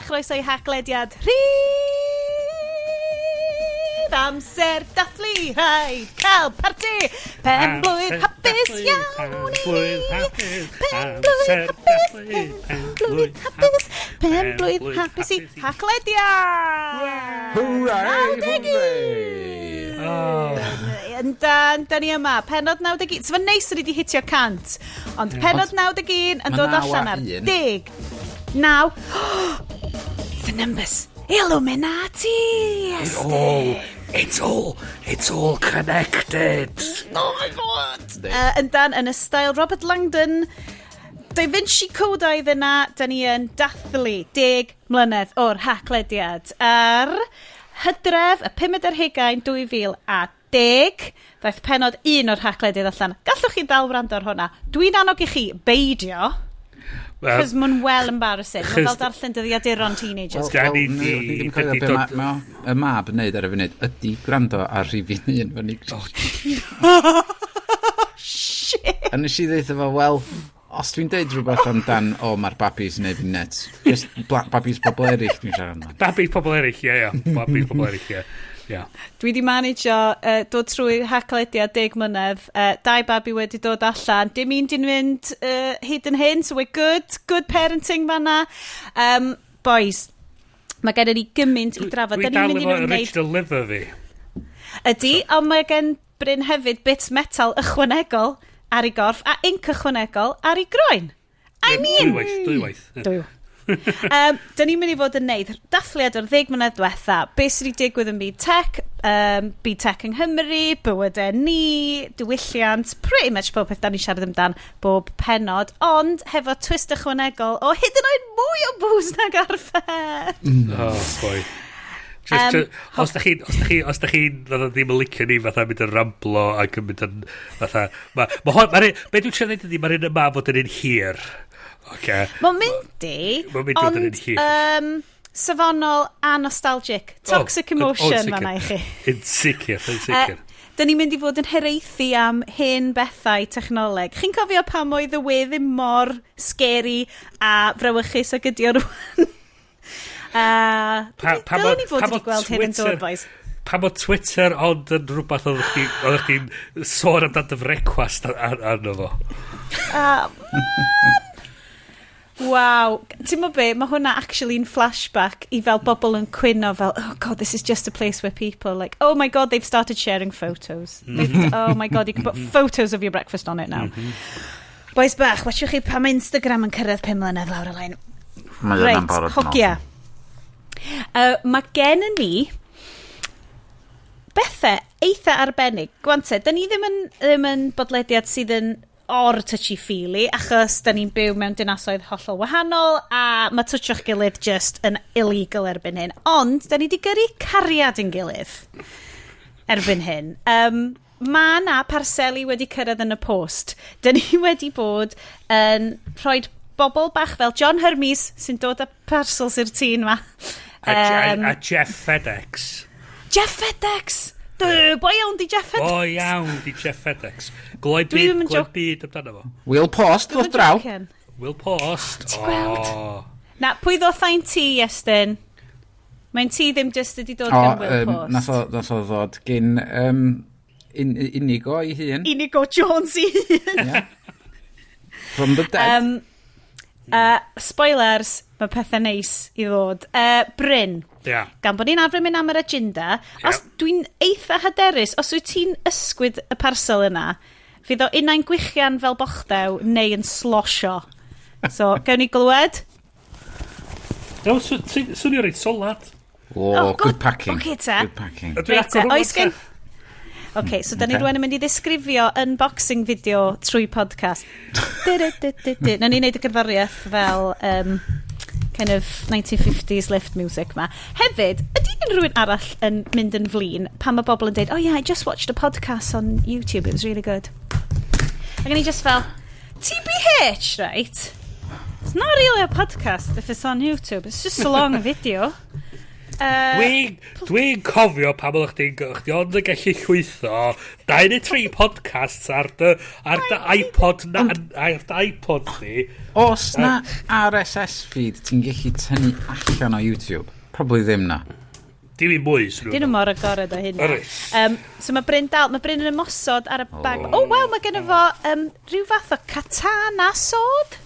chroeso i Haclediad rhif amser dathlu rhaid cael parti pen blwydd hapus iawn i ni pen blwydd hapus pen blwydd hapus pen blwydd hapus i Haclediad. Hooray, hooray. Oh. Yndan, da ni yma. Penod 91. So fe'n neis o'n i wedi hitio 100. Ond penod 91 yn dod allan ar 10. 9. The numbers. Illuminati! It all, it's all, it's all connected. Oh my God! Yndan, yn y style Robert Langdon, Da Vinci Codaidd yna, da ni yn dathlu 10 mlynedd o'r Haclediad. Ar Hydref, y pumed ar hugain, 2010, ddaeth penod un o'r Haclediad allan. Gallwch chi dal wrando ar hwnna. Dwi'n annog i chi beidio, cos mae'n well embarrassing. Mae'n fel darllen dyddiaduron teenagers. Wel, ni ddim cofio be mae ma, y mab yn neud ar y funud ydy gwrando ar rhif un fyny. Oh, Shit! A nes i ddeud fo, wel, os dwi'n deud rhywbeth amdan, o, oh, mae'r babis yn neud fi'n nuts. Just babis pobl eraill dwi'n siarad amdan. Babis pobl eraill, ie, ie. Babis pobl eraill, ie. Yeah. Dwi wedi managio dod trwy Haclediad 10 mlynedd. Dau babi wedi dod allan. Dim un di'n mynd hyd yn hyn, so we're good. Good parenting fanna. Boys, mae gen ni gymaint i drafod. Dwi dal efo original liver fi. Ydy, so. Ond mae gen Bryn hefyd bits metal ychwanegol ar ei gorff a inc ychwanegol ar ei groen. I mean... Dwywaith, dwywaith. Dwywaith. Dyn ni'n mynd i fod yn neud dathliad o'r 10 mlynedd diwetha. Be sydd wedi digwydd yn byd tech, byd tech yng Nghymru, bywydau ni, diwylliant, pretty much pob peth da ni'n siarad amdan bob penod, ond hefo twist ychwanegol o hyd yn oed mwy o booze nag arfer. Oh, boy. Just, os da chi'n, os da chi, os da chi'n fatha ddim yn licio ni fatha mynd yn ramblo ac yn mynd yn fatha, ma hwn, be dwi'n trio dweud ydi, mae'r un yma fod yn un hir. Okay. Mae'n mynd i, Mae'n mynd i fod yn un ond hir. Safonol a nostalgic. Toxic Oh, emotion sicr. fan'na i chi. Yn sicr, yn sicr. Dyn ni'n mynd i fod yn hiraethu am hen bethau technoleg. Chi'n cofio pam oedd y we ddim mor scary a frawychus ag ydi o rwan? Pa Dylen ni fod pa wedi gweld hyn yn dod, boys. Pa mod Twitter ond yn rhywbeth oeddech chdi'n sôn amdan dy frecwast arno fo. Waw. Ti'n mo be, mae hwnna actually'n flashback i fel bobl yn cwyno fel, "Oh God, this is just a place where people like, oh my God, they've started sharing photos. Oh my God, you can put photos of your breakfast on it now." Boys bach, watchwch chi pa mae Instagram yn cyrraedd 5 mlynedd lawr y lein. Mae yna'n Reit, barod. Hogia. Mae gen ni bethau eitha arbennig. Gwan te, da ni ddim yn bodlediad sydd yn or touchy-feely, achos da ni'n byw mewn dinasoedd hollol wahanol, a mae twtsio'ch gilydd just yn illegal erbyn hyn. Ond, da ni di gyrru cariad yn gilydd erbyn hyn. Mae na parseli wedi cyrraedd yn y post. Da ni wedi bod yn rhoi bobl bach fel John Hermes sy'n dod â parcels i'r tîm ma. A Jeff FedEx. Jeff FedEx! Dy, boi iawn di Jeff FedEx. O iawn, di Jeff FedEx. Gloi Dwi byd, ddim yn gloi byd amdano fo. Will Post Dwi'm ddod yn draw. jocian. Will Post. Ti'n gweld? Oh. Na, pwy ddoth ein tŷ, Iestyn? Mae'n tŷ ddim just wedi dod O, gan Will Post. nath o ddod gyn Inigo ei hun. Inigo Jones i hun. Yeah. From the dead. Spoilers, mae pethau neis i ddod. Bryn, gan bod ni'n arfer mynd am yr agenda, os dwi'n eitha hyderus, os wyt ti'n ysgwyd y parsel yna, fydd o unai'n gwichian fel bochdew neu yn slosio. So, gawn ni glywed? No, swnio reit solad. Oh, Oh, good good. packing. Ocê te. Good packing. Dwi'n Reit te, agor oes rhywbeth gen te. OK, so da ni rwan yn mynd i ddisgrifio unboxing video trwy podcast. Du-du-du-du-du. Nawn ni wneud y gerddoriaeth fel kind of 1950s lift music ma. Hefyd, ydy unrhyw un arall yn mynd yn flin pan mae bobl yn deud, "Oh yeah, I just watched a podcast on YouTube, it was really good"? Ac o'n i just fel, "TBH, right? It's not really a podcast if it's on YouTube. It's just a long video." Dwi'n dwi cofio pam oeddech chdi'n chdi ond yn gallu llwytho dau neu tri podcasts ar dy iPod na, ar dy iPod chdi. Os na RSS feed ti'n gallu tynnu allan o YouTube? Probably ddim na. Dim i mwy, swn Dyn nhw mor agored o hynna. Reit. So mae Bryn dal, mae Bryn yn ymosod ar y bag. Oh, waw, mae gen fo rhyw fath o katana sword.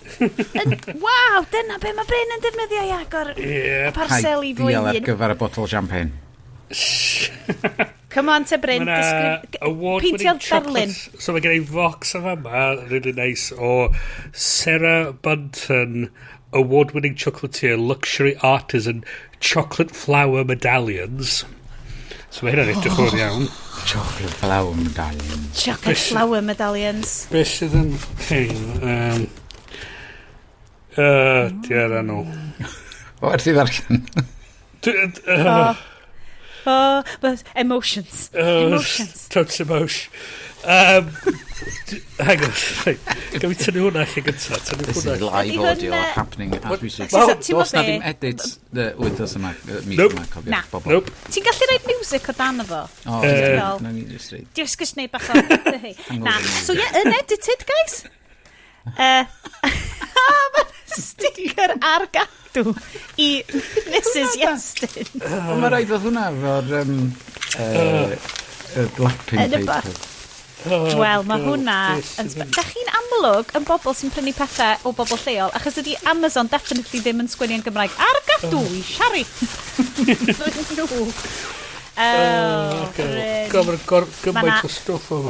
Waw, dyna be mae Bryn yn defnyddio i agor parseli fwy Ideal ar un. gyfer y botol champagne. Come on te Bryn, Ma' 'na award-winning peintio'r darlun. So mae gen i fox o fama, really nice, o Sarah Bunton, award-winning chocolatier, luxury artisan, chocolate flower medallions. So mae hynna'n edrych o'r iawn. Chocolate flower medallion. Chocolate flower medallions. Be sydd yn hyn? Diar enw. O, werth i ddarllen. Oh, but emotions. Emotions. Totes emotion. Hang on. Right. Gaf i tynnu hwnna allan gynta. Tynnu This is hwnna. live Ydy hwn, audio happening as we speak. So, ti'n Does na bo' ddim be? edit wythnos yma, mis Nope. yma, cofiwch Na. bobl. Nope. Ti'n gallu rhoid music o dan fo? O, Fel- na ni just read. Just gys neud bach o... Na. So yeah, unedited, guys. Mae sticker ar gadw i Mrs Iestyn. Ond mae rhaid oedd hwnna efo'r lapping Yn y paper. Wel, mae hwnna... Beth sydd Da chi'n amlwg yn bobl sy'n prynu pethau o bobl lleol, achos ydy Amazon definitely ddim yn sgwennu yn Gymraeg. Ar gadw i Siari! Nhw. Oh, Bryn. Gofyn Ma' gymaint 'na o stwff o.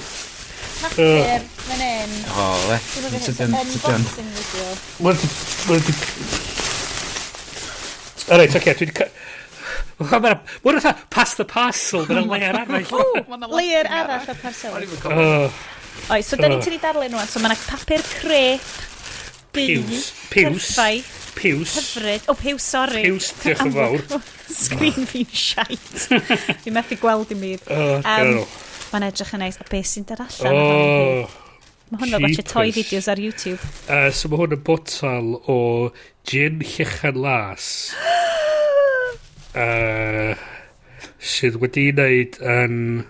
Papur, fan hyn. O, le. Dwi'n meddwl Tydyn, tydyn. unboxing video. Mae'n. Alright, oce, dwi'n Mae'n fatha pass the parcel, mae'n layer arall. Layer arall o parcel. Oh, Oes, so da ni'n tynnu darlun rwan. So mae yna papur crepe. Du, Piws. Piws. Perffaith. Piws. Hyfryd. O, piws, sorry. Piws, diolch yn fawr. Screen fi'n shite. Fi'n methu gweld i mi. Oh, um, Mae'n edrych yn neis. A beth sy'n dod allan? Oh. oh. Mae hwn fel watch toy jeepers. videos ar YouTube. So mae hwn yn botal o gin Llechan Las sydd wedi wneud yn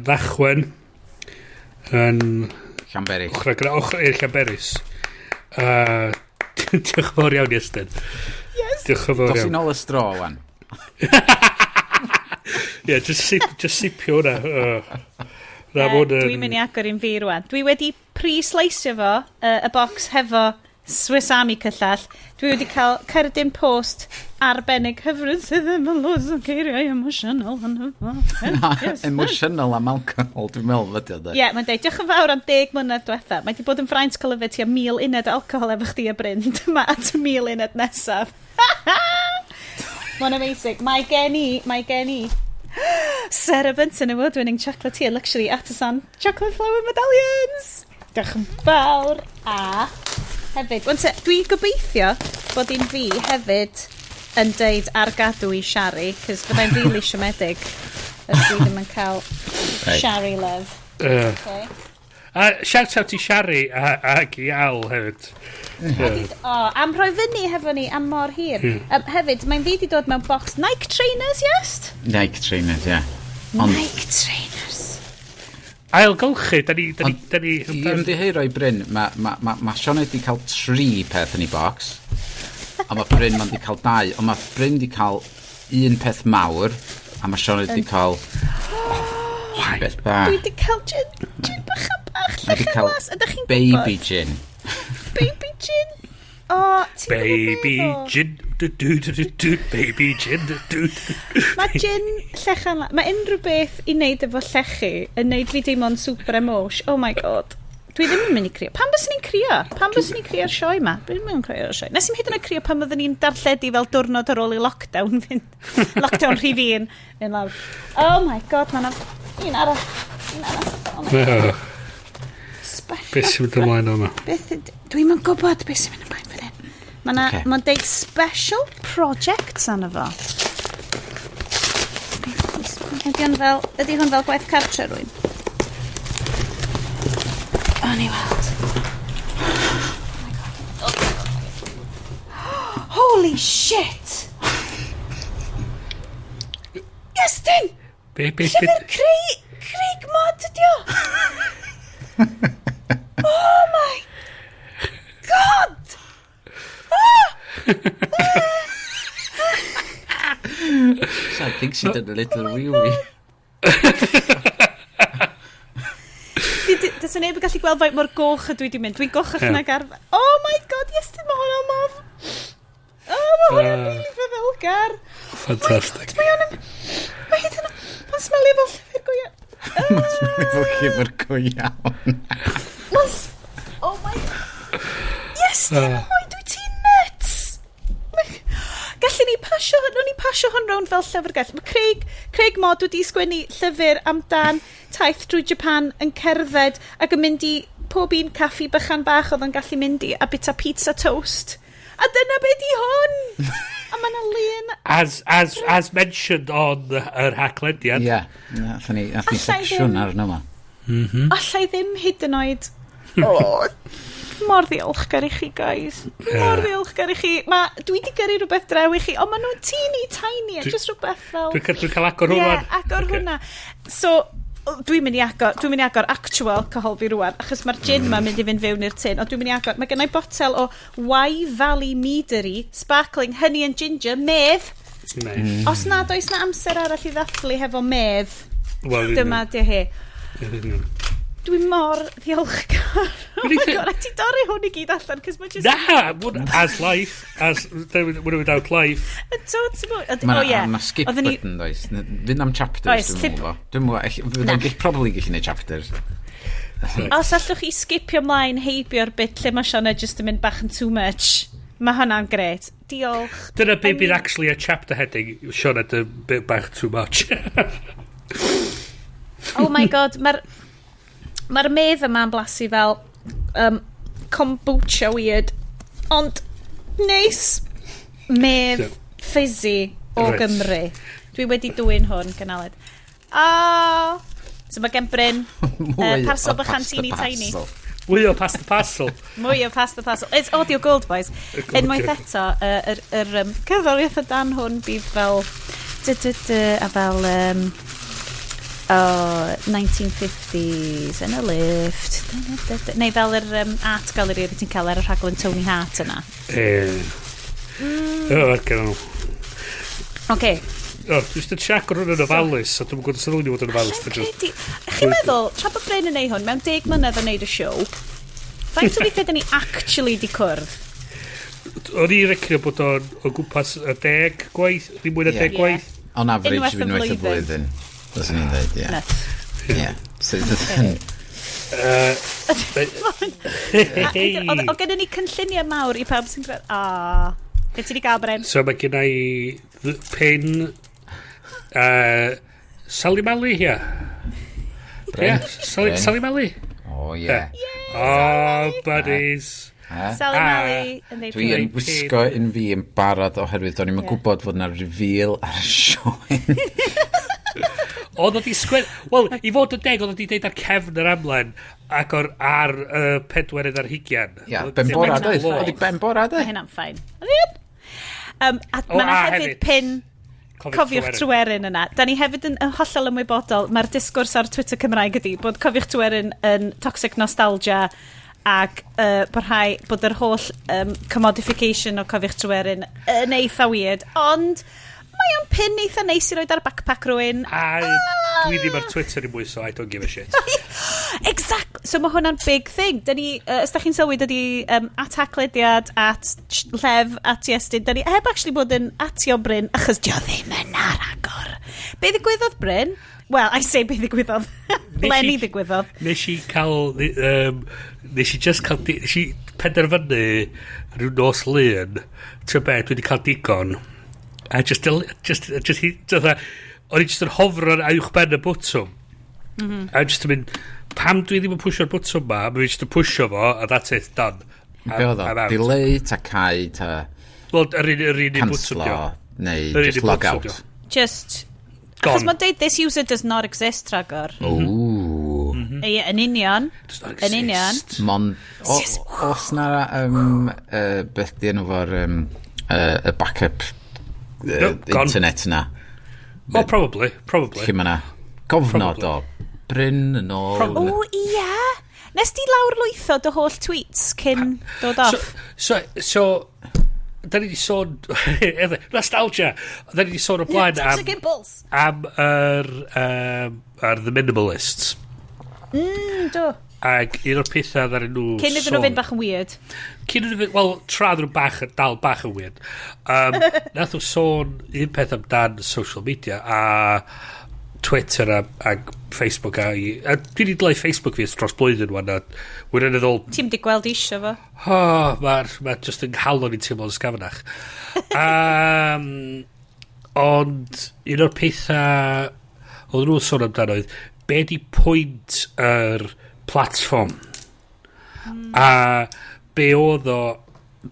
Fachwen yn Llanberis. ochr gyda ochr i'r Llanberis. Diolch yn fawr iawn, Iestyn. Yes. Diolch yn fawr Dos i iawn. nôl y straw, wan. Ie, just sipio hwnna. Na, ma' hwn yn Dwi'n mynd i agor un fi rwan. Dwi wedi pre-sliceio fo, y box hefo Swiss Army cyllell. Dwi wedi cael cerdyn post arbennig hyfryd sydd ddim yn loads o geiriau emosiynol. ynddo fo. Yes. Emotional am alcohol, dwi'n meddwl ydy o, de. Ie, yeah, mae'n deud, diolch yn fawr am 10 mlynedd diwetha. Mae wedi bod yn fraint cael yfed tua 1,000 uned o alcohol efo chdi a Bryn. Dyma at y 1,000 uned nesaf. Mae'n amazing. Mae gen i Sarah Bunton award-winning chocolatier luxury artisan chocolate flower medallions. Diolch yn fawr. A hefyd, wan te, dwi'n gobeithio bod un fi hefyd yn deud ar gadw i Shari, cos byddai'n really siomedig os dwi ddim yn cael Shari love. Okay. A shout out i Shari ac i Al hefyd. Yeah. O, am rhoi fyny hefo ni am mor hir. Hefyd, mae'n fi wedi dod mewn box Nike trainers, yes? Nike trainers, ie. Ond Nike trainers. Ailgylchu, da ni... Da ni, da ni i ymddiheuro i Bryn, mae ma, ma, ma Sioned wedi cael tri peth yn ei box, a mae Bryn ma'n wedi cael dau, ond mae Bryn wedi cael un peth mawr, a mae Sioned wedi cael beth bach. Dwi wedi cael gin bach a bach Mae wedi llechen cael las. Ydych chi'n baby gwybod? gin. Baby gin. O, ti'n gwybod Baby be ddo? gin, du du du du du, baby gin, du du du. Mae gin llechen las. Mae unrhyw beth i wneud efo llechi yn wneud fi deimlo'n super emosh. Oh my God. Dwi ddim yn mynd i crio. Pam byswn ni'n crio? Pam byswn ni'n crio ar sioe ma? Dwi ddim yn crio ar sioe. Nes i'm hyd yn oed crio pan oedden ni'n darlledu fel diwrnod ar ôl i lockdown fynd. Lockdown rhif un. Fynd lawr. Oh my God, mae 'na un arall. Un arall. Oh my God. Special. Beth sy'n mynd ymlaen o'ma? Dwi'm yn gwybod beth sy'n mynd ymlaen fan hyn. Mae na, Ocê. Mae'n deud special projects arno fo. Ydy hwn fel gwaith cartre rwy'n? O, ni weld. Oh my God. Oh my God. Holy shit! Iestyn! Be, Llyfr Craig Mod ydi o! Oh my God! Ah! So I think she did a little wee-wee. Does neb yn gallu gweld faint mor goch ydw i wedi mynd. Dwi'n gochach nag arfer. Oh my God, Iestyn, mae hwnna'n mor... Oh, mae hwnna'n really feddylgar. Fantastic. Mae hwnna'n... Mae hyd yn... Mae'n smelio fel llyfr go iawn. Mae'n smelio fel llyfr go iawn. Mae'n... Oh my... Iestyn, oi, dwi ti'n nuts! Gallen ni pasio hwn, ni pasio hwn rownd fel llyfrgell. Mae Craig Mod wedi sgwennu llyfr amdan taith drwy Japan yn cerdded ac yn mynd i pob un caffi bychan bach oedd yn gallu mynd i a bita pizza toast. A dyna be di hwn! A mae yna lun. As mentioned on yr Haclediad. Ie, nathon ni Alla i secsiwn ar yma. Allai ddim hyd yn oed. Oh, mor ddiolchgar i chi, guys. Mor ddiolchgar i chi. Dwi di gyrru rhywbeth draw i chi, ond maen nhw'n teeny tiny, a just rhywbeth fel. Dwi'n cael agor hwnna. Yeah, agor hwnna. So, dwi'n mynd i agor actual alcohol fi rwan, achos mae'r gin ma'n mynd i fynd fewn i'r tin, ond dwi'n mynd i agor, mae gennau botel o Wye Valley Meadery, sparkling honey and ginger, medd. Nice. Os nad oes na amser arall i ddathlu hefo medd, Wel, dyma di hi. Dwi'n mor ddiolchgar. Oh my God, a ti dorri hwn i gyd allan, cos mae just. Na, as life, as, when without life. Yn total. Mae Oh, yeah. ma skip Oedden ni- button, does? Fynd am chapters, Oes, dwi'n meddwl. Dwi'n meddwl, Na. fyddai'n probably gallu neud chapters. Os allwch chi skipio ymlaen heibio'r bit lle mae Sioned just yn mynd bach yn too much, mae hwnna'n gret. Diolch. Dyna be I bydd mean- actually a chapter heading, Sioned a bit bach too much. Oh my God, mae'r medd yma'n blasu fel kombucha weird, ond neis. Medd fizzy o Gymru. Dwi wedi dwyn hwn, gynaled. Ah, so mae gen Bryn Mwy parcel o bychan pasta teeny tiny. parcel. Mwy o pasta parcel. Mwy o pasta parcel. It's audio gold, boys. Unwaith eto, yr cerddoriaeth o dan hwn bydd fel dy, dy, dy, a fel oh, 1950s yn y lift. Dy, dy, dy, dy. Neu fel yr art gallery oedd ti'n cael ar y rhaglen Tony Hart yna. Oh, gen nhw. Oce. Oh, dwi'n just yn check o'r hwn yn ofalus, a dwi'n gwybod os ddylwn i fod yn ofalus. Allai'n Dwi'n just credu. Chi'n meddwl, tra bod Bryn yn neud hwn, mewn 10 mlynedd o neud y siow, faint o weithiau dyn ni actually di cwrdd? O'n i'n reckon bod o'n o gwmpas y 10 gwaith, ddim mwy na 10 gwaith. On average, Unwaith y unwaith y flwyddyn. blwyddyn. Fyswn i'n dweud, ie. Nuts. Ie. So, Oedd gennym ni cynlluniau mawr i pawb sy'n gwrando. Ah, be ti di gael, Bryn? So mae gen i pin Sally Mally, ia. Bryn? Ie, Sally, Bryn. Sally Mally. O, ie. Oh, buddies. Eh? Sally Ah. Mally yn dweud Dwi yn wisgo un fi yn barod oherwydd do'n i'm yn gwybod fod yna reveal ar y sioe. Oedd o di sgwen... Wel, i fod yn deg, oedd o di deud ar cefn yr amlen ac o'r ar 24. Ia, Oedd o ben di bora, deud doedd? gloch. Oedd i ben bora, Mae doedd? hynna'n fine. Oedd hi yn? A O, mae yna a hefyd hefyd. pin Cofiwch Cofiwch Tryweryn. Tryweryn yna. Da ni hefyd yn hollol ymwybodol, mae'r disgwrs ar Twitter Cymraeg ydy bod Cofiwch Tryweryn yn toxic nostalgia ac bod yr holl commodification o Cofiwch Tryweryn yn eitha weird, ond mae o'n pin eitha neis i roed ar backpack rhywun. A dwi ddim ar Twitter i mwy, so I don't give a shit. Exactly. So mae hwnna'n big thing. Da ni, os da chi'n sylwi, da ni at Haclediad, at Llef, at Iestyn, da ni heb actually bod yn atio Bryn, achos dio ddim yna ragor. Be ddigwyddodd, Bryn? Well, I say be ddigwyddodd. Lenny ddigwyddodd. Nes i cael... Nes i just cael... Nes i penderfynu rhyw nos Lun, ti'n be, dwi wedi cael digon. A just, o'n i just yn hofro'n uwch ben y bwtwm. A just yn mynd, pam dwi ddim yn pwsio'r bwtwm ma, mae fi just yn pwsio fo, a that's it, done. Be oedd o? I'm out. Delay, ta cau, ta Wel, yr un bwtwm cancelo, dio. neu Yr un just un log bwtwm out. dio. Just... Achos Gone. mae'n deud this user does not exist ragor. Ooh. Ie, yn union. Does not Yn union. exist. Mon, o, os na, beth di enw fo'r y backup No, gone. internet na? Oh, probably, probably. Lle mae 'na gofnod o Bryn yn ôl. O, ia! Nes di lawr lwytho dy holl tweets cyn dod off? So, da ni di sôn, nostalgia, da ni di sôn o blaen am, Toxic Impulse! Am yr The Minimalists. Do. Ac un o'r pethau ddaren nhw Cyn iddyn nhw fynd bach yn weird. Cyn iddyn nhw fynd, wel, tra ddyn nhw bach, dal bach yn weird. Nath nhw sôn un peth amdan social media a Twitter a Facebook a dwi wedi dileu Facebook fi ers dros blwyddyn wan a wirioneddol. Ti'n di gweld isio fo? Oh, mae'r ma just yng nghalon i'n teimlo'n sgafnach. Ond un o'r pethau oedd nhw'n sôn amdano oedd be di pwynt yr platform a be oedd o,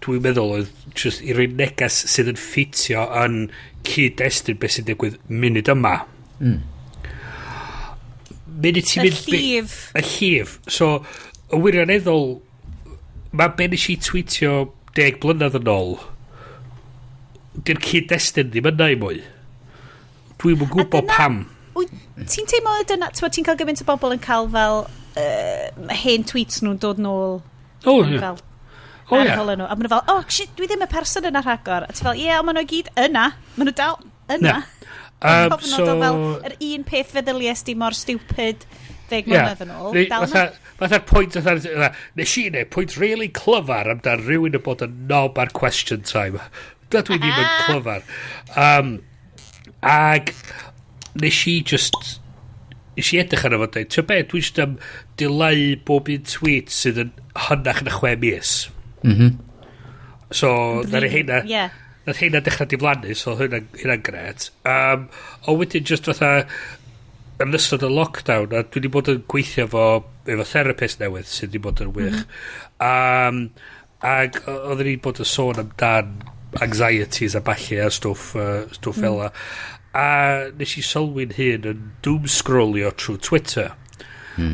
dwi'n meddwl, oedd just i roi neges sydd yn ffitio yn cyd-destun beth sy'n digwydd munud yma. Munud ti'n Y mynd llif. Y llif. So, y wirioneddol, mae be nes i tweetio 10 blynedd yn ôl, di'r cyd-destun ddim yna i mwy. Dwi'm yn gwybod pam. Wyt ti'n teimlo dyna, ti'n cael gymaint o bobl yn cael fel hen tweets nhw'n dod nôl O, yn ie. fel O, ar ie. hôl nhw. A maen nhw fel, "Oh shit, dwi ddim y person yna rhagor." A ti fel, "Ie, yeah, ond maen nhw i gyd yna. Maen nhw dal yna." Na. Cofnod So, o fel yr un peth feddylies di mor stupid 10 Ie. mlynedd yn ôl. Neu, Dal yna. Fatha'r pwynt, fatha, nes i neud pwynt really clyfar amdan rhywun yn bod yn knob ar Question Time. Dydw i ddim yn clyfar. Ag nes i edrych arno fo a dweud, "Ti'n be, dwi jyst am dileu bob un tweet sydd yn hynach na 6 mis." So, na'r heina, nath heina dechrau diflannu, so hynna'n gret. O wedyn just fatha, yn ystod y lockdown, a dwi wedi bod yn gweithio efo therapist newydd sydd wedi bod yn wych. Ac oedden ni wedi bod yn sôn amdan anxieties a ballu a stwff fel 'a. A nes i sylwi'n hun yn doom scrollio trwy Twitter.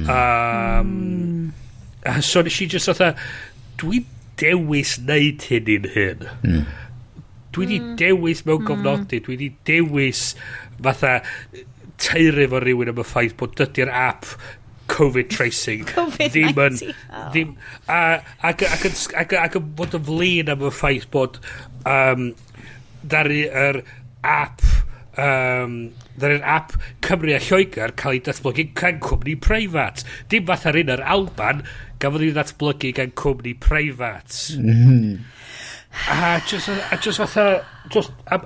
A so nes i just fatha, dwi'n dewis neud hyn i'n hyn. Dwi wedi dewis mewn gofnodi, dwi wedi dewis fatha taeru fo rhywun am y ffaith bod dydy'r app Covid tracing Covid-19. ddim yn Oh. ddim a, ac, ac, yn, ac, ac yn bod yn flin am y ffaith bod ddaru yr app ddaru'r app Cymru a Lloegr cael ei datblygu gan cwmni preifat, dim fatha'r un yr Alban gafodd ei ddatblygu gan cwmni preifat. A just fatha just, a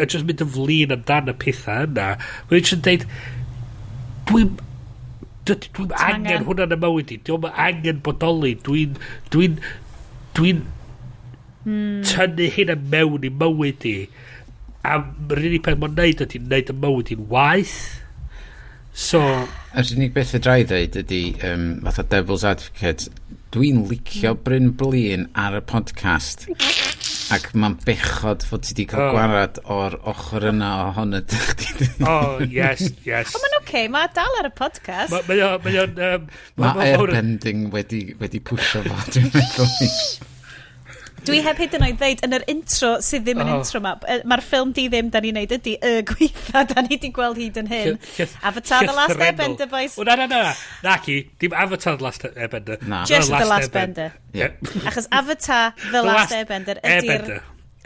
just mynd yn flin amdan y pethau yna. Mae'n just yn deud, dwi'n angen angen. hwnna yn y mywyd i. Dwi'n angen bodoli. Dwi'n tynnu hynna mewn i mywyd i. A yr unig peth mae'n neud ydy neud y mywyd i'n waeth. So, Yr unig beth fedra i ddeud ydy, fatha devil's advocate, dwi'n licio Bryn Blin ar y podcast ac mae'n bechod fod ti wedi cael gwarad o'r ochr yna ohono chdi. Oh, yes. Ond mae'n oce, okay, mae dal ar y podcast. Mae o'n... Mae airbending wedi pwsio fo, dwi'n meddwl. Dwi heb hyd yn oed ddeud yn yr intro sydd ddim yn intro ma, mae'r ffilm di ddim da ni'n neud ydy y gweitha da ni di gweld hyd yn hyn. Avatar The Last Llythrennol. Airbender, boys. O, na, na, na. Na, ci, dim Avatar The Last Airbender. Na. Just The Last Bender. Yeah. Achos Avatar The Last Airbender ydy'r Airbender.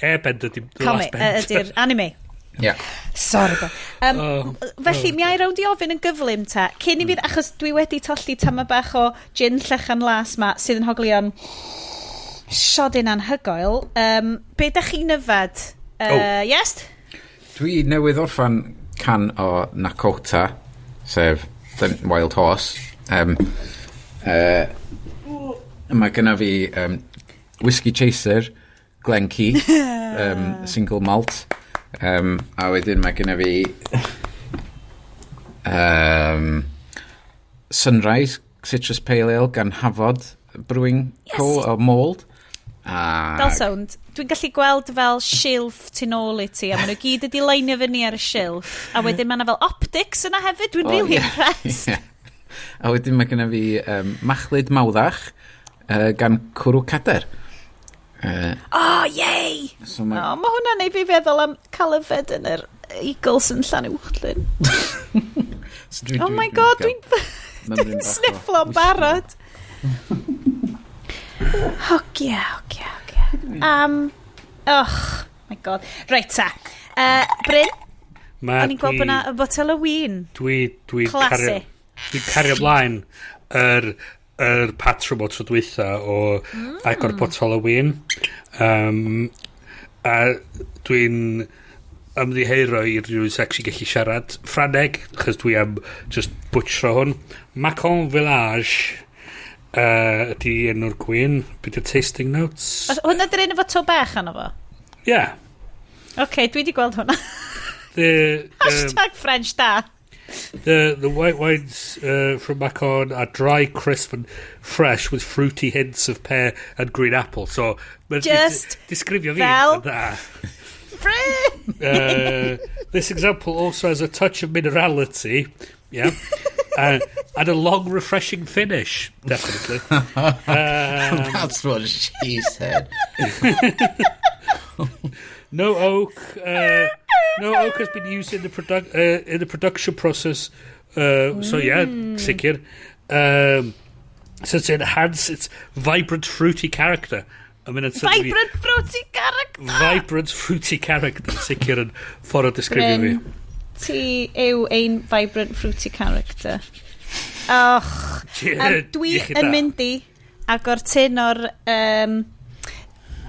Airbender, dim The Last comic, Bender. ydy'r anime. Yeah. Sorry. Bo. Oh, felly, mi ai rownd i ofyn yn gyflym ta, cyn i fi, achos dwi wedi tolli tama bach o gin llechan las ma sydd yn hoglion shodyn anhygoel. Be da chi'n yfed? Oh. Yes? Dwi newydd orffan can o Nakota, sef The Wild Horse. Mae gyna fi Whiskey Chaser, Glenkeith, single malt. A wedyn mae gyna fi Sunrise Citrus Pale Ale gan Hafod Brewing Co. o Mold. A Fel sound. Dwi'n gallu gweld fel shilff tu nôl i ti, a maen nhw gyd wedi leinio fyny ar y shilff. A wedyn mae yna fel optics yna hefyd. Dwi'n O, really ie. impressed. Ie. A wedyn mae genna fi Machlud Mawddach gan Cwrw Cader. Oh, yay! So mae Oh, mae hwnna'n neud fi feddwl am cael yfed yn yr Eagles yn Llanuwchllyn. So dwi, Oh my God, dwi'n snifflo'n barod. Hogia, hogia, hogia. Oh my God. Reit ta. Bryn, o'n i'n gweld bod 'na y botel o win. Dwi Classy. Dwi'n cario ymlaen yr patrwm o tro dwytha o agor botol o win. A dwi'n ymddiheuro i rhywun sy'n actually gallu siarad Ffrangeg, chos dwi am just butchro hwn. Macon Village ydy enw'r gwin. Beth yw'r tasting notes? Hwnna dy'r un efo to bech arno fo? Yeah. Oce, okay, dwi wedi gweld hwnna. #French da. The white wines from Macon are dry, crisp and fresh with fruity hints of pear and green apple. So, Just disgrifio fi fel yn dda. Bryn! This example also has a touch of minerality, yeah, and a long, refreshing finish. Definitely. That's what she said. No oak. No oak has been used in the production process. So yeah, sicr. So to enhance its vibrant, fruity character. I mean, it's Vibrant fruity character! Vibrant, fruity character. Sicr yn ffordd o disgrifio fi. Bryn, ti yw ein vibrant fruity character. Och. Dwi Iechyd yn da. mynd i agor tin o'r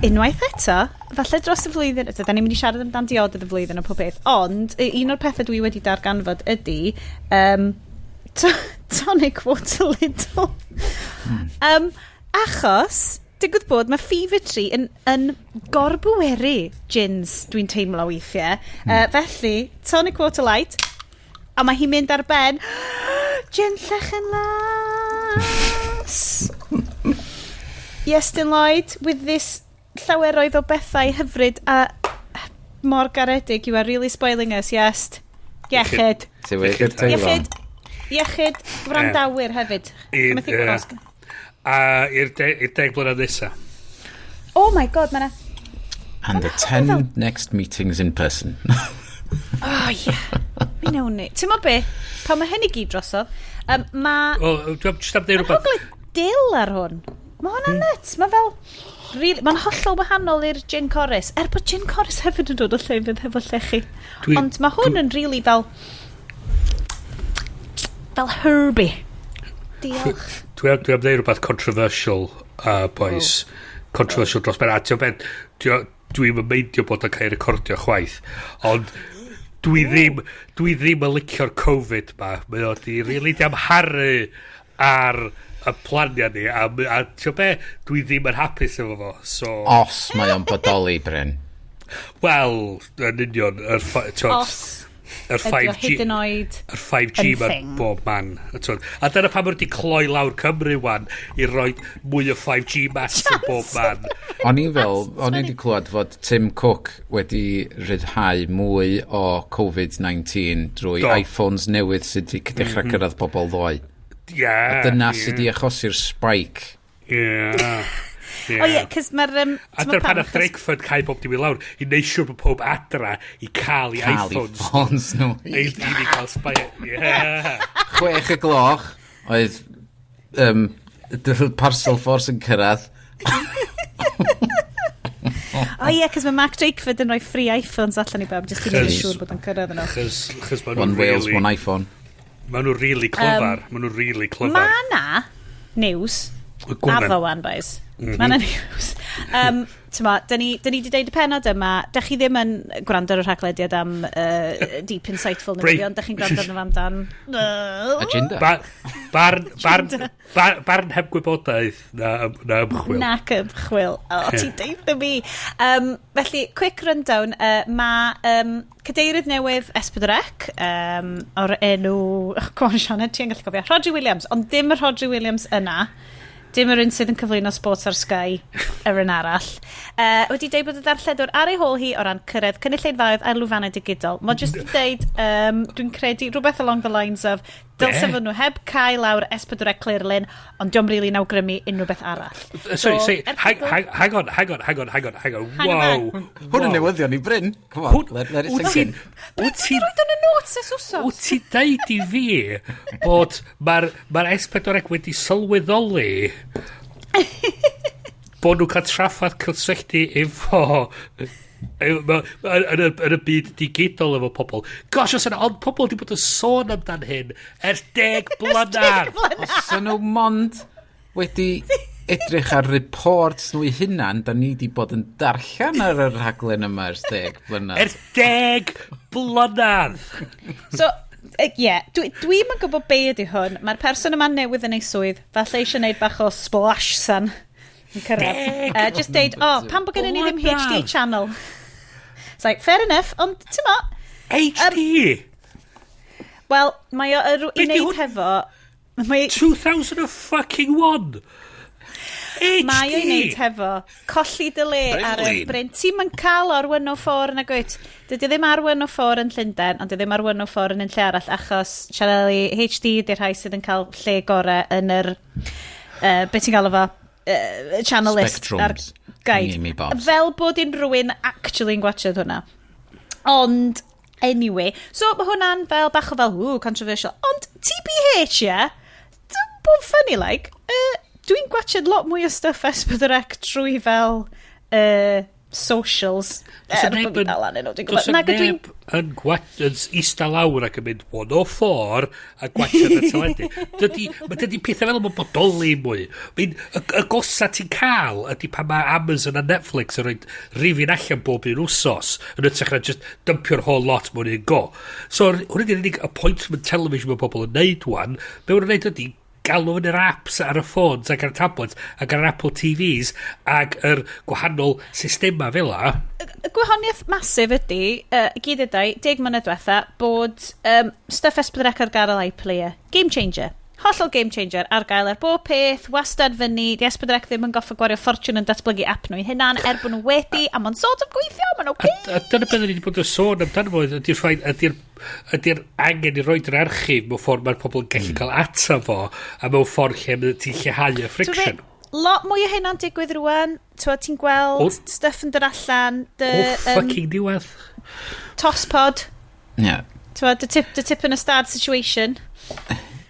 unwaith eto, falle dros y flwyddyn, da ni'n mynd i siarad amdan diodydd y flwyddyn a pob peth, ond un o'r pethau dwi wedi darganfod ydy tonic water Lidl. Achos, digwydd bod, mae Fever Tree yn gorbweru gins, dwi'n teimlo weithiau. Felly, tonic water light, a mae hi'n mynd ar ben gin Llechen Las. Iestyn Lloyd, with this llaweroedd o bethau hyfryd a mor garedig, you are really spoiling us, yes. Iechyd. Ti wedi'r teimlo? Iechyd. Iechyd gwrandawyr hefyd. Methu gweld. A i'r 10 blynedd nesa. Oh my God, mae'na And the 10 next meetings in person. Oh, yeah. Mi wnawn ni. Ti'n mo be? Pan mae hyn i gyd drosodd, mae Wel, dwi'n just am deud Mae'n rhywbeth. hoglu dill ar hwn. Mae hwnna'n nuts. Mae fel really, mae'n hollol wahanol i'r gin Corus. Er bod gin Corus hefyd yn dod o llefydd hefo llechi. Ond mae hwn yn really fel herby. Diolch. Dwi am ddeud rhywbeth controversial, boys. Controversial dros ben. A ti'n beth, dwi'n meindio bod o'n cael ei recordio chwaith. Ond dwi ddim yn licio'r Covid ma. Mae o di really di amharu ar y planiau ni. A ti'n be, dwi ddim yn hapus efo fo. So, Os mae o'n bodoli, Bryn. Wel, yn union, yr, t'wod, Os yr ydy o 5G, hyd yn oed yr 5G yn ma'n thing. bob man. A t'wod, a dyna pam wedi cloi lawr Cymru wan i roi mwy o 5G masts yn bob man. O'n i fel, o'n i wedi clywed fod Tim Cook wedi rhyddhau mwy o Covid-19 drwy iPhones newydd sydd wedi dechrau cyrraedd pobl ddoe. A dyna sydd wedi achosi'r spike. O ie, cys mae'r A dyna pan nath Drakeford cael bob dim i lawr i neud siŵr bod pob adra i cael i Cael i iPhones. phones nhw. I ni cael spy. Yeah. 6 y gloch oedd parcel force yn cyrraedd. O ie, cys mae Mark Drakeford yn rhoi free iPhones allan i bawb, jyst i wneud yn siŵr bod o'n cyrraedd nhw. Chos ma nhw'n One Wales, really, one iPhone. Ma nhw'n really clyfar. Ma nhw'n really clyfar. Ma na news. Go on then. Addo wan, boys. Ma na news. T'mo, da ni 'di deud y penod yma, da chi ddim yn gwrando ar y rhaglediad am deep insightful newyddion, da chi'n gwrando arno fo amdan Agenda. Barn heb gwybodaeth na ymchwil. Nac ymchwil. O, ti'n deud fi. Felly, quick rundown. Mae cadeirydd newydd S4C, o'r enw... Oh, go on, Sioned, ti'n gallu cofio. Rhodri Williams, ond dim y Rhodri Williams yna. Dim yr un sydd yn cyflwyno sports ar Sky, yr un arall. Wedi deud bod y darlledwr ar ei hôl hi o ran cyrraedd cynulleidfaoedd ar lwyfannau digidol. Mae jyst yn deud, dwi'n credu, rhywbeth along the lines of, dylse Be? fod nhw heb cael lawr S4C Clearlin, ond dio'm really yn awgrymu unrhyw beth arall. Sorry, So, hang, hang on, hang on, hang on, hang on, hang on. Hang on. Wow. Hwn yn newyddion i Bryn. Come on, let it Wyt sink ti'n in. Wyt ti'n Roed o'n y notes ers wsos. Wyt ti'n deud i fi bod mae'r ma S4C wedi sylweddoli bod nhw'n cael traffath cysylltu efo yn y byd digidol efo pobl. Gosh, os yna, ond pobl wedi bod yn sôn amdan hyn ers 10 blynedd. Os ydyn nhw mond wedi edrych ar reports nhw eu hunan, da ni wedi bod yn darllen ar y rhaglen yma ers 10 blynedd. Ers 10 blynedd. So, ie, yeah, dwi'm yn gwybod be ydy hwn. Mae'r person yma newydd yn ei swydd. Falle eisiau gwneud bach o splash san yn cyrraedd. Just deud, "Oh, pam bod gennym ni ddim HD Blynedd. channel?" It's like, fair enough, ond ti'n mo, HD. Wel, mae o i Be 'di wneud hwn? hefo. Mae, 2000 fucking one. HD. Mae o i wneud hefo colli dy le ar y Bryn. bryn. Ti'n ma'n cael o'r 104 yn agwyd. Dydy o ddim ar 104 yn Llundain, ond dydy ddim ar 104 yn un lle arall, achos Channel HD ydy'r rhai sydd yn cael lle gorau yn yr... Be ti'n gael o fo? Channel list ar Spectrums. guide. Thingy bobs. Fel bod unrhyw un actually yn gwachod hwnna. Ond, anyway, so mae hwnna'n fel bach o fel, ww, controversial. Ond TBH, ie, yeah, bod funny, like, dwi'n gwachod lot mwy o stuff S4C trwy fel socials. Does Er 'na bod neb fi yn dal arnyn nhw, dwi'n Does gwybod. 'na Nag ydw i'n neb yn ista lawr ac yn mynd 104 a gwachod y teledu. Dydy pethau fel yma'n bodoli mwy. Mae'n, y gosa ti'n cael ydy pan mae Amazon a Netflix yn rhoi rifin allan bob un wsos yn hytrach na just dumpio'r whole lot mewn un go. So, hwn ydy'r unig appointment television mae pobl yn neud wan. Be maen nhw'n neud ydy galw fyny'r apps ar y ffôns ac ar y tablets ac ar yr Apple TVs ac yr gwahanol systema fel 'a. Y gwahaniaeth masif ydy, gyd ydau, 10 mlynedd diwetha, bod stuff S4C ar gael ar iPlayer. Game changer. Hollol game changer. Ar gael ar bob peth, wastad fyny. Di S4C ddim yn goffa gwario ffortiwn yn datblygu app nhw i hunan, er bod nhw wedi, a mae'n sort of gweithio, mae'n oce. A dyna beth ni wedi bod yn sôn amdano fo, ydy'r ffaith, ydy'r angen i roed yr archif mewn ffordd mae'r pobl yn gallu cael ata fo, a mewn ffordd lle ti'n lleihau y friction. Lot mwy o hynna'n digwydd rwan. Ti'n gweld stuff yn dod allan. Dy, O fucking diwedd. Tosspod. Yeah. Ti'n dy tip yn y stad situation.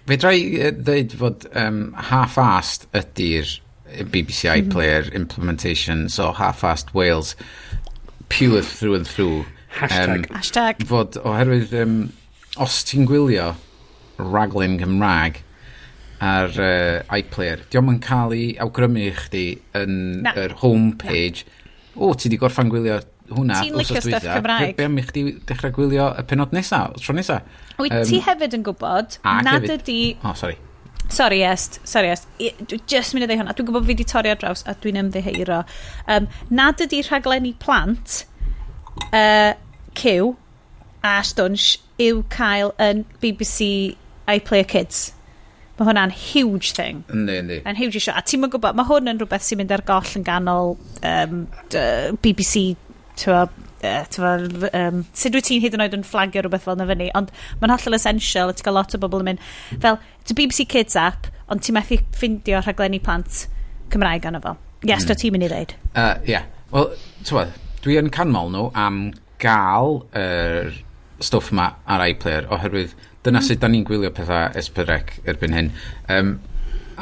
Fedra i ddeud fod half-assed ydy'r BBC iPlayer implementation, so half-assed Wales, pure through and through. Hashtag. Hashtag. Fod oherwydd os ti'n gwylio raglen Gymraeg ar iPlayer, dio'm yn cael ei awgrymu i chdi yn Na. yr homepage. O, ti di gorffan gwylio hwnna Ti'n licio wsos stuff dwytha. Cymraeg? Be am i chdi dechrau gwylio y penod nesa, tro nesa? Wyt ti hefyd yn gwybod A nad hefyd ydy O, oh, sorry. Sorry, Est. Sorry, Est. Dwi just mynd i ddeud hwnna. Dwi'n gwybod fi wedi torri ar draws a dwi'n ymddiheuro. Nad ydy rhaglenni plant Cyw a Stwnsh i'w cael yn BBC iPlayer Kids. Mae hwnna'n huge thing. Yndi. Yn huge issue. A ti'n yn gwybod, mae hwn yn rhywbeth sy'n mynd ar goll yn ganol BBC, ti'n sut wyt ti'n hyd yn oed yn flagio rhywbeth fel 'na fyny, ond mae'n hollol essential, a ti'n cael lot o bobl yn mynd, fel, it's a BBC Kids app, ond ti'n methu ffindio rhaglenni plant Cymraeg arno fo. Yes, mm. Ti'n mynd i ddeud. Yeah. Wel, ti'n dwi yn canmol nhw am gael yr stwff yma ar iPlayer, oherwydd dyna sut da ni'n gwylio pethau S4C erbyn hyn.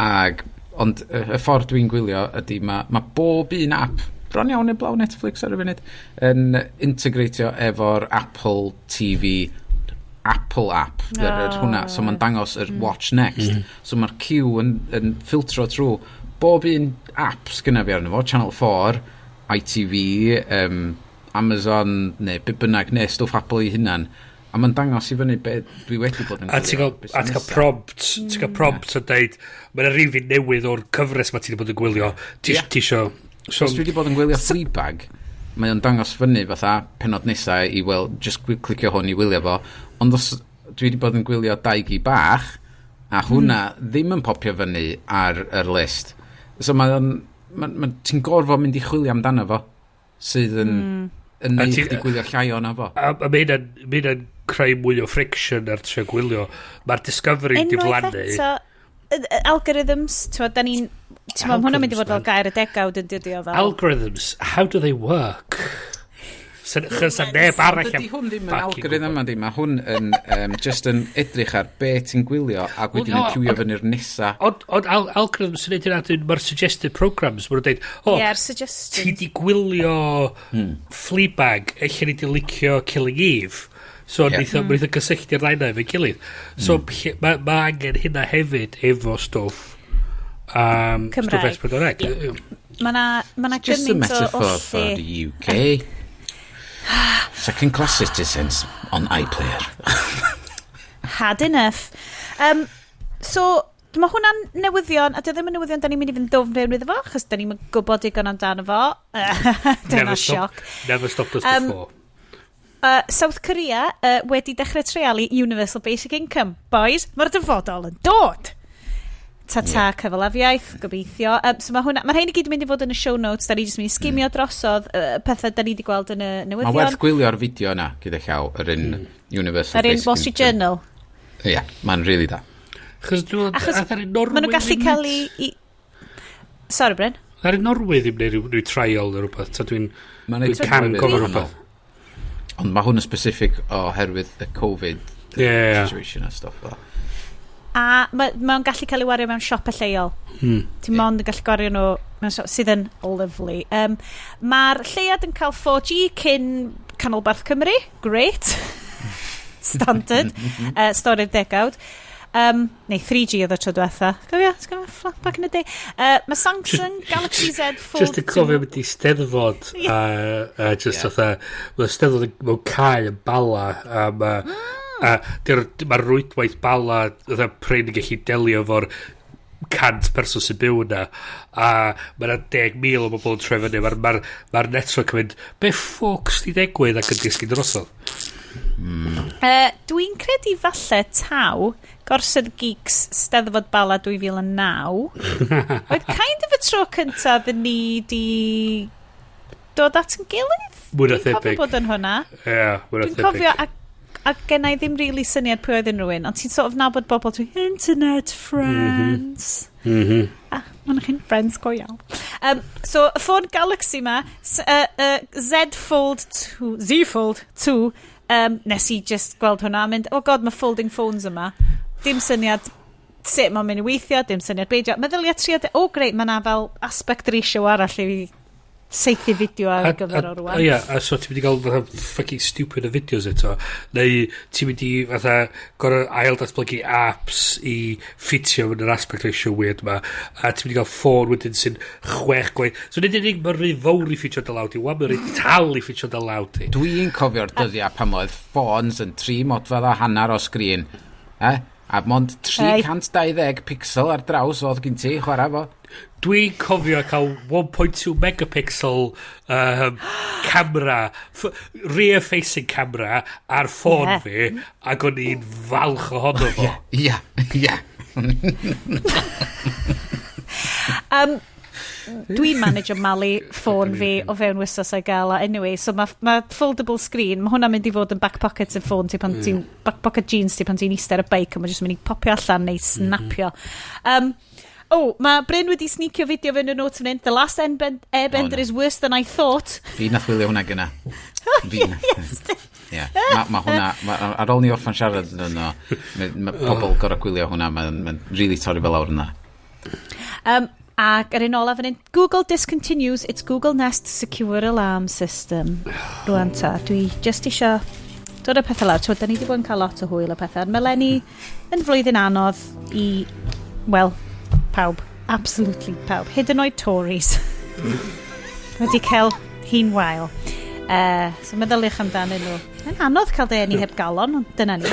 Ag, ond y ffordd dwi'n gwylio ydy mae ma bob un app, bron iawn eblaw Netflix ar y funud, yn integratio efo'r Apple TV Apple app, oh, yr hwnna, so mae'n dangos yr Watch Next. So mae'r queue yn filtro trwy bob un app sgynna fi arno fo, Channel 4, ITV, Amazon, neu be bynnag, neu stwff Apple ei hunan. A mae'n dangos i fyny be dwi wedi bod yn A ti'n cael, gwylio, be a sy'n ti'n cael nesa. prompt, ti'n cael prompt yn deud, mae'n rhifyn newydd o'r cyfres ma ti wedi bod yn gwylio. Ti ti isio. So, Os dwi wedi bod yn gwylio Fleabag, mae o'n dangos fyny fatha penod nesa i wel, just clicio hwn i wylio fo. Ond os dwi wedi bod yn gwylio Dau Gi Bach, a hwnna ddim yn popio fyny ar yr list. So mae'n... Ma, ma, ti'n gorfod mynd i chwilio amdano fo, sydd yn, yn A neud chdi gwylio llai o'na fo. A mae hynna'n ma hynna'n creu mwy o friction ar trio gwylio. Mae'r discovery Unwaith diflannu. eto, algorithms, ti'n da ni'n... Ti'n ma, hwnna'n mynd i fod fel Algorithms, gair y degawd yn dydi o fel. Algorithms, how do they work? Chos a neb arall Dydy hwn ddim yn fucking algorithm gwbod. yma di, mae hwn yn just yn edrych ar be ti'n gwylio ac wedyn Wel, yn no, ciwio fyny'r nesa. Ond algorithms sy'n neud hynna, mae'r suggested programs, maen nhw'n dweud, o, Ie, ar ti suggestions. di gwylio Fleabag, ella ni di licio Killing Eve. So yeah. Neith o gysylltu'r ddau na efo'i gilydd. So mae ma angen hynna hefyd efo stwff Cymraeg. stwff S4C. Mae na, ma na Just a gymaint o metaphor lle. for the UK. Second class citizens on iPlayer. Had enough. So, mae hwnna'n newyddion, a dy ddim yn newyddion da ni'n mynd i fynd ddofn fewn iddo fo, achos da ni'n gwybod digon amdano fo. Dyna Never sioc. Never stopped us before. South Korea wedi dechrau treialu Universal Basic Income. Boys, mae'r dyfodol yn dod! Ta-ta, yeah. Cyfalafiaeth, gobeithio. So mae hwnna, mae'r rhain i gyd yn mynd i fod yn y show notes, da ni jyst mynd i skimio drosodd pethau da ni wedi gweld yn y Mae newyddion. werth gwylio'r fideo yna gyda llaw, yr un Universal Yr un Basic Wall Street Income. Journal. Ie, yeah, mae'n really da. Chos dwi'n Achos Ath ar un Norway Maen nhw'n gallu ddim cael ei... Sorry, Bryn. Ar un Norway ddim neu ryw trial neu rhywbeth. Ta dwi'n Mae'n Dwi'n can gofio rhywbeth. Ond mae hwn yn specific oherwydd y Covid situation a stuff fel. A mae'n ma gallu cael ei wario mewn siop lleol. Ti'n mond yn gallu gwario nhw mewn siop, sydd yn lovely. Mae'r lleuad yn cael 4G cyn canolbarth Cymru. Great. Standard. Stori'r degawd. Neu 3G oedd y tro diwetha. Cofio? Ti'n cofio? Back in the day. Mae Samsung Galaxy Z Fold Just yn cofio mynd i steddfod a just fatha mae steddfod mewn cae yn Bala a ma a mae'r rwydwaith Bala fatha prin yn gallu delio efo'r 100 person sy'n byw yna a mae yna 10,000 o bobl yn troi fyny, mae'r ma ma network yn mynd, be ffwc sy'n digwydd, ac yn disgyn drosodd. Dwi'n credu falle taw Gorsedd Geeks Steddfod Bala 2009 oedd kind of y tro cyntaf ddyn ni di dod at yn gilydd. Mwy na Dwi'n cofio thebyg. bod yn hwnna. Ie, mwy na Dwi'n thebyg. cofio, a gen i ddim really syniad pwy oedd unrhyw un, ond ti'n sort of nabod bobl trwy internet friends. Ah, ma'n chi'n friends go iawn. So, y ffôn Galaxy ma, Z Fold 2, Z Fold 2, nes i just gweld hwnna a mynd, "Oh God, mae folding phones yma." Dim syniad sut mae'n mynd i weithio, dim syniad beidio. Meddylia trio, oh great, mae na fel aspect ratio arall i saethu fideo ar gyfer o rwan. Ie, a so ti'n mynd i gael fatha fucking stupid o fideos eto, neu ti'n mynd i fatha gorau ail datblygu apps i ffitio yn yr aspect ratio weird ma, a ti'n mynd i gael ffôn wedyn sy'n 6 gwaith. So nid unig mae'n rhy fawr i ffitio dy law di, wan mae'n rhy tal i ffitio dy law di. Dwi'n cofio'r dyddiau pan oedd ffôns yn 3 modfedd a hanner o sgrin. Eh? A mond 320 pixel ar draws oedd gen ti chwarae fo. Dwi'n cofio cael 1.2 megapixel camera, rear facing camera ar ffôn fi, ac o'n i'n falch ohono fo. Ia, ia. Dwi'n manage o malu ffôn fi o fewn wythnos o'i gael o anyway, so mae ma foldable screen, mae hwnna'n mynd i fod yn back pocket y ffôn ti pan ti'n, back pocket jeans ti pan ti'n eistedd ar y beic, a mae jyst yn mynd i popio allan neu snapio. Oh, mae Bryn wedi sneakio fideo fewn y notes fan hyn. "The Last Airbender Oh, no. is worse than I thought." Fi nath wylio hwnna gyna. Fi nath. Ie. Mae ma hwnna, ma, ar ôl ni orffan siarad yn yno, mae ma pobl gorau gwylio hwnna, mae'n ma really torri fel lawr yna. Ac yr un olaf fan hyn, Google discontinues its Google Nest Secure Alarm System. Rwan ta, dwi just isio dod â pethau lawr. Twyd, da ni wedi bod yn cael lot o hwyl o pethau. Mae eleni yn flwyddyn anodd i, well, pawb. Absolutely pawb. Hyd yn oed Tories wedi cael hi'n wael. So meddyliwch amdanyn nhw. Mae'n anodd cael dy eni heb galon, ond dyna ni.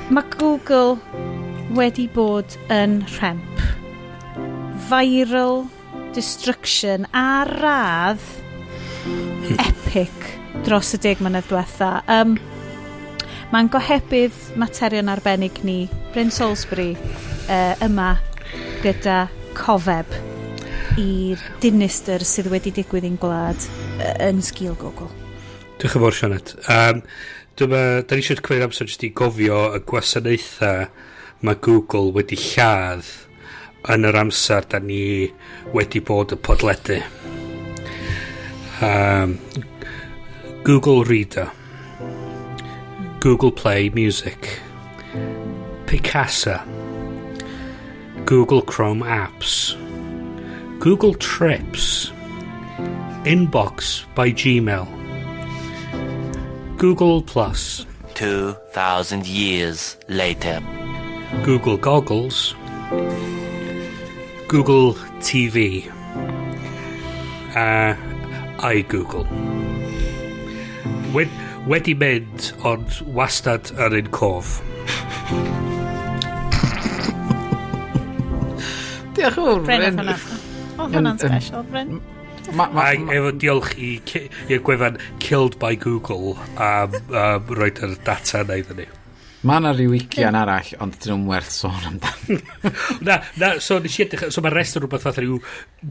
Mae Google wedi bod yn rhemp. Viral destruction ar radd epic dros y 10 mlynedd diwetha. Mae'n gohebydd materion arbennig ni, Bryn Salisbury, yma. gyda cofeb i'r dinistr sydd wedi digwydd i'n gwlad yn sgil Google. Diolch yn fawr, Sioned. Dyma, da ni eisiau cymryd amser jyst i gofio y gwasanaethau mae Google wedi lladd yn yr amser da ni wedi bod y podledu. Google Reader, Google Play Music, Picasa, Google Chrome Apps, Google Trips, Inbox by Gmail, Google Plus, 2,000 years later. Google Goggles, Google TV, a iGoogle. Wedi mynd, ond wastad yr un cof. Diolch yn fawr, Bryn, Bryn. oedd hwnna. Oedd hwnna'n special, Bryn. A efo diolch i'r gwefan Killed by Google am roed yr data yna iddyn ni. Mae yna rhyw ugian arall, ond dyn nhw'n werth sôn amdan. Na, so nes i edrych, so mae'r rest yn rhywbeth fath rhyw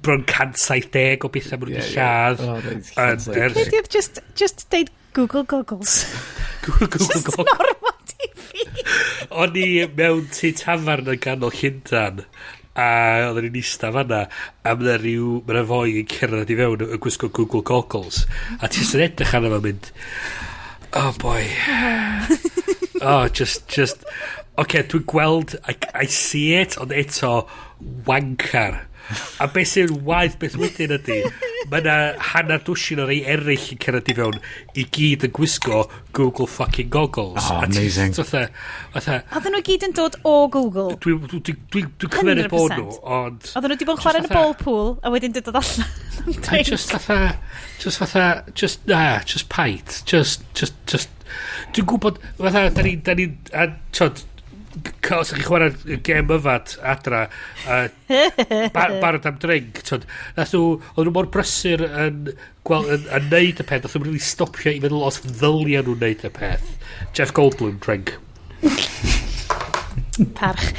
bron 170 o bethau maen nhw wedi lladd. O, reit, Yn 170. Credu oedd just deud Google Goggles. Google Just Goggles. normal TV. O'n i mewn tŷ tafarn yn ganol Llundan a oedden ni'n eista fanna a mae 'na foi yn cerdded i fewn yn gwisgo Google Goggles a ti'n sy'n edrych arno fo mynd, "Oh boy, oh, just okay, dwi'n gweld, I see it," ond eto wanker. A beth sy'n waeth beth wedyn ydy, mae yna hanner dwsin o rei eraill yn cerdded i fewn i gyd yn gwisgo Google fucking Goggles. Oh, A ti amazing. just fatha, Oedden nhw gyd yn dod o Google. Dwi cymeryd bod nhw, 100%. ond Oedden nhw wedi bod yn chwarae yn y fatha ball pool a wedyn dod allan am I drink. just fatha, just, na, just paid. Just, dwi'n gwybod, fatha, da ni, a, t'od, os ydych chi'n chwarae gêm yfad adra, a barod am drink, t'od, nath nhw, oedd nhw mor brysur yn, gweld, yn neud y peth, nath nhw'n really stopio i feddwl os ddylia nhw'n neud y peth. Jeff Goldblum, drink. Parch.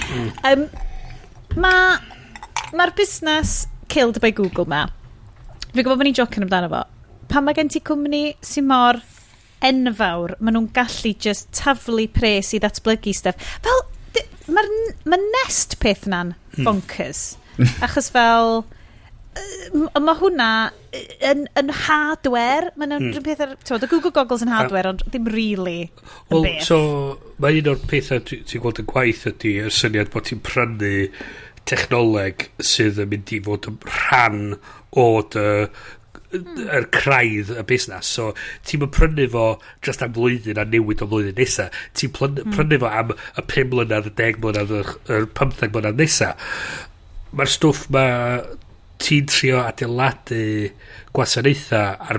Mae'r busnes Killed by Google ma. Fi'n gwybod bod ni'n jocyn amdano fo. Pan mae gen ti cwmni sy'n mor enfawr, maen nhw'n gallu just taflu pres i ddatblygu stuff. Fel, mae'r ma Nest peth na'n bonkers. Achos fel, mae hwnna yn hardware. Mae'n mm. peth ar, t'mod, y Google Goggles yn hardware, ond ddim really yn Wel, beth. So, mae un o'r pethau ti'n gweld yn gwaith ydy y syniad bod ti'n prynu technoleg sydd yn mynd i fod yn rhan o dy yr craidd y busnes. So, ti'n mynd prynu fo just am flwyddyn a newid o flwyddyn nesa. Ti'n prynu fo am y 5 mlynedd, y 10 mlynedd, yr 15 mlynedd nesa. Mae'r stwff ma ti'n trio adeiladu gwasanaethau ar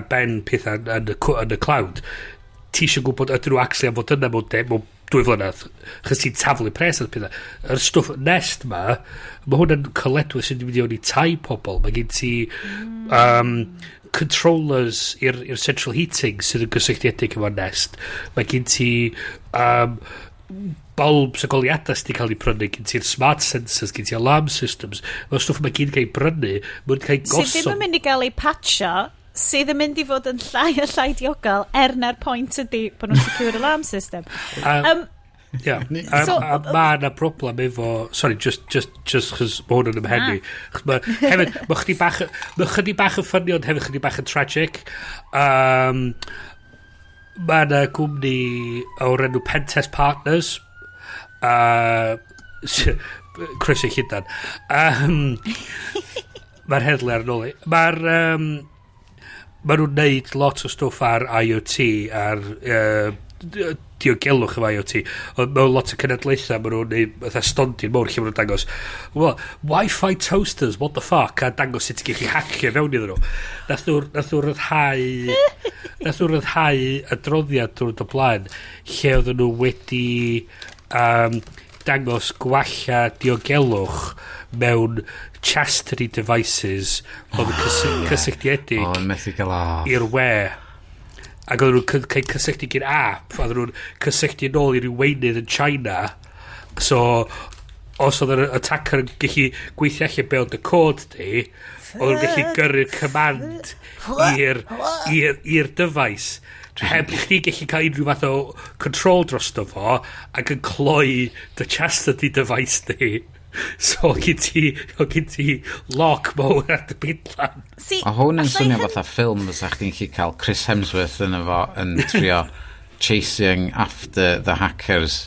ben pethau yn y cloud. Ti eisiau gwybod ydyn nhw actually am fod yna mewn 2 flynedd, chos ti'n taflu pres ar pethau. Yr stwff Nest ma, mae hwnna'n coledwyr sy'n mynd i fewn i tai pobl. Mae gen ti controllers i'r central heating sydd yn gysylltiedig efo Nest. Mae gen ti bulbs a goleuadau sydd wedi cael eu prynu, gen ti'r smart sensors, gen ti alarm systems. Mae'r stwff yma gyd yn cael ei brynu, mae'n cael ei Sydd ddim gosod. yn mynd i gael ei patcho, sydd yn mynd i fod yn llai a llai diogel, er na'r pwynt ydy bod nhw'n secure alarm system. Ia, a ma na problem efo. Sorry, just chos ma hwn yn ymhenni. Chos hefyd, mae chydig bach yn funny, ond hefyd chydig bach yn tragic. Ma na gwmni o'r enw Pentest Partners. Croeso i Llundan. Mae'r heddlu ar ôl i. Mae nhw'n neud lot o stwff ar IoT, ar diogelwch efo IoT. Ond mewn lot o cenedlaethau, maen nhw'n neud fatha stondin mawr lle maen nhw'n dangos, "Well, Wi-Fi toasters, what the fuck," a dangos sut ti'n gallu hacio fewn iddyn nhw. Nath nhw ryddhau adroddiad drwy'r o blaen, lle oedden nhw wedi dangos gwalla diogelwch mewn chastity devices oedd yn cysylltiedig O, yn methu gael off. i'r we. Ac oedden nhw'n cael cysylltu gyda app, a oedden nhw'n cysylltu nôl i ryw weinydd yn China. So, os oedd yr attacker yn gallu gweithio allan be oedd y cod di, oedd nhw'n gallu gyrru'r command i'r dyfais heb i chdi gallu cael unrhyw fath o control drosto fo ac yn cloi dy chastity device di. So o gyn ti lock mawr ar dy bidlan. See, Mae hwn yn allai swnio fatha ffilm fysa chdi'n gallu cael Chris Hemsworth yn efo yn trio chasing after the hackers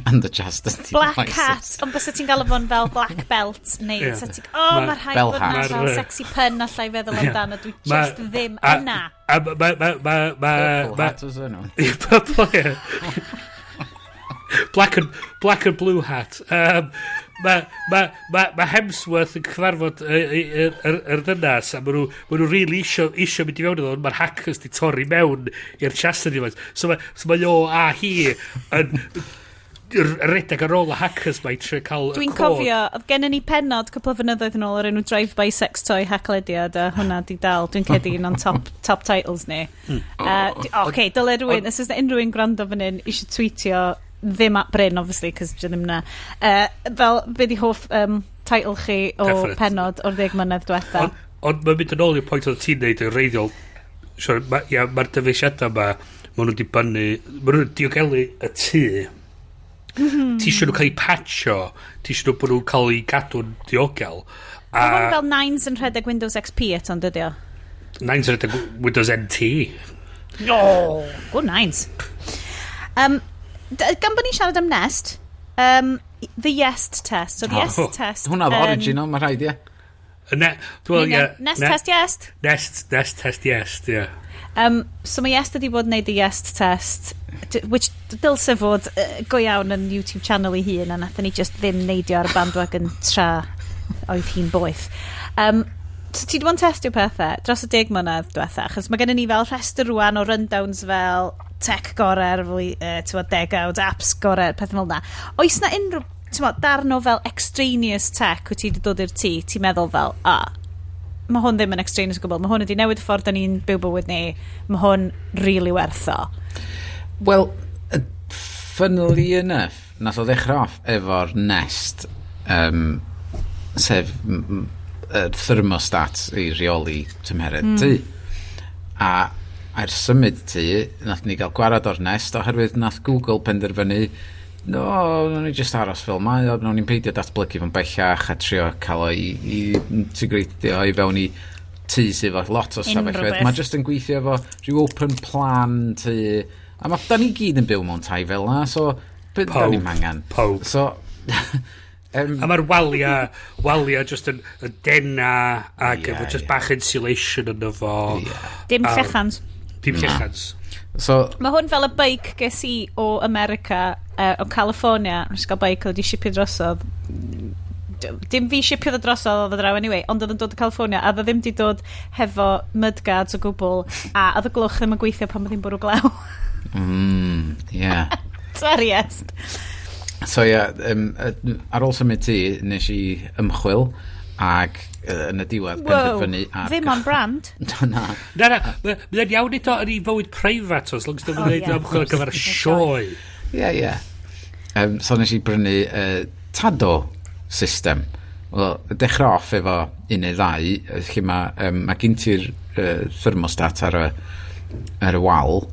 and the chastity Black devices. Hat, ond bysa ti'n galw fo'n fel Black Belt, neu yeah. Ti, oh, mae rhaid Bell bod na hat. fel sexy pun allai feddwl amdano, dwi just ddim yna. A ma Purple hat oes nhw. Purple, yeah. Black and blue hat. Mae ma Hemsworth yn cyfarfod yr ddynas a ma nhw really isio mynd i fewn iddo, ond mae'r hackers di torri mewn i'r chastity device. So mae o a hi yn redag ar ôl y hackers mae i trio cael y Dwi'n cod. cofio, oedd gennym ni pennod cwpl o flynyddoedd yn ôl o'r enw Drive-By Sex Toy Haclediad, a hwnna di dal, dwi'n credu un o'n top titles ni. Oce, dyle rhywun, os oes 'na unrhyw un gwrando fan hyn, eisiau tweetio, ddim at Bryn, obviously, cos dwi ddim na. Fel, be di hoff title chi o Definite. pennod o'r 10 mlynedd diwetha? Ond mae'n mynd yn ôl i'r pwynt oedd ti'n neud yn reiddiol. Sorry, ia, mae'r dyfeisiadau yma, maen nhw'n dibynnu, maen nhw'n diogelu y tŷ. Ti eisiau nhw cael eu patcho, ti eisiau nhw bod nhw'n cael eu gadw'n diogel. Mae hwn A fel Nines yn rhedeg Windows XP eto, yn dydi o? Nines yn rhedeg Windows NT. Oh, good Nines. Gan bod ni'n siarad am Nest, the Yes test. So the Yes Oh, test Hwnna oedd original, mae rhaid, ie. Ne, wel, Neu ie. Nest test Yes. Nest test Yes, ie. So mae Yes wedi bod yn neud y Yes test, which dylse fod go iawn yn YouTube channel ei hun, a nathon ni just ddim neidio ar y bandwagon tra oedd hi'n boeth. So ti wedi bod yn testio pethau dros y 10 mlynedd diwetha, achos mae gennym ni fel rhestr rwan o rundowns fel tech gorau'r t'mod, degawd, apps gorau, pethau fel na. Oes na unrhyw t'mod, darn o fel extraneous tech wyt ti wedi dod i'r tŷ, ti'n meddwl fel, ah, mae hwn ddim yn extraneous o gwbl, mae hwn wedi newid y ffordd da ni'n byw bywyd ni, mae hwn really werth o. Wel, funnily enough, nath o ddechrau off efo'r Nest, sef y thermostat i reoli tymheredd tŷ. A ers symud tŷ, nath ni gael gwarad o'r Nest oherwydd nath Google penderfynu, no, nawn ni just aros fel mae o, nawn ni'n peidio datblygu fo'n bellach a trio cael o i integreitio i fewn i tŷ sydd efo lot o Unrhyw stafelloedd. beth. Mae just yn gweithio efo rhyw open plan tŷ. A mae da ni gyd yn byw mewn tai fel na, so be, da Pawb. ni'n angen. Pawb. So, A mae'r walia just yn dena ac efo just bach insulation yno fo. Dim llechans. Dim llechans. So, Mae hwn fel y bike ges i o America, o California. Nes i gael bike oedd wedi shipio drosodd. Dim fi shipio ddo drosodd oedd o draw anyway, ond oedd yn dod o California, a oedd o ddim wedi dod hefo mudguards o gwbl, a oedd y glwch ddim yn gweithio pan oedd hi'n bwrw glaw. Sorry, Est. So ie, yeah, ar ôl symud tŷ, nes i ymchwil ac yn y diwedd penderfynu ar Ddim on brand. Na. Na, na, mae'n iawn i do yn ei fywyd preifat os long as dwi'n Oh, gwneud ie, ymchwil ar gyfer y sioe. Ie, ie. So nes i brynu Tado system. Wel, dechrau off efo un neu ddau, lle mae gen ti'r thermostat ar y wal,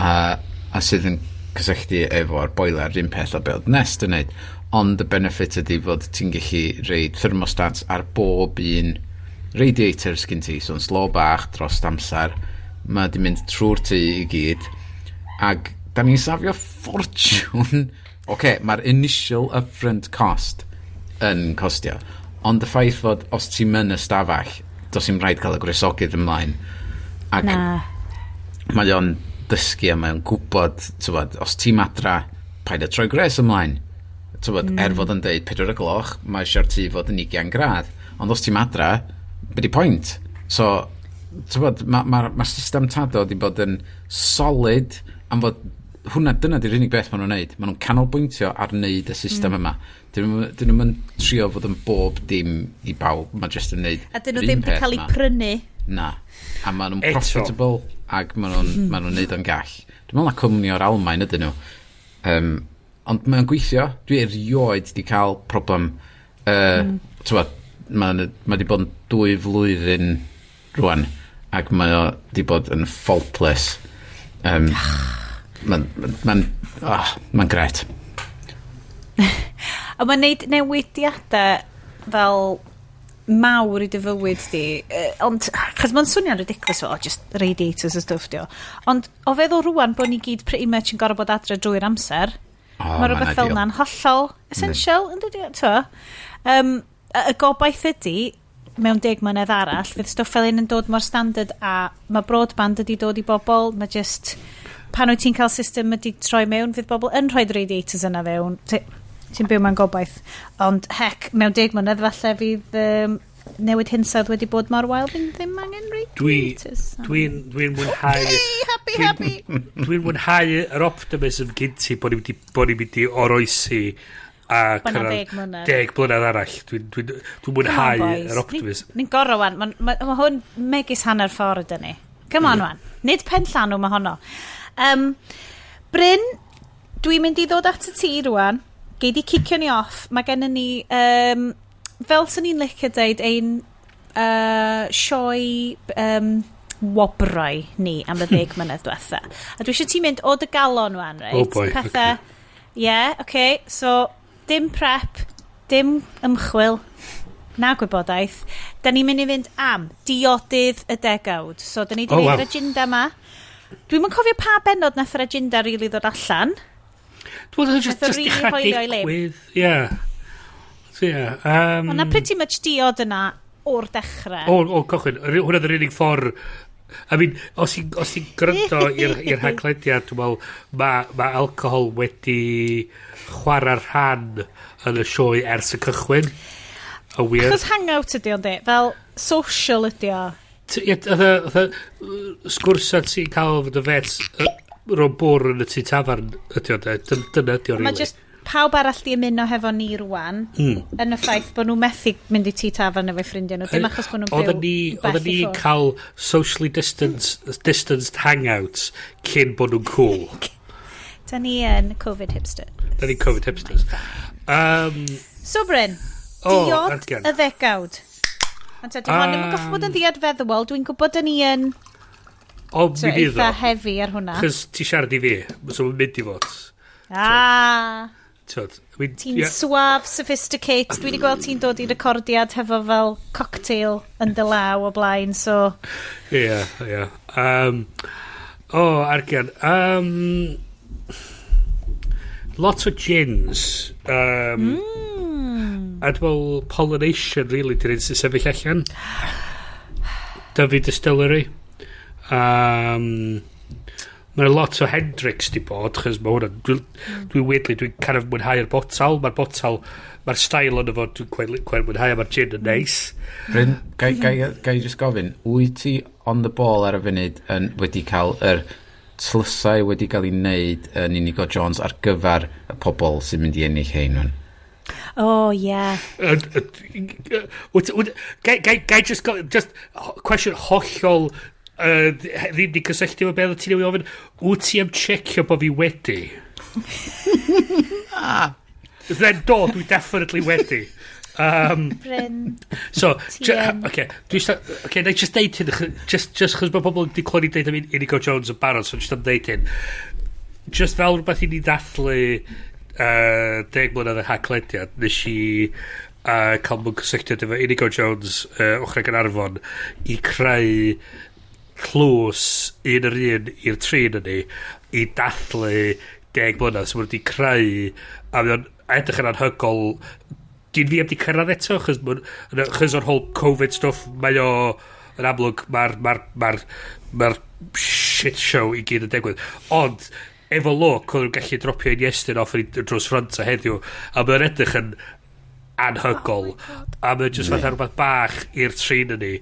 a sydd yn cysylltu efo'r boiler un peth o be oedd Nest yn neud. Ond y benefit ydy fod ti'n gallu reid thermostat ar bob un radiator sgyn ti, so'n slo bach dros amser. Mae di mynd trwy'r tŷ i gyd. Ac da ni'n safio ffortiwn. Oce, okay, mae'r initial upfront cost yn costio. Ond y ffaith fod os ti'n mynd y stafell, does dim rhaid cael y gwresogydd ymlaen. Ac Na. mae o'n dysgu a mae o'n gwybod, tywod, os ti'n adra, paid â troi gwres ymlaen. Tywod, er fod yn deud 4 y gloch, mae eisiau'r tŷ fod yn 20 gradd. Ond os ti'n adra, be di pwynt? So, tywod, mae'r ma system Tado wedi bod yn solid am fod hwnna, dyna di'r unig beth maen nhw'n neud. Maen nhw'n canolbwyntio ar wneud y system yma. Dyn nhw'n trio fod yn bob dim i bawb. Mae jyst yn neud A dyn nhw yr un ddim wedi peth cael eu 'ma. prynu. Na. A maen nhw'n Eto. profitable ac maen nhw'n ma nhw neud o'n gall. Dwi'n meddwl na cwmni o'r Almaen ydyn nhw. Um, Ond mae'n gweithio. Dwi erioed di cael problem. Mm. Mae ma di bod yn 2 flwyddyn rwan ac mae o di bod yn faultless. Mae'n ma, ma, oh, ma gret. A mae'n neud newidiadau fel mawr i dy fywyd di. Ond, chos mae'n swnio'n ridiculous fel, oh, just radiators a stuff di o. Ond o feddwl rwan bod ni gyd pretty much yn gorfod bod adre drwy'r amser, Oh, mae rhywbeth fel ideal. na'n hollol essential, yn dydi? T'o? Y gobaith ydy, mewn 10 mlynedd arall, fydd stwff fel un yn dod mor standard a mae broadband ydi dod i bobl, mae just, pan wyt ti'n cael system ydi troi mewn, fydd bobl yn rhoi radiators yna fewn. Ti'n byw mewn gobaith. Ond heck, mewn 10 mlynedd falle fydd newid hinsawdd wedi bod mor wael fydd ddim angen radiators. Dwi'n mwynhau Hey, happy, happy. Dwi'n mwynhau yr optimism gyn ti bod ni'n mynd i oroesi a Bo' 'na cyrraedd 10 mlynedd. 10 blynedd arall. Dwi mwynhau Come on, boys. yr optimism. Ni'n gorau wan. Mae ma hwn megis hanner ffordd ydyn ni. Come on wan. Nid pen llanw mae honno. Bryn, dwi'n mynd i ddod at y ti rwan. Gei di cicio ni off. Mae gennym ni, fel sy'n ni'n licio deud, ein sioe wobrau ni am y 10 mlynedd diwetha. A dwi eisiau ti mynd o dy galon wan, reit? Oh boy, Pethau. Yeah, okay. So, dim prep, dim ymchwil, na gwybodaeth. Da ni'n mynd i fynd am diodydd y degawd. So, da ni wedi Oh, oh, wow. yr agenda yma. Dwi'm yn cofio pa bennod nath yr agenda really ddod allan. Dwi'n meddwl just, Nath o just really dechrau hoelio i le. digwydd. Ie. So, ie. Ond na pretty much diod yna o'r dechrau. O, cychwyn. Hwnna oedd yr unig ffordd. I mean, os ti'n gwrando i'r haglediad, dwi'n meddwl, mae ma alcohol wedi chwarae rhan yn y sioe ers y cychwyn. Y wir. Achos hangout ydi o'n de, fel social ydi o. Ie, fatha, sgwrsa ti'n cael fod y fet rhwng bwr yn y tŷ tafarn ydi o, de. Dyna ydi o, Mae really. just pawb arall di ymuno hefo ni rwan yn y ffaith bod nhw methu mynd i tŷ tafarn efo'i ffrindiau nhw. Dim achos bod nhw'n byw bell Oedden i ni ffwrdd. cael socially distanced hangouts cyn bod nhw'n cool. Da ni yn Covid hipster. Da ni'n Covid hipsters. So Bryn, O, diod argen. y ddegawd. Ond ta, di hon ddim yn goffo bod yn ddiod feddwol. Dwi'n gwybod da ni yn O, so, mi fydd eitha o. heavy ar hwnna. Chos ti siarad i fi, so mae'n mynd i fod. Ah, T'wod, I mean, ti'n ie, suave, sophisticated. Dwi wedi gweld ti'n dod i recordiad hefo fel cocktail yn dy law o blaen, so. Ie. O, argian. Lot o gins. A dwi'n meddwl Pollination, really, di'r un sy'n sefyll allan. Dyfi Distillery. Mae'n lot o Hendrix di bod, chos mae hwnna, dwi'n dwi weirdly, dwi'n kind of mwynhau'r botal, mae'r botal, mae'r style ond fo, dwi'n quite mwynhau, a mae'r gin yn neis. Bryn, gai just gofyn, wyt ti on the ball ar y funud yn wedi cael yr tlysau wedi cael ei wneud yn Inigo Jones ar gyfer y pobl sy'n mynd i ennill hein nhw'n? Oh, yeah. Gai just, just cwestiwn hollol ddim di cysylltu efo beth ti'n ei ofyn, wyt ti am checio bod fi wedi? Then do, dwi definitely wedi. Bryn. So, Ti yn. okay, dwi okay, na i just deud hyn, just chos mae pobl wedi clywed ni deud am Inigo Jones yn barod, so just am deud hyn. Just fel rhywbeth i ni ddathlu 10 mlynedd y haglediad, nes i cael mwyn cysylltiad efo Inigo Jones ochr Gaernarfon i creu tlws un yr un i'r tri yn ni i dathlu 10 mlynedd. So, maen nhw wedi creu, a mae o'n edrych yn anhygoel. Dyn fi heb di cyrraedd eto, chos o'r whole Covid stuff, mae o yn amlwg, mae'r ma ma ma shit show i gyd yn digwydd. Ond, efo lwc, oedd nhw'n gallu dropio un Iestyn off yn drws front a heddiw, a mae'n edrych yn anhygol. Oh, a mae'n just fatha rhywbeth bach i'r trin yn ni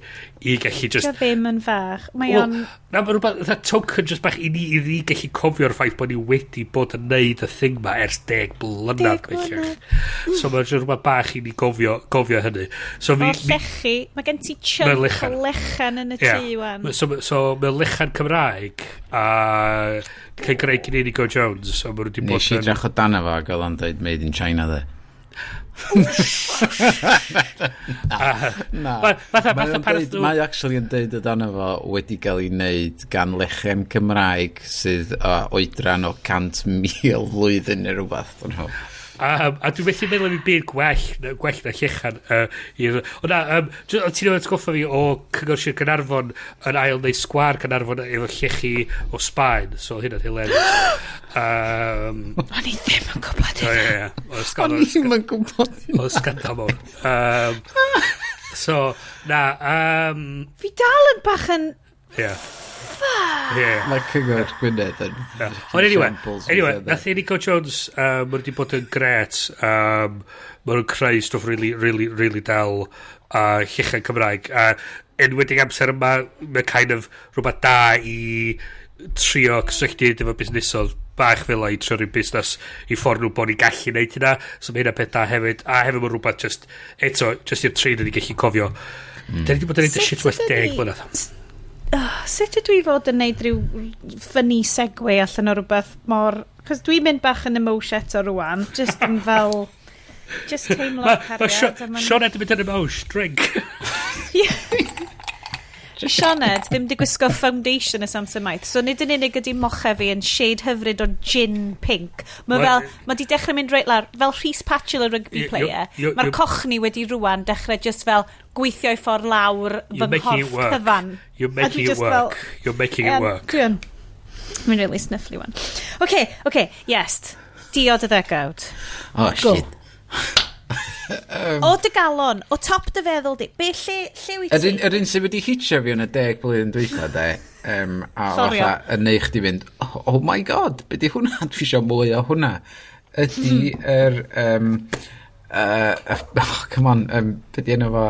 i gallu just... Dio ddim yn fach. Mae o'n... Na, mae rhywbeth, fatha token just bach i ni gallu cofio'r ffaith bod ni wedi bod yn neud y thing ma ers 10 blynedd bellach. So mae'n just rhywbeth bach i ni gofio hynny. So mi, o llechi, mae gen ti chunk o lechan yn y tŷ wan. So mae'n lechan Cymraeg a cael greu gen Inigo Jones. So maen nhw wedi bod Nes i drach o dan efo ac oedd o'n dweud "made in China" dde. Na. Mae actually yn deud o dan efo wedi cael ei wneud gan lechen Cymraeg sydd o oedran o 100,000 flwyddyn neu rhywbeth. A dwi'n methu meddwl am i byd gwell na llechan. O na, ti'n newydd atgoffa fi o Cyngor Sir Gaernarfon yn ail neu sgwar Gaernarfon efo llechi o Sbaen. So hynna'n hilarious. O'n i ddim yn gwybod hynna. Ie, ie. O'n i ddim yn gwybod hynna. Oedd sgandal mawr. So, na... Fi dal yn bach yn... Ie. Yeah. Mae Cyngor Gwynedd yn Ond anyway, nath Inigo Jones, maen nhw wedi bod yn gret. Maen nhw'n creu stwff really, really, really dal a llechau Cymraeg. A enwedig amser yma, mae kind of rhywbeth da i trio cysylltu efo busnesodd bach fel i trio rhyw busnes i ffordd nhw bod ni'n gallu neud hynna. So mae hynna peth da hefyd. A hefyd mae rhywbeth just, eto, just i'r trin ni gallu cofio. Da ni wedi bod yn neud y shit well 10 mlynedd. Oh, sut ydw i fod yn neud rhyw funny segue allan o rhywbeth mor... Cos dwi'n mynd bach yn emotion eto rwan, just yn fel... Just teimlo cariad. Mae Sioned yn mynd yn emotion, drink. Sioned ddim di gwisgo foundation ers amser maith. So nid yn unig ydy moche fi yn shade hyfryd o gin pink. Mae fel, mae di dechrau mynd reit lawr, fel Rhys Patchell y rugby player. Mae'r cochni wedi rwan dechrau just fel gweithio i ffordd lawr fy nghorff cyfan. You're making it work. Fel, you're making it work. Dwi'n Mae'n really sniffly one. Okay, yes. Diod y ddegawd. Oh, shit. O dy galon, o top dy feddwl di. Be, lle wyt ti? Yr un sydd wedi hitio fi yn y 10 blwyddyn dwytha, de, a fatha yn neu chdi fynd, oh my God, be di hwnna? Dwi eisiau mwy o hwnna." Ydy yr... Oh, come on, be di enw fo?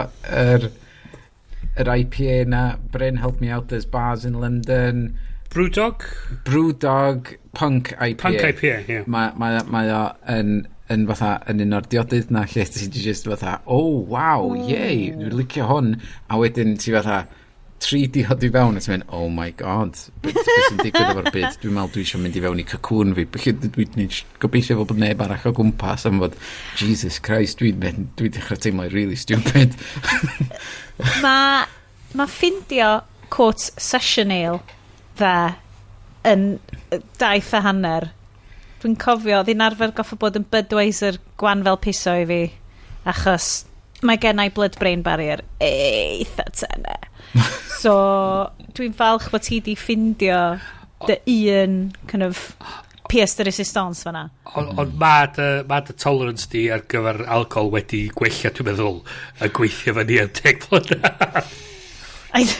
Yr IPA na, Bryn, help me out, there's bars in London. Brewdog? Brewdog Punk IPA. Punk IPA, ie. Yeah. Mae o yn fatha, yn un o'r diodydd na lle ti just fatha, "Oh, wow, yay, dwi'n licio hwn." A wedyn ti fatha, tri diod i fewn, a ti'n mynd, "Oh my God, beth be sy'n digwydd efo'r byd? Dwi'n meddwl dwi eisiau mynd i fewn i cocoon fi." Felly dwi'n gobeithio fod bod neb arall o gwmpas am fod, Jesus Christ, dwi'n dwi dechrau teimlo really stupid. Mae ffindio quote session ale dde yn daith a hanner. Dwi'n cofio, oedd hi'n arfer goffa bod yn Budweiser gwan fel piso i fi, achos mae gen i blood-brain barrier eitha tene. So, dwi'n falch bod ti di ffindio dy un kind of pièce de résistance fanna. Ond ma dy, ma dy tolerance di ar gyfer alcohol wedi gwella, dwi'n meddwl, a gweithio fan ni am 10 mlynedd.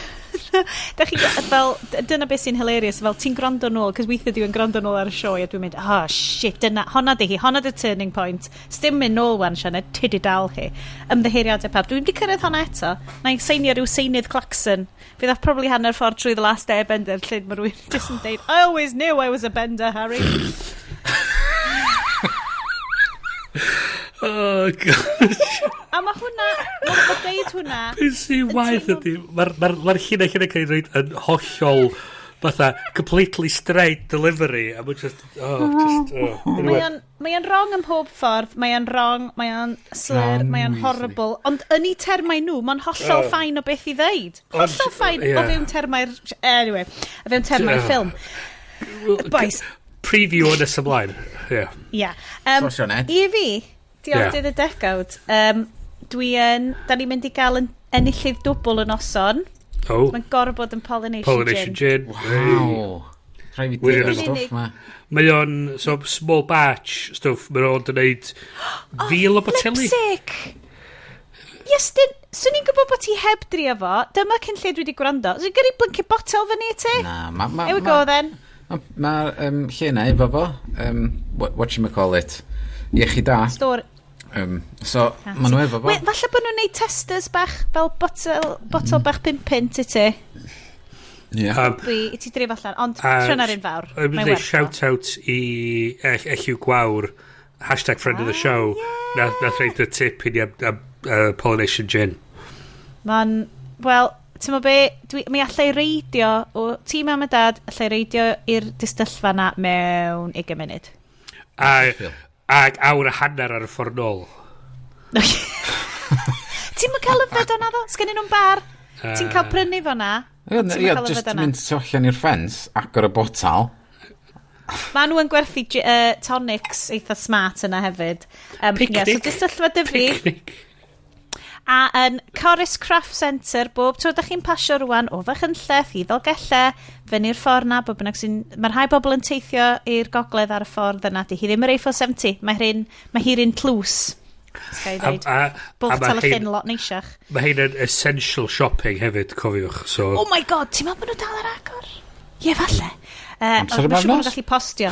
Da chi, fel, dyna beth sy'n hilarious, fel ti'n gwrando nôl, cos weithiau dwi'n gwrando nôl ar y sioe a dwi'n mynd, "Oh shit, dyna, honna di hi, honna di turning point." Sdim mynd nôl wan, Sianed, ti di dal hi. Ymddiheuriadau pawb. Dwi'n di cyrraedd honna eto. Na i seinio rhyw seinydd klaxon. Fydd off probably hanner ffordd trwy The Last Airbender lle mae rhywun just yn deud, "I always knew I was a bender, Harry." Oh, gosh. A mae hwnna, mae deud hwnna... Beth sy'n waith ydy, mae'r ma ma llinell yna cael ei roed yn hollol fatha completely straight delivery a mae'n just, oh, just, oh. Anyway. Mae o'n wrong ym mhob ffordd, mae o'n wrong, mae o'n slur, mae o'n horrible, ond yn ei termau nhw, mae'n hollol fine o beth i ddeud. Hollol fine o fewn termau'r... Anyway, o fewn termau'r ffilm. Boys. Preview o nes ymlaen. Yeah. Yeah. So, Sioned. I fi, diodydd y degawd, dwi yn... Da ni'n mynd i gael yn enillydd dwbl yn noson. Oh. Mae'n gorfod bod yn Pollination, Pollination Gin. Gin. Wow. Rhaid fi drio Wirioneddol. stwff ma. Mae o'n, so, small batch stwff, mae o'n gwneud 1,000 o boteli. Flipsick! Yes, dyn, swn i'n gwybod bod ti heb drio fo. Dyma cyn lle dwi wedi gwrando. So, gyrru blinking botel fyny i ti? Na, ma, Here we go then. Ma, ma lle na efo fo, what you call it, iechyd da. Stor. So, maen nhw efo fo. We, falle bod nhw'n neud testers bach, fel botel, botel bach 5 pint i ti. Ie. Dwi, i ti drif allan, ond tryna'r un fawr. Mae'n Mae'n dweud werth o. shout out i Elliw Gwawr, #friendoftheshow, nath roid y tip i ni am Pollination Gin. Mae'n, wel, ti'n mo be, dwi, mi allai reidio o tŷ mam a dad, allai reidio i'r distyllfa na mewn 20 munud. Ag awr a hanner ar y ffordd nôl. Ti'n mynd cael yfed o'na ddo? Sgennyn nhw'n bar? Ti'n cael prynu fo na? Ie, Ti'm yn ie, cael just yfed o'na? mynd tu allan i'r ffens, agor y botal. Maen nhw yn gwerthu tonics eitha smart yna hefyd. Picnic. Yeah, so distyllfa Dyfi. Picnic. A yn Corris Craft Centre, bob tro da chi'n pasio rwan o Fachynlleth i Ddolgellau, fyny'r ffordd na, bob bynnag sy'n... Mae rhai bobl yn teithio i'r gogledd ar y ffordd yna. Di hi ddim yr A470, mae hi'r un tlws. Sga i ddeud. A Bwlch ma' tal y hein- llyn lot neisiach. Mae hein yn essential shopping hefyd, cofiwch. So, Oh my God, ti'n meddwl bod nhw dal ar agor? Ie, falle. Amser Mae'n siŵr bod nhw'n yma nos? gallu postio.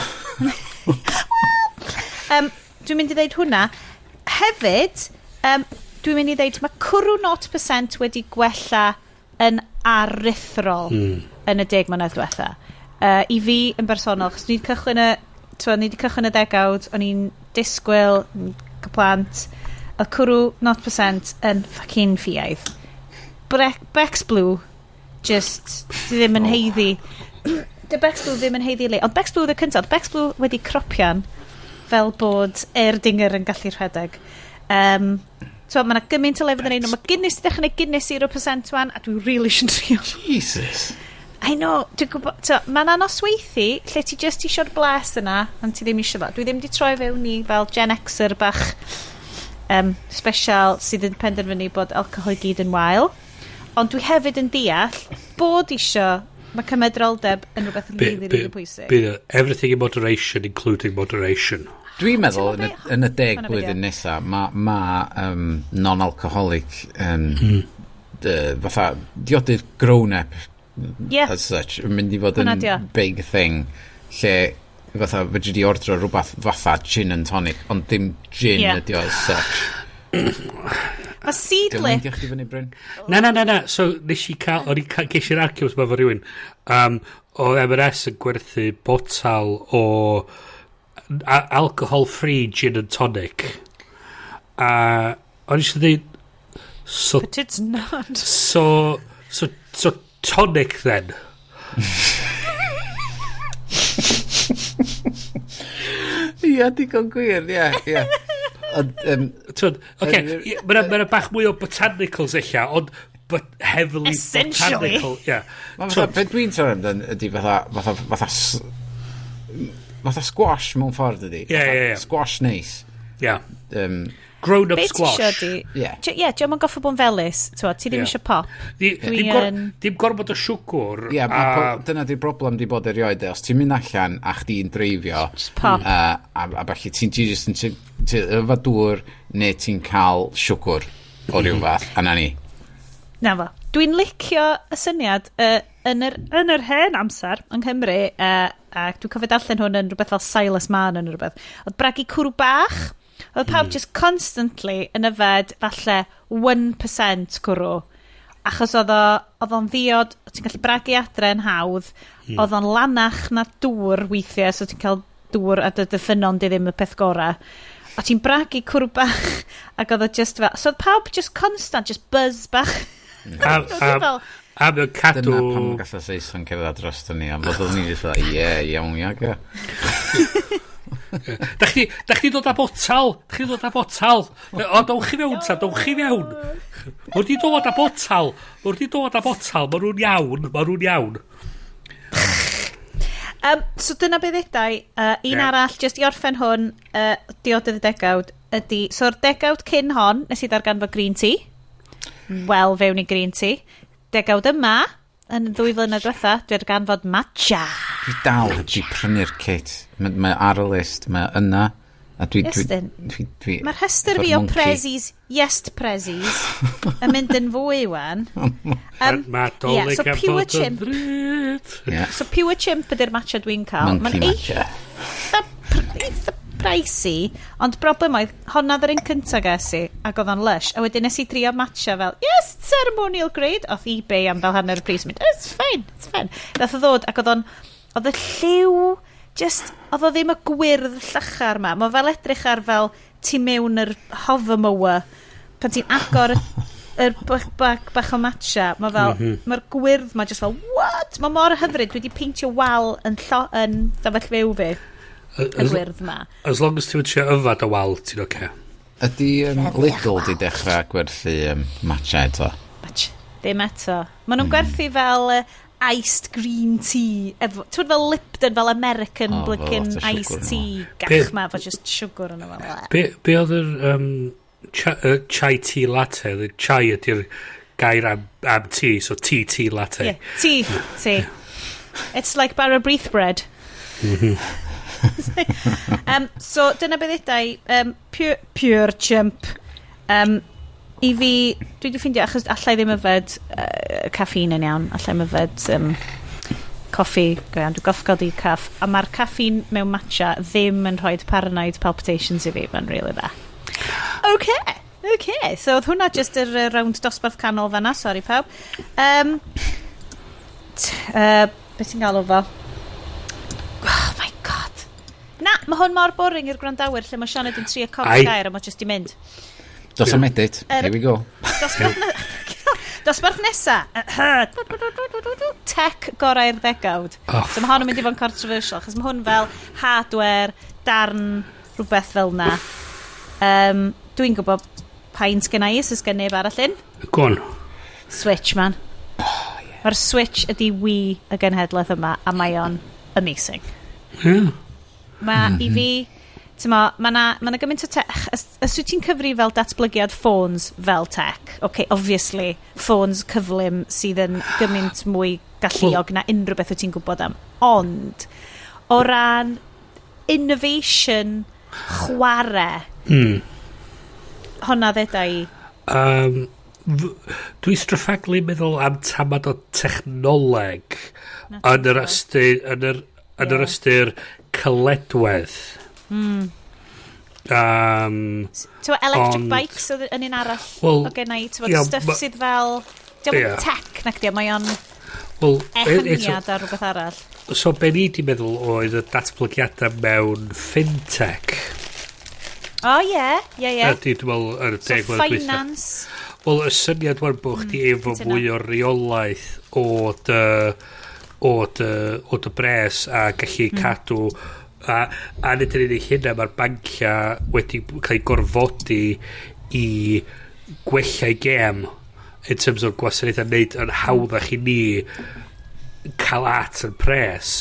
Wel, dwi'n mynd i ddeud hwnna. Hefyd, dwi'n mynd i ddeud mae cwrw 0% wedi gwella yn aruthrol yn y 10 mlynedd diwetha. I fi yn bersonol, chos ni wedi cychwyn y, t'wo, ni wedi cychwyn y degawd, o'n i'n disgwyl, cael plant, y cwrw 0% yn fucking ffiaidd. Beck's Blue, just, di ddim yn haeddu. Dy Beck's Blue ddim yn haeddu le. Ond Beck's Blue oedd y cyntaf. Oedd Beck's Blue wedi cropian fel bod Erdinger yn gallu rhedeg. So, mae yna gymaint o lefydd yn ein. Mae Guinness, di dechrau gwneud Guinness 0% wan, a dwi really eisiau trio. Jesus. I know, dwi'n gwybod, so, mae yna nosweithi lle ti just isio'r bles yna, ond ti ddim isio fo. Dwi ddim di troi fewn i fel Gen Xer bach special sydd yn penderfynu bod alcohol i gyd yn wael. Ond dwi hefyd yn deall bod isio, mae cymedroldeb yn rhywbeth really, really pwysig. Everything in moderation, including moderation. Dwi'n meddwl Ti'n yn y, meddwl be- yn y 10 Hwnna blwyddyn be' nesa, mae ma, non-alcoholic fatha diodydd grown-up as such yn mynd i fod Hwnna yn 'di o. big thing lle fatha fedri di ordro rhywbeth fatha gin and tonic ond dim gin ydi o as such. Mae Diolch yn Seedlip, meindio chdi fyny, Bryn? Na, na, na, na. So, nes i cael, o'n i cael, ges i'r argument yma efo rhywun. O M&S yn gwerthu botal o alcohol-free gin and tonic. A o'n i eisiau dweud, so, but it's not. so tonic then. Ia, digon gwir, ie. Ond, Twyd, oce, Yn- mae'n ma bach mwy o botanicals ella, ond but heavily Essentially. botanical. Yeah. Ma' fatha, be dwi'n sôn amdan ydy fatha squash mewn ffordd ydy. Ie, Fatha ie, ie. Squash neis. Yeah. Grown-up Be ti squash. isio di? Ie. Ie, diolch yn goffo bod yn felys. T'wo, ti ddim eisiau pop. Dwi Dim gormod o siwgr. Ie, dyna di'r broblem di bod erioed. Os ti'n mynd allan a chdi'n dreifio, Just pop. A falle ti'n ti just yn ti yfad dŵr neu ti'n cael siwgr o ryw fath, a na ni. Na fo. Dwi'n licio y syniad yn yr hen amser yng Nghymru, ac dwi'n cofio darllen hwn yn rhywbeth fel Silas Mann yn rhywbeth, oedd bragu cwrw bach. Oedd pawb just constantly yn yfed falle 1% cwrw. Achos oedd o'n ddiod, ti'n gallu bragu adre yn hawdd, oedd o'n lanach na dŵr weithiau, so ti'n cael dŵr a dy ffynnon di ddim y peth gorau. A ti'n bragu cwrw bach, ac oedd o just fel... So oedd pawb just constant, just buzz bach. A, Oedd o fel, a mae'n cadw. Dyna pam gallai Saeson cerdded dros ni, am fod o'n ni just fel, ie, iawn, ia, ga. Da chdi dod â botal? Da chdi dod â botal? O, dowch chi fewn ta, dowch chi fewn. Mae wedi dod â botal. Mae wedi dod â botal. Mae nhw'n iawn. Mae nhw'n iawn. So dyna beth ddedai. Un arall, just i orffen hwn, diodydd y degawd, ydy... So'r degawd cyn hon, nes i ddarganfod green tea. Wel, fewn i green tea. Degawd yma, yn y 2 flynedd diwetha, dwi darganfod matcha. Dwi dal heb di prynu'r kit. Mae ma ar y list, mae yna. A dwi Iestyn. dwi Mae'r rhestr efo'r fi o monkey. prezis, yes prezis, yn mynd yn fwy wan. Mae dolyg so am pure fod yn chimp. ddrud. Ie. So pure chimp ydy'r matcha dwi'n cael. Monkey Mae'n matcha. eitha, eitha pricey, ond broblem oedd, honna oedd yr un cynta ges i, ac oedd o'n lush. A wedyn nes i drio matcha fel, "Yes, ceremonial grade." Oedd eBay am fel hanner y pris, mynd, "It's fine, it's fine." Nath o ddod, ac oedd o'n, oedd y lliw, just, oedd o ddim y gwyrdd llachar ma. Mae fel edrych ar fel tu mewn yr hover mower, pan ti'n agor y bach, bach, bach o matcha, mae fel, mae'r gwyrdd ma just fel, "What?" Mae mor hyfryd, dwi wedi peintio wal yn, llo, yn stafell fyw fi, y gwyrdd ma. As long as ti'n trio yfad y wal, ti'n oce. Ydy Lidl di dechrau gwerthu matcha eto? Matcha. Ddim eto. Maen nhw'n gwerthu fel iced green tea. Efo, ti'n fel Lipton, fel American O, fel blickin lot o siwgr iced yno. tea gach ma, efo just siwgr yno fel. Be oedd yr chai tea latte? The chai ydy'r gair am tea, so tea tea latte. Yeah, tea, tea. It's like bara brith bread. So, dyna beth ydau, pure chump. I fi, dwi wedi ffeindio, achos allai ddim yfed caffeine yn iawn, allai ddim yfed coffi, go iawn, dwi'n goffo gael decaf, a mae'r caffeine mewn matcha ddim yn rhoi paranoid palpitations i fi, mae'n really dda. Okay, so oedd hwnna just yr round dosbarth canol fanna, sorry pawb. Beth ti'n galw fo? Oh my God. Na, mae hwn mor boring i'r gwrandawyr lle mae Sioned yn trio cofio gair a mae just i mynd. Dos am edit. Here we go. Dosbarth nesa. Tech gorau'r ddegawd. Oh. So mae hwn yn mynd i fod yn controversial, achos mae hwn fel hardware, darn, rhywbeth fel na. Dwi'n gwybod paint gen i, os gen neb arall un. Go on. Switch, man. Mae'r Switch ydy Wii y genhedlaeth yma, a mae o'n amazing. Mae i fi, ti'n mo, mae na gymaint o tech, os wyt ti'n cyfri fel datblygiad ffôns fel tech, okay, obviously, ffôns cyflym sydd yn gymaint mwy galluog na unrhyw beth wyt ti'n gwybod am. Ond, o ran innovation chwarae, honna ddeda i. Dwi'n straffaglu meddwl am tamad o technoleg yn yr ystyr, yn yr ystyr caledwedd. Ti'n electric bikes oedd yn un arall Wel, o gen i, ti'n ie, stuff sydd fel, diolch tech nac di, mae o'n Wel, ehangiad ar rhywbeth arall. So be ni di meddwl oedd y datblygiadau mewn fintech. O ie. Ydy, dwi'n meddwl, yn y So 10 mlynedd dwytha. finance. Wel, y syniad wan bod chdi efo cytuno. mwy o reolaeth o dy bres a gallu cadw a nid yn unig hynna, mae'r banciau wedi cael eu gorfodi i gwella gêm in terms of gwasanaethau wneud yn hawddach i ni cael at yn pres.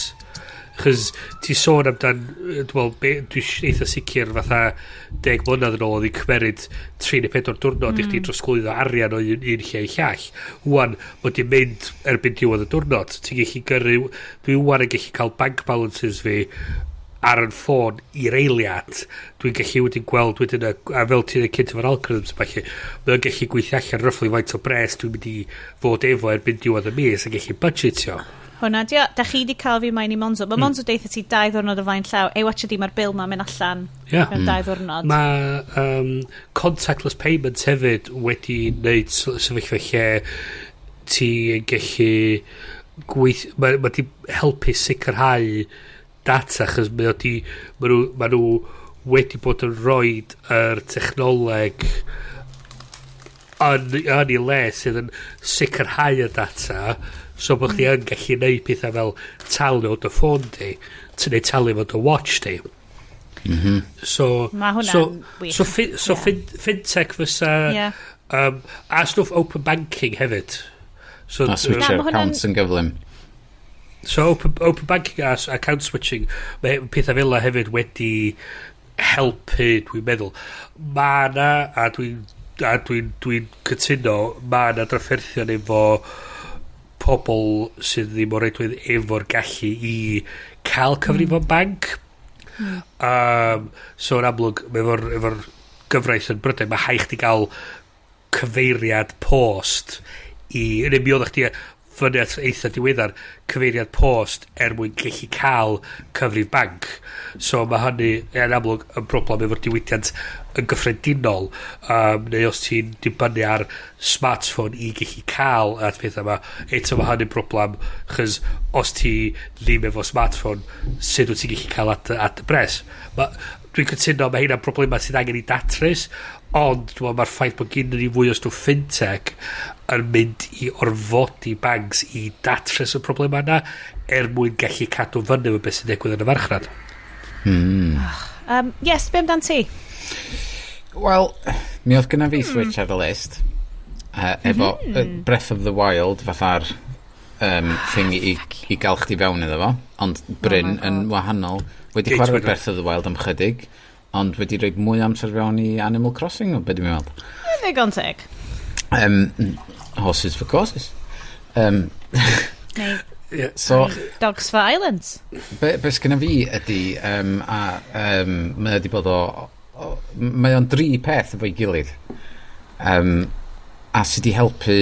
Chos ti sôn amdan, dwi'n meddwl, dwi'n eitha sicr fatha 10 mlynedd yn ôl oedd i cymeryd 3 neu 4 diwrnod i chdi drosglwyddo arian o un lle i llall. Wan, mae di mynd erbyn diwedd y diwrnod. Ti'n gallu gyrru, dwi wan yn gallu cael bank balances fi ar yn ffôn i'r eiliad. Dwi'n gallu wedyn gweld wedyn, a fel ti'n dweud cynt efo'r algorithms a ballu, mae'n gallu gweithio allan roughly faint o bres dwi'n mynd i fod efo erbyn diwedd y mis a gallu budgetio. Hwna, dio, da chi di cael fi maen i Monzo. Mae Monzo deitha ti 2 ddwrnod o flaen llaw. "Ei, watcha di, mae'r bil ma'n mynd allan mewn 2 ddwrnod." Mae contactless payments hefyd wedi wneud sefyllfa lle ti'n gallu mae di helpu sicrhau data achos mae nhw wedi bod yn rhoi yr technoleg yn ei le sydd yn sicrhau y data so bod chdi yn gallu neud pethau fel talu o dy ffôn di ti'n neud talu fo dy watch di. So, Ma' hwnna'n so, wych. So fintech fysa a stwff open banking hefyd. So, A switch Na, ma' hwnna'n- accounts yn gyflym. So open banking a account switching, mae pethau fel 'na hefyd wedi helpu, dwi'n meddwl. Ma na, a dwi'n cytuno, ma na drafferthion efo pobl sydd ddim o reidrwydd efo'r gallu i cael cyfrifon banc. So yn amlwg, efo'r gyfraith yn Brydain, mae rhaid chdi gael cyfeiriad post i, neu mi oeddech chdi fyny at eitha diweddar, cyfeiriad post er mwyn gallu cael cyfrif banc. So mae hynny yn amlwg yn broblem efo'r diwydiant yn gyffredinol, neu os ti'n dibynnu ar smartphone i gallu cael at pethau yma, eto mae hynny'n broblem, chos os ti ddim efo smartphone, sut wyt ti'n gallu cael at y bres? Dwi'n cytuno, mae hynna'n broblema sydd angen i datrys, ond dwi'n meddwl mae'r ffaith bod gen ni fwy o stwff fintech yn mynd i orfodi banks i datrys y problema yna er mwyn gallu cadw fyny efo beth sy'n digwydd yn y farchnad. Yes, be amdan ti? Wel, mi oedd gyna fi Switch ar y list. Efo Breath of the Wild fatha'r thing i gael chdi fewn iddo fo. Ond Bryn Oh my yn God. wahanol. Wedi Gateway chwarae drug. Breath of the Wild am chydig, ond wedi rhoi mwy o amser fewn i Animal Crossing, o beth dwi'n meddwl. Ddigon teg. Horses for courses. Neu So, Dogs for Islands. be sgynna fi ydy, a mae wedi bod o, mae o'n dri peth efo'i gilydd. A sydd wedi helpu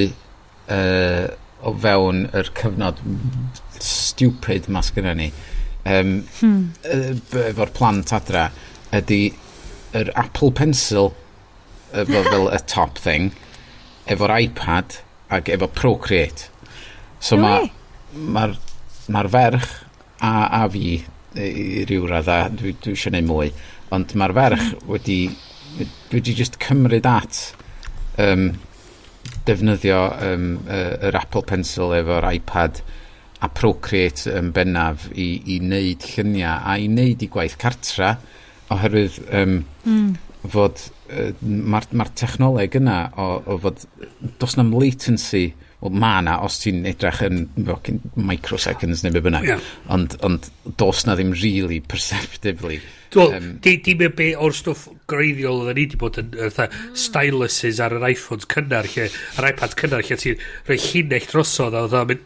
o fewn yr cyfnod stupid ma sgynna ni. Efo'r plant adra ydy yr Apple Pencil efo fel y top thing efo'r iPad ac efo Procreate. So No mae way. Mae'r ma ferch a fi i ryw radda, dwi eisiau gwneud mwy, ond mae'r ferch wedi just cymryd at defnyddio yr Apple Pencil efo'r iPad a Procreate yn bennaf i wneud lluniau a i wneud i gwaith cartra oherwydd fod mae'r ma technoleg yna o fod does na'm latency. Wel, ma na os ti'n edrych yn fucking microseconds neu be bynnag, ond does na ddim really perceptibly. Wel, di di be o'r stwff greiddiol oedden ni wedi bod yn fatha styluses ar yr iPhones cynnar, lle, yr iPads cynnar, lle ti'n rhoi llinell drosodd a oedd o'n mynd,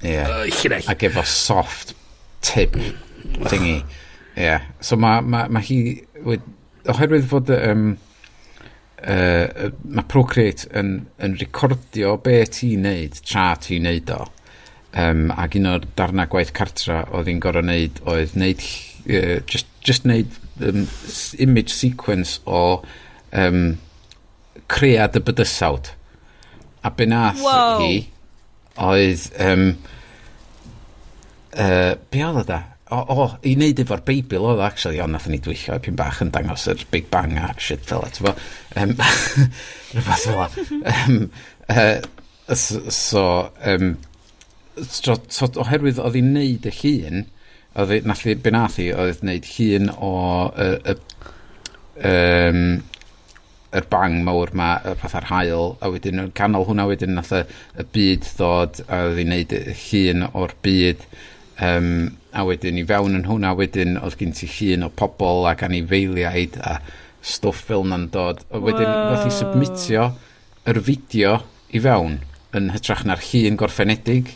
llinell. Ac efo soft tip thingy. Ie. Yeah. So mae ma hi oherwydd fod mae Procreate yn recordio be ti'n neud tra ti'n neud o. Ac un o'r darnau gwaith cartra oedd hi'n gorau neud oedd neud, just neud image sequence o cread y bydysawd. A be nath hi oedd be oedd o da? O, i wneud efo'r Beibl oedd o, actually, ond nathon ni dwyllio ipyn bach yn dangos yr Big Bang a shit fel 'a, ti'n bo? Rhywbeth fel 'a. So, oherwydd oedd hi'n neud y llun, oedd hi, nath hi, be nath hi oedd neud llun o yr bang mawr ma, y fatha'r haul, a wedyn yn canol hwnna wedyn nath y byd ddod, a oedd hi'n neud y llun o'r byd, a wedyn i fewn yn hwnna wedyn oedd gen ti llun o pobl ac anifeiliaid a stwff fel na'n dod. A wedyn nath hi submitio yr fideo i fewn yn hytrach na'r llun gorffenedig.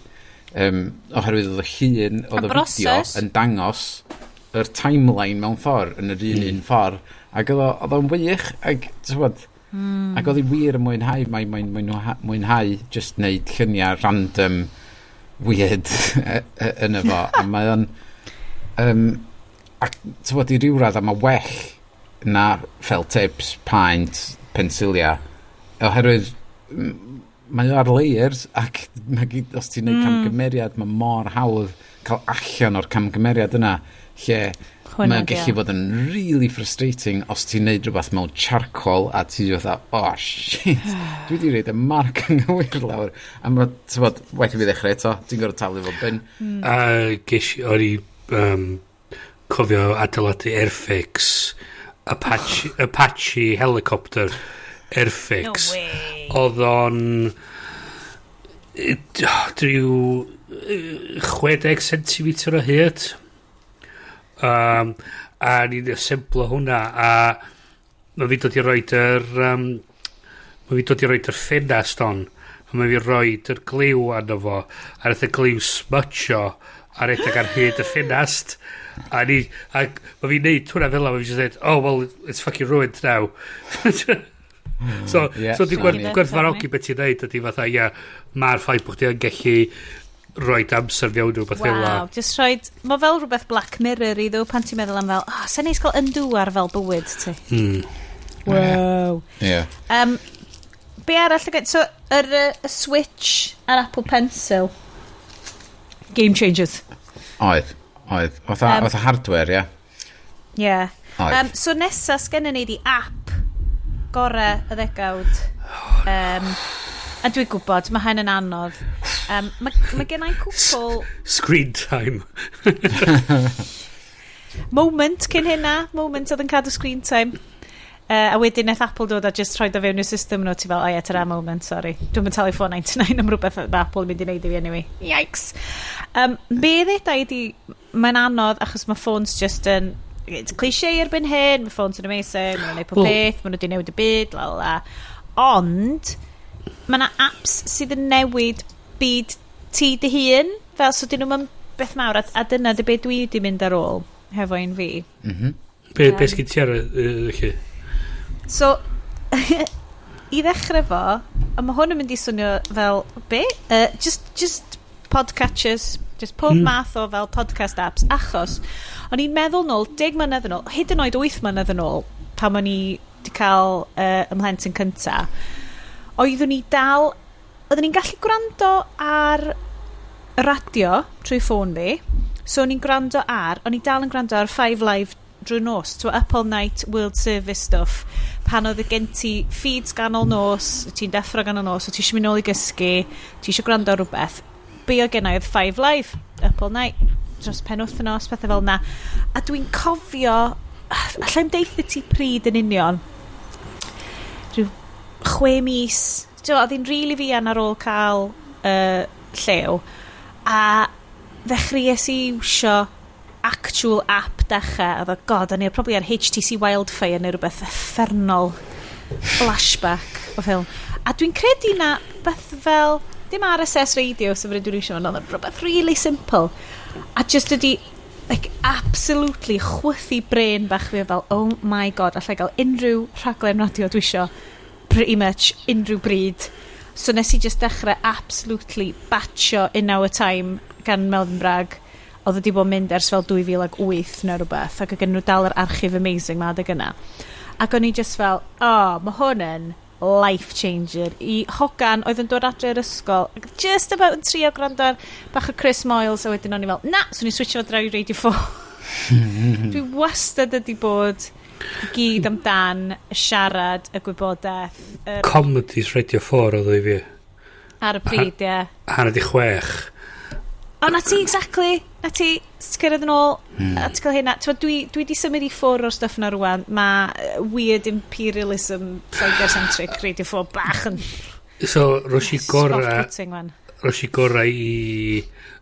Oherwydd oedd y llun, oedd Y y fideo broses. yn dangos yr timeline mewn ffordd, yn yr un un ffordd. Ac oedd o'n wych, ac, ti'n ac oedd hi wir yn mwynhau, mae'n mwynhau just neud lluniau random weird yn efo. A mae o'n... ac, ti'n bod, i ryw radd, a mae well na felt tips, paent, pensilia. Oherwydd mae o ar layers ac mae os ti'n neud camgymeriad, mae mor hawdd cael allan o'r camgymeriad yna lle Hwnna mae'n 'di o. gallu fod yn really frustrating os ti'n neud rhywbeth mewn charcoal a ti'n fatha, "Oh shit, dwi wedi roid y marc anghywir lawr." A mae, ti'n bod, waeth i fi ddechrau eto, ti'n gorfod talu fo bin. A ges i, o'n i cofio adeiladu Airfix, Apache helicopter Airfix. No way. Oedd o'n rhyw 60 cm o hyd. A ni'n assemblo hwnna a mae fi dod i roid yr mae fi dod i roid yr ffenast on a mae fi roid yr gliw arno fo a nath y gliw smudgio a redeg ar hyd y ffenast a mae fi'n neud hwnna fel 'na, mae fi just dweud, "Oh well, it's fucking ruined now." So, so dwi'n Sorry. gwerthfawrogi beth ti'n neud ydy fatha, ia, mae'r ffaith bod chdi yn gallu Rhoi amser fewn i rhywbeth fel la. Waw, just rhoid. Mae fel rhywbeth Black Mirror i ddo pan ti'n meddwl am fel, oh, sa'n neis cael undo ar fel bywyd ti. Wow. Be arall? So, y Switch a'r Apple Pencil. Game changers. Oedd, oedd. Oedd oedd hardware, ie. Yeah. Oedd. So nesa sgennym ni di app gore y ddegawd. A dwi'n gwybod, mae hyn yn anodd. Mae gen i cwpl Screen time. Moment cyn hynna, moment oedd yn cadw screen time. A wedyn nath Apple dod a just rhoi o fewn i'r system nhw, ti fel, "Oh yeah, ta Moment, sorry. Dwi'n mynd talu 4.99 am rhywbeth mae Apple yn mynd i wneud i fi anyway." Yikes. Be ddeda i di, mae'n anodd achos mae phones just yn, it's cliché erbyn hyn, mae phones yn amazing, maen nhw'n gwneud pob peth, maen nhw wedi newid y byd, la la la. Ond, mae yna apps sydd yn newid byd ti dy hun, fel so dyn nhw'n beth mawr, a dyna dy be dwi wedi mynd ar ôl hefo un fi. Be sgyn ti ar y lle? So, i ddechrau fo, a mae hwn yn mynd i swnio fel, be? Just podcatchers, just pob math o fel podcast apps, achos o'n i'n meddwl nôl, 10 mlynedd yn ôl, hyd yn oed 8 mlynedd yn ôl, pan o'n i wedi cael ymhlentyn cynta, oeddwn i dal, oeddwn i'n gallu gwrando ar y radio trwy ffôn fi, so o'n i'n gwrando ar, o'n i dal yn gwrando ar Five Live drwy nos, to Up All Night World Service stuff, pan oedd gen ti feeds ganol nos, ti'n deffro ganol nos, o ti eisiau mynd nôl i gysgu, ti eisiau gwrando ar rhywbeth, be oedd gen i oedd Five Live, Up All Night, dros penwythnos, pethau fel na. A dwi'n cofio, allai'm deutha ti pryd yn union, rhyw 6 mis, ti'n gwbod, oedd hi'n rili fuan ar ôl cael Llew, a ddechreuais i iwsio actual app dechrau, a oedd, god, o'n i probably ar HTC Wildfire neu rhywbeth uffernol, flashback o ffilm. A dwi'n credu na beth fel, dim RSS radio sy'n fyrdd dwi'n iwsio, ond oedd rhywbeth really simple. A just ydi, like, absolutely chwythu brain bach fi fel, "Oh my God, allai gael unrhyw rhaglen radio dwi isio, pretty much unrhyw bryd." So nes i just dechrau absolutely batcho In Our Time gan Melvyn Bragg. Oedd wedi bod yn mynd ers fel 2008 neu rhywbeth, ac oedd gen nhw dal yr archif amazing ma adeg yna. Ac o'n i just fel, "Oh, mae hwn yn life changer." I hogan oedd yn dod adre i'r ysgol, ac just about yn trio gwrando ar bach o Chris Moyles, a wedyn o'n i fel, "Na," so ni'n switcho fo draw i Radio 4. Dwi wastad ydi bod i gyd amdan y siarad, y gwybodaeth, yr, Comedies Radio 4 oedd o i fi. Ar y pryd, ie. 5:30. O, na ti, exactly. Na ti, ti'n cyrraedd yn ôl, a ti'n cael hynna. T'mod, dwi di symud i ffwrdd o'r stuff na rwan. Mae weird imperialism, Lloegr-centric Radio 4 bach yn So, roes i gorau off-putting wan. Roes i gorau i...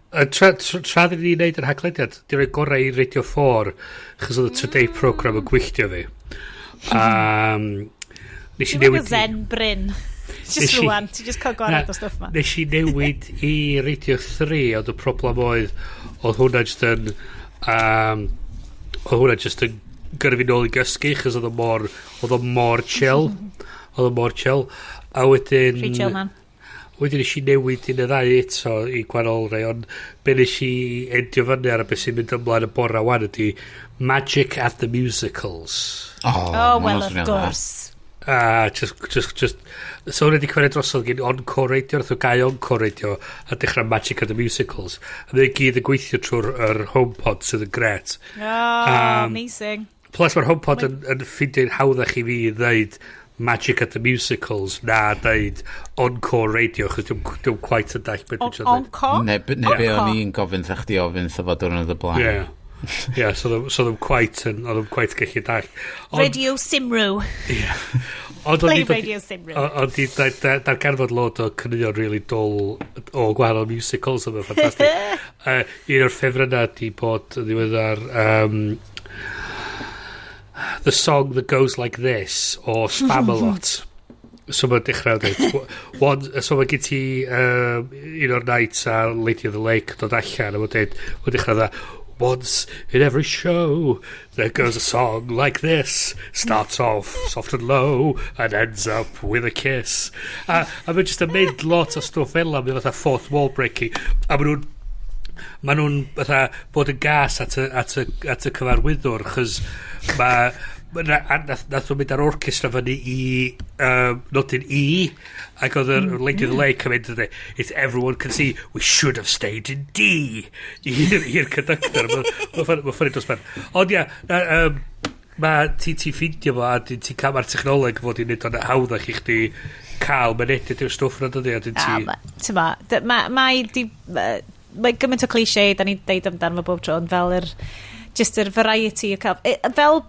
Tra ddyn ni'n neud yr haglediad, di roi gorau i Radio 4, chos oedd y Today program yn gwylltio fi. Nes i Dwi'n newid fel Zen Bryn. Just rwan, ti just cael gwared o stuff ma. Nes i newid i Radio 3, ond y problem oedd, oedd hwnna just yn gyrru fi nôl i gysgu, chos oedd o mor chill. Oedd o mor chill. A wedyn Free chill, man. Wedyn nes i newid un y ddau eto i gwahanol rai, ond be nes i endio fyny ar a beth sy'n mynd ymlaen y bora wan ydy Magic at the Musicals. Oh, Oh, ma' well, hwnna'n of swnio'n dda. course. A just, so hwnna wedi cymryd drosodd gen Encore Radio, nath o gau Encore Radio a dechrau Magic at the Musicals. A mae gyd yn gweithio trwy'r yr HomePod sydd yn gret. Oh, amazing. Plus mae'r HomePod yn ffeindio'n hawddach i fi ddeud "Magic at the Musicals" na dweud "Encore Radio", chos dwi'n quite yn dallt beth dwi'n siarad. Encore? Neu be o'n Encore. i'n gofyn wrth chdi ofyn wrtho fo diwrnod y blaen. Yeah, so oedd o'n quite gallu dallt. Radio Cymru. Ond o'n Play i dod- Radio Cymru. Ond i darganfod lot o caneuon really dwl o gwahanol musicals oedd yn ffantastig. Un o'r ffefrynnau di bod yn ddiweddar "The Song That Goes Like This" o Spamalot. So mae'n dechrau dweud, one, so mae gen ti un o'r Knights a Lady of the Lake dod allan a mae'n dweud, mae'n dechrau dda, Once in every show there goes a song like this. Starts off soft and low and ends up with a kiss. A mae'n just yn mynd lot o stwff fel 'na, mae'n fatha fourth wall breaking. A maen nhw'n fatha bod yn gas at y cyfarwyddwr, chos mae ma na, a nath nhw mynd ar orchestra fyny i nodyn E, ac oedd yr Lady of the Lake yn mynd yn dweud, "It's everyone can see we should have stayed in D," i'r conductor. Mae'n funny dros ben, ond ia, ma ti ffindio fo a ti'n cael, mae'r technoleg fod i wneud o'n hawddach i chdi cael mynediad i'r stwff yna, dydy, a dyn ti Ti'n ma, mae di, mae gymaint o cliché, da ni'n deud amdano fo bob tro, ond fel yr, just yr variety o cael, fel,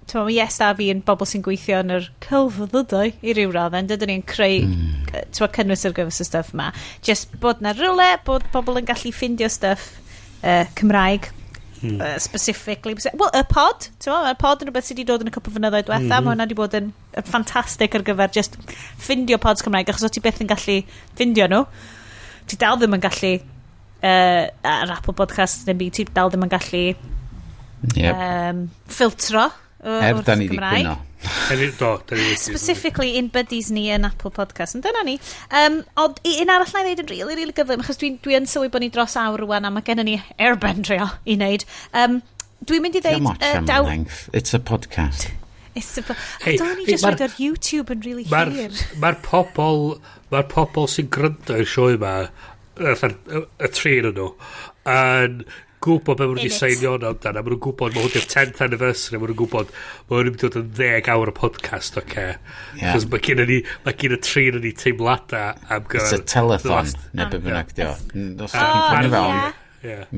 ti'n ma, yes a fi yn bobl sy'n gweithio yn yr celfyddydau i ryw raddau, dydyn ni'n creu ti'n ma, cynnwys ar gyfer y stuff ma. Just bod na rywle, bod bobl yn gallu ffindio stuff Cymraeg, specifically. Wel, y pod, ti'n ma, mae'r pod yn rhywbeth sydd wedi dod yn y cwpl o flynyddoedd diwetha, mae hwnna wedi bod yn ffantastig ar gyfer just ffindio pods Cymraeg, achos o ti byth yn gallu ffindio nhw. Ti dal ddim yn gallu, ar Apple Podcast neu byd, ti dal ddim yn gallu ffiltro Er wrth da ni di Gymraeg. gwyno. Do, da ni wedi. Specifically in buddies ni yn Apple Podcast. Ond dyna ni. Ond un arall na i ddeud yn really, really gyflym, achos dwi yn sylwi bod ni dros awr rwan a mae gennym ni airbendrio i wneud. Dwi'n mynd i ddeud Dim ots am daw length. It's a podcast. It's a Hey, Hey, ni hey, just roid ar YouTube yn really hir. Mae'r pobl sy'n gryndo i'r sioe yma, fatha'r y tri yn nhw, yn gwybod be maen nhw wedi In it. seinio on amdan, a maen nhw'n gwybod mae hwn di'r 10th anniversary, a maen nhw'n gwybod mae hwn yn mynd i fod yn 10 awr o podcast, oce? Okay? Ie. Cos mae gen y tri yn ni teimladau am It's a gyfer telethon, neu be bynnag di o. Os ydych chi'n ffonio fewn,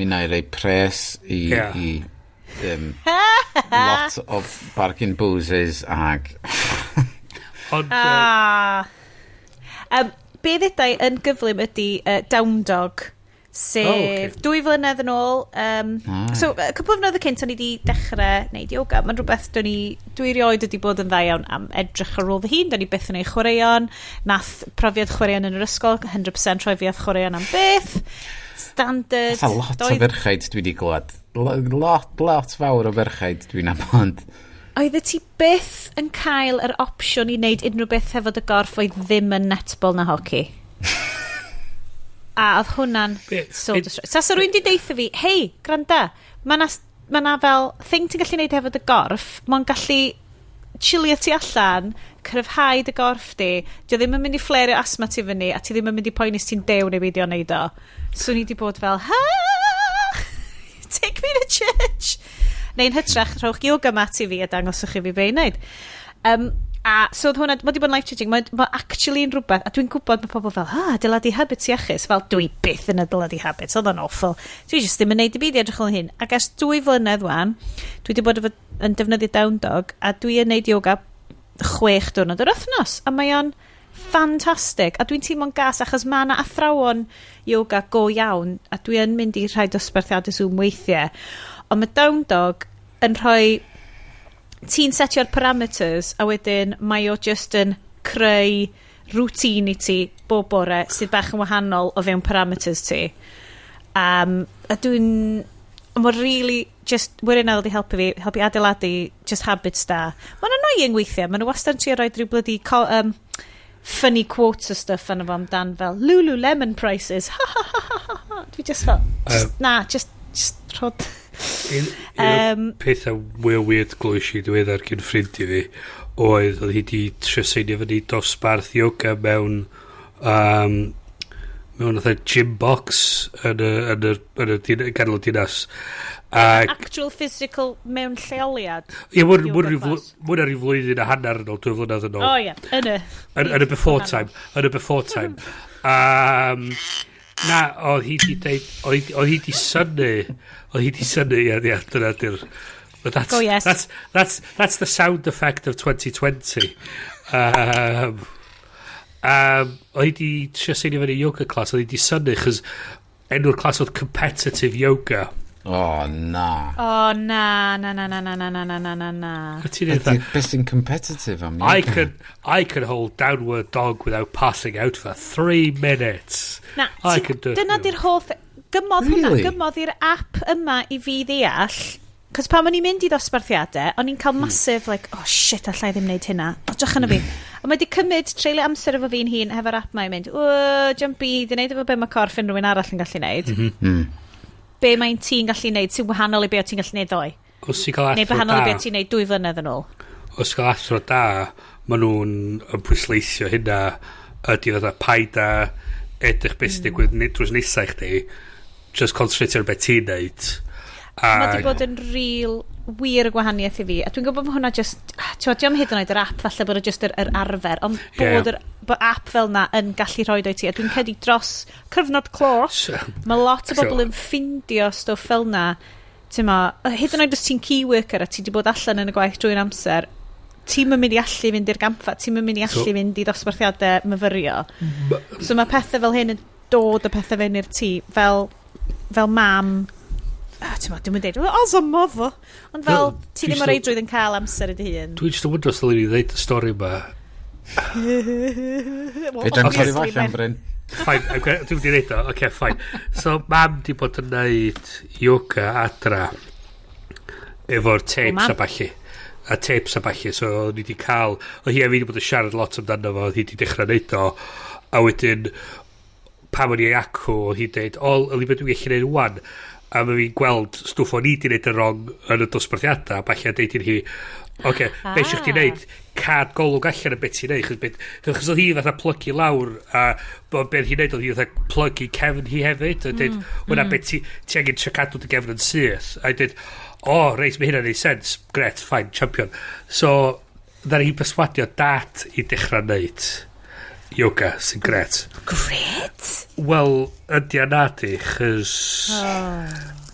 mi na i roi pres i, i lot of bargain boozes ag Ond, Ah. Be ddedai yn gyflym ydy Down Dog, sef Oh, ocê. 2 flynedd yn ôl. So, y cwpl o flynedd cynt o'n i wedi dechrau neud yoga. Mae'n rhywbeth dwi erioed wedi bod yn dda iawn am edrych ar ôl fy hun. Do'n i byth yn ei chwaraeon. Nath profiad chwaraeon yn yr ysgol, 100% rhoi fi off chwaraeon am byth. Standard. Fatha lot o ferchaid dwi wedi glwad. Lot, lot fawr o ferchaid dwi'n nabod. Oeddet ti byth yn cael yr opsiwn i wneud unrhyw beth hefo dy gorff oedd ddim yn netball na hoci. A oedd hwnna'n so destroy. Sa rhywun di deutha fi, "Hei, granda, mae na, ma na fel thing ti'n gallu neud hefo dy gorff, mae'n gallu chillio ti allan, cryfhau dy gorff di, di o ddim yn mynd i flario asthma ti fyny, a ti ddim yn mynd i poeni os ti'n dew neu beidio neud o." Swn i di bod fel, "Ha! Take me to church!" Neu'n hytrach, rhowch yoga mat i fi a dangoswch i fi be i wneud. A so oedd hwnna, mae wedi bod yn life changing, mae actually yn rhywbeth, a dwi'n gwybod mae pobl fel, "Ha, adeiladu habits iachus," fel dwi byth yn adeiladu habits, oedd o'n awful. Dwi just ddim yn neud y byd i edrych yn hyn. Ac ers 2 flynedd wan, dwi wedi bod yn defnyddio Down Dog, a dwi yn neud yoga 6 diwrnod yr wythnos, a mae o'n ffantastig, a dwi'n teimlo'n gas achos mae yna athrawon yoga go iawn, a dwi yn mynd i rhai dosbarthiadau Zoom weithiau, ond mae Down Dog yn rhoi, ti'n setio'r parameters a wedyn mae o just yn creu routine i ti bob bore sydd bach yn wahanol o fewn parameters ti. A dwi'n... Mae'n really just wirioneddol di helpu fi, helpu adeiladu just habits da. Mae'n annoying weithiau, maen nhw wastad yn trio rhoi rhyw bloody funny quotes o stuff arno fo amdan fel Lululemon prices. Ha ha ha ha ha. Dwi just fel, just, na, just rhod. Un o'r pethau mwy o weird glwys i diweddar gyn ffrind i fi oedd hi di trio seinio fyny dosbarth yoga mewn fatha gym box yn y ganol y dinas. Ac Actual physical mewn lleoliad ie, mwyn yoga mwyn class. Mwyn ar ryw flwyddyn a hanner yn ôl, 2 flynedd yn ôl. O ie, yn y Yn y before time. Yn y before time. Na, oedd hi di deud, oedd hi di synnu, ie, dyna di'r... But that's, Go yes. That's the sound effect of 2020. Oedd hi di trio seinio fyny yoga class, oedd hi di synnu, chos enw'r class oedd competitive yoga. O, na. O na, na, na, na, na, na, na, na, na, na, na. A ti'n Ydy, dweud, beth sy'n competitive am I yoga? I can hold downward dog without passing out for 3 minutes. Na, I can do it. Dyna di'r holl... Gymodd hwnna, Really? gymodd i'r app yma i fi ddeall. Cos pan o'n i'n mynd i ddosbarthiadau, o'n i'n cael massive, like, "Oh shit, allai ddim wneud hynna. O, drych arno fi." Ond mae wedi cymryd treulio amser efo fi'n hun hefo'r app ma i mynd, "O, jumpy, di wneud efo be mae corff unrhyw un arall yn gallu wneud. Be mae'n ti'n gallu wneud sy'n wahanol i be o ti'n gallu wneud ddoe." Os ti'n cael Neu athro wahanol i da, be o ti'n wneud 2 flynedd yn ôl. Os ti'n cael athro da, maen nhw'n yn pwysleisio hynna ydy fatha paid a edrych beth sy'n digwydd drws nesau i chdi, just concentrate ar beth ti'n neud. A, Mae wedi bod yn real wir y gwahaniaeth i fi. A dwi'n gwybod bod hwnna just... Ti'n gwbod, hyd yn oed yr app, falle bod o just yr arfer, ond bod, bod app fel na yn gallu rhoi o'i ti. A dwi'n credu dros cyfnod clo, mae lot o bobl yn ffindio stwff fel na. Ti'n ma, hyd yn oed os ti'n key worker a ti wedi bod allan yn y gwaith drwy'r amser, ti'n mynd i allu fynd i'r gampfa, ti'n mynd i allu fynd i ddosbarthiadau myfyrio. So mae pethau fel hyn yn dod o pethau fewn i'r tŷ, fel mam, ah, ti'n ma, dwi'n mynd deud, "Well, as a mother," ond fel, Fel, ti dwi ddim o reidrwydd yn cael amser i dy hun. Dwi'n just yn wondro os dylwn i ddeud y stori yma. Well, Fedra i'm torri obviously, fo allan, Bryn. Fine, dwi'n mynd i ddeud o. Okay, fine. So, mam di bod yn neud yoga adra efo'r tapes mam. a ballu. A tapes a ballu. So, o'n i di cael... Oedd hi a fi wedi bod yn siarad lot amdano fo, oedd hi di dechrau neud o. A wedyn, pan o'n i acw, oedd hi'n deud, "O, yli beth dwi'n gallu neud wan?" A mae fi'n gweld stwff o'n i di neud yn wrong yn y dosbarthiadau, a ballu a deud i hi, "Oce, okay, be eisiau chdi neud? Cad golwg allan y beth ti'n neud," chos oedd hi fatha plygu lawr, a beth hi'n neud oedd hi fatha plygu cefn hi hefyd, a deud, "Wna, beth ti angen trio cadw dy gefn yn syth." A deud, "O, reit, mae hynna'n neud sens, gret, fine, champion." So, ddari hi perswadio dad i dechrau neud yoga, sy'n gret. Gret! Wel, ydy a na di, chys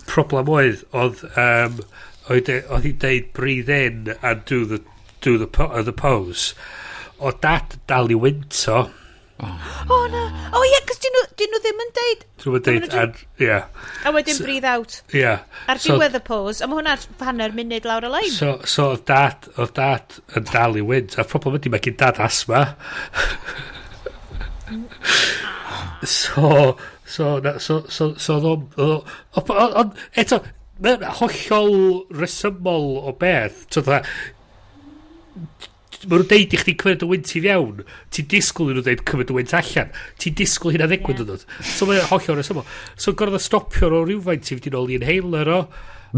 problem oedd hi'n deud "Breathe in and do the pose." O dad dal i wynto. O na. O ie, cos dyn nhw ddim yn deud. Dwi'n deud, and, yeah, A wedyn breathe out. Ar diwedd y pose, a mae hwnna'n hanner munud lawr y lein. So oedd dad yn dal i wynt. A problem ydy, mae gen dad asma. So, na, so, oedd o'n, ond, eto, mae'n hollol resymol o beth. So, fatha, maen nhw'n deud i chdi cymryd y wynt i fewn. Ti'n disgwyl i nhw deud cymryd y wynt allan. Ti'n disgwyl hynna ddigwydd yn dod. So mae'n hollol resymol. So gorfod stopio nhw rhywfaint i fynd i nôl i inhaler o.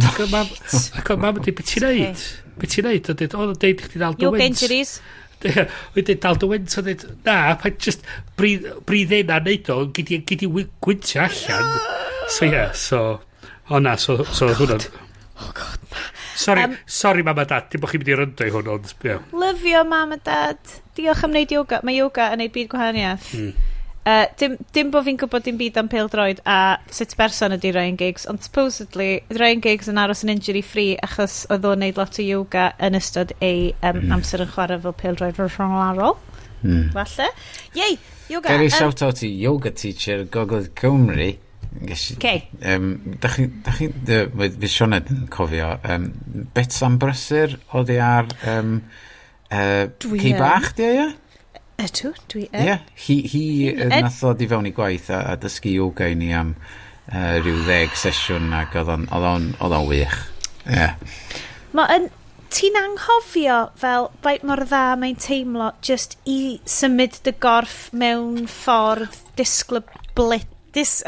Ac oedd mam yn deud, "Be ti'n neud? Be ti'n neud?" A deud, "Oedd o'n deud i chdi dal dy Yoga wynt." injuries. Ie, oedd deud dal dy wynt, a deud, "Na, pa just breathe in a neud o, gyd i gwyntio allan." So ie, yeah, so, o na, so oh, hwnna'n. Oh God. Sorry, sorry mam a dad, dim bod chi'n mynd i ryndo i hwn, ond, ie. Lyfio mam a dad. Diolch am wneud yoga. Mae yoga yn neud byd gwahaniaeth. Dim bod fi'n gwybod dim byd am pêl-droed a sut berson ydy Ryan Giggs, ond supposedly Ryan Giggs yn aros yn injury free achos oedd o'n neud lot o yoga yn ystod ei amser yn chwarae fel pêl-droed rhyngwladol. Falle. Yay! Yoga. Gael ei shout out i yoga teacher Gogledd Cymru. Okay. Da chi, fi Sioned yn cofio, Betsan Brysur oedd hi ar Dwi Cei yn. Bach, di o, ie? Ydw, dwi yn. Ie, hi yn. nath ddod i fewn i gwaith a dysgu yoga i ni am rhyw 10 sesiwn ac oedd o'n wych. Ie. Yeah. Mae yn... Ti'n anghofio fel faint mor dda mae'n teimlo just i symud dy gorff mewn ffordd disgyblu...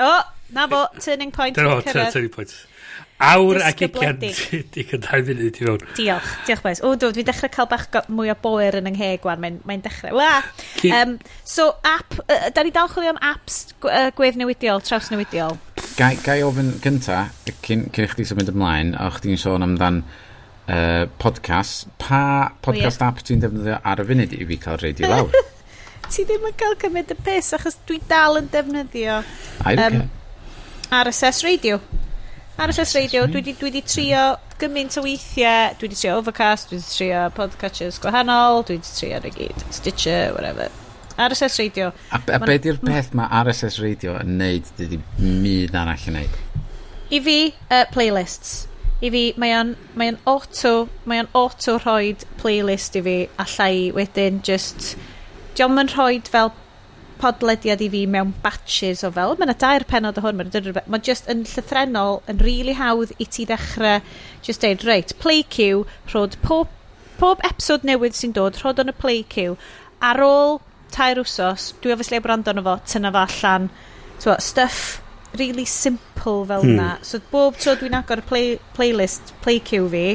Oh, na fo, turning point. Dyna fo, cyrraedd. turning point. Awr ac ugian, Disgybledig. 22 munud i fewn. Diolch, diolch boys. O, dwi, dwi'n dechrau cael bach mwy o boer yn yng ngheg wan. Mae'n dechrau. Wa! So, app, da ni dal chwilio am apps gweddnewidiol, trawsnewidiol. Gai ofyn gynta, cyn i chdi symud ymlaen, o chdi'n sôn amdan podcast, pa podcast app ti'n defnyddio ar y funud i fi cael radio lawr? Ti ddim yn cael cymryd y piss achos dwi dal yn defnyddio I don't care. RSS Radio. RSS Radio, dwi di trio gymaint o weithiau, dwi di trio Overcast, dwi di trio podcatchers gwahanol, dwi di trio nhw gyd, Stitcher, whatever. RSS Radio. A be di'r peth mae RSS Radio yn neud dydy myd arall yn neud? I fi, playlists. I fi, mae o'n auto rhoid playlist i fi, allai wedyn just, dio'm yn rhoid fel podlediad i fi mewn batches o fel, mae yna dair penod o hwn, mae'n ma just yn llythrenol, yn really hawdd i ti ddechrau just deud, reit, play queue, rhod pob episode newydd sy'n dod, rhod yn y play queue. Ar ôl 3 wsos, dwi obviously heb wrando arno fo, tynna fo allan, t'mo, stuff really simple fel na. So bob tro dwi'n agor y playlist, play queue fi,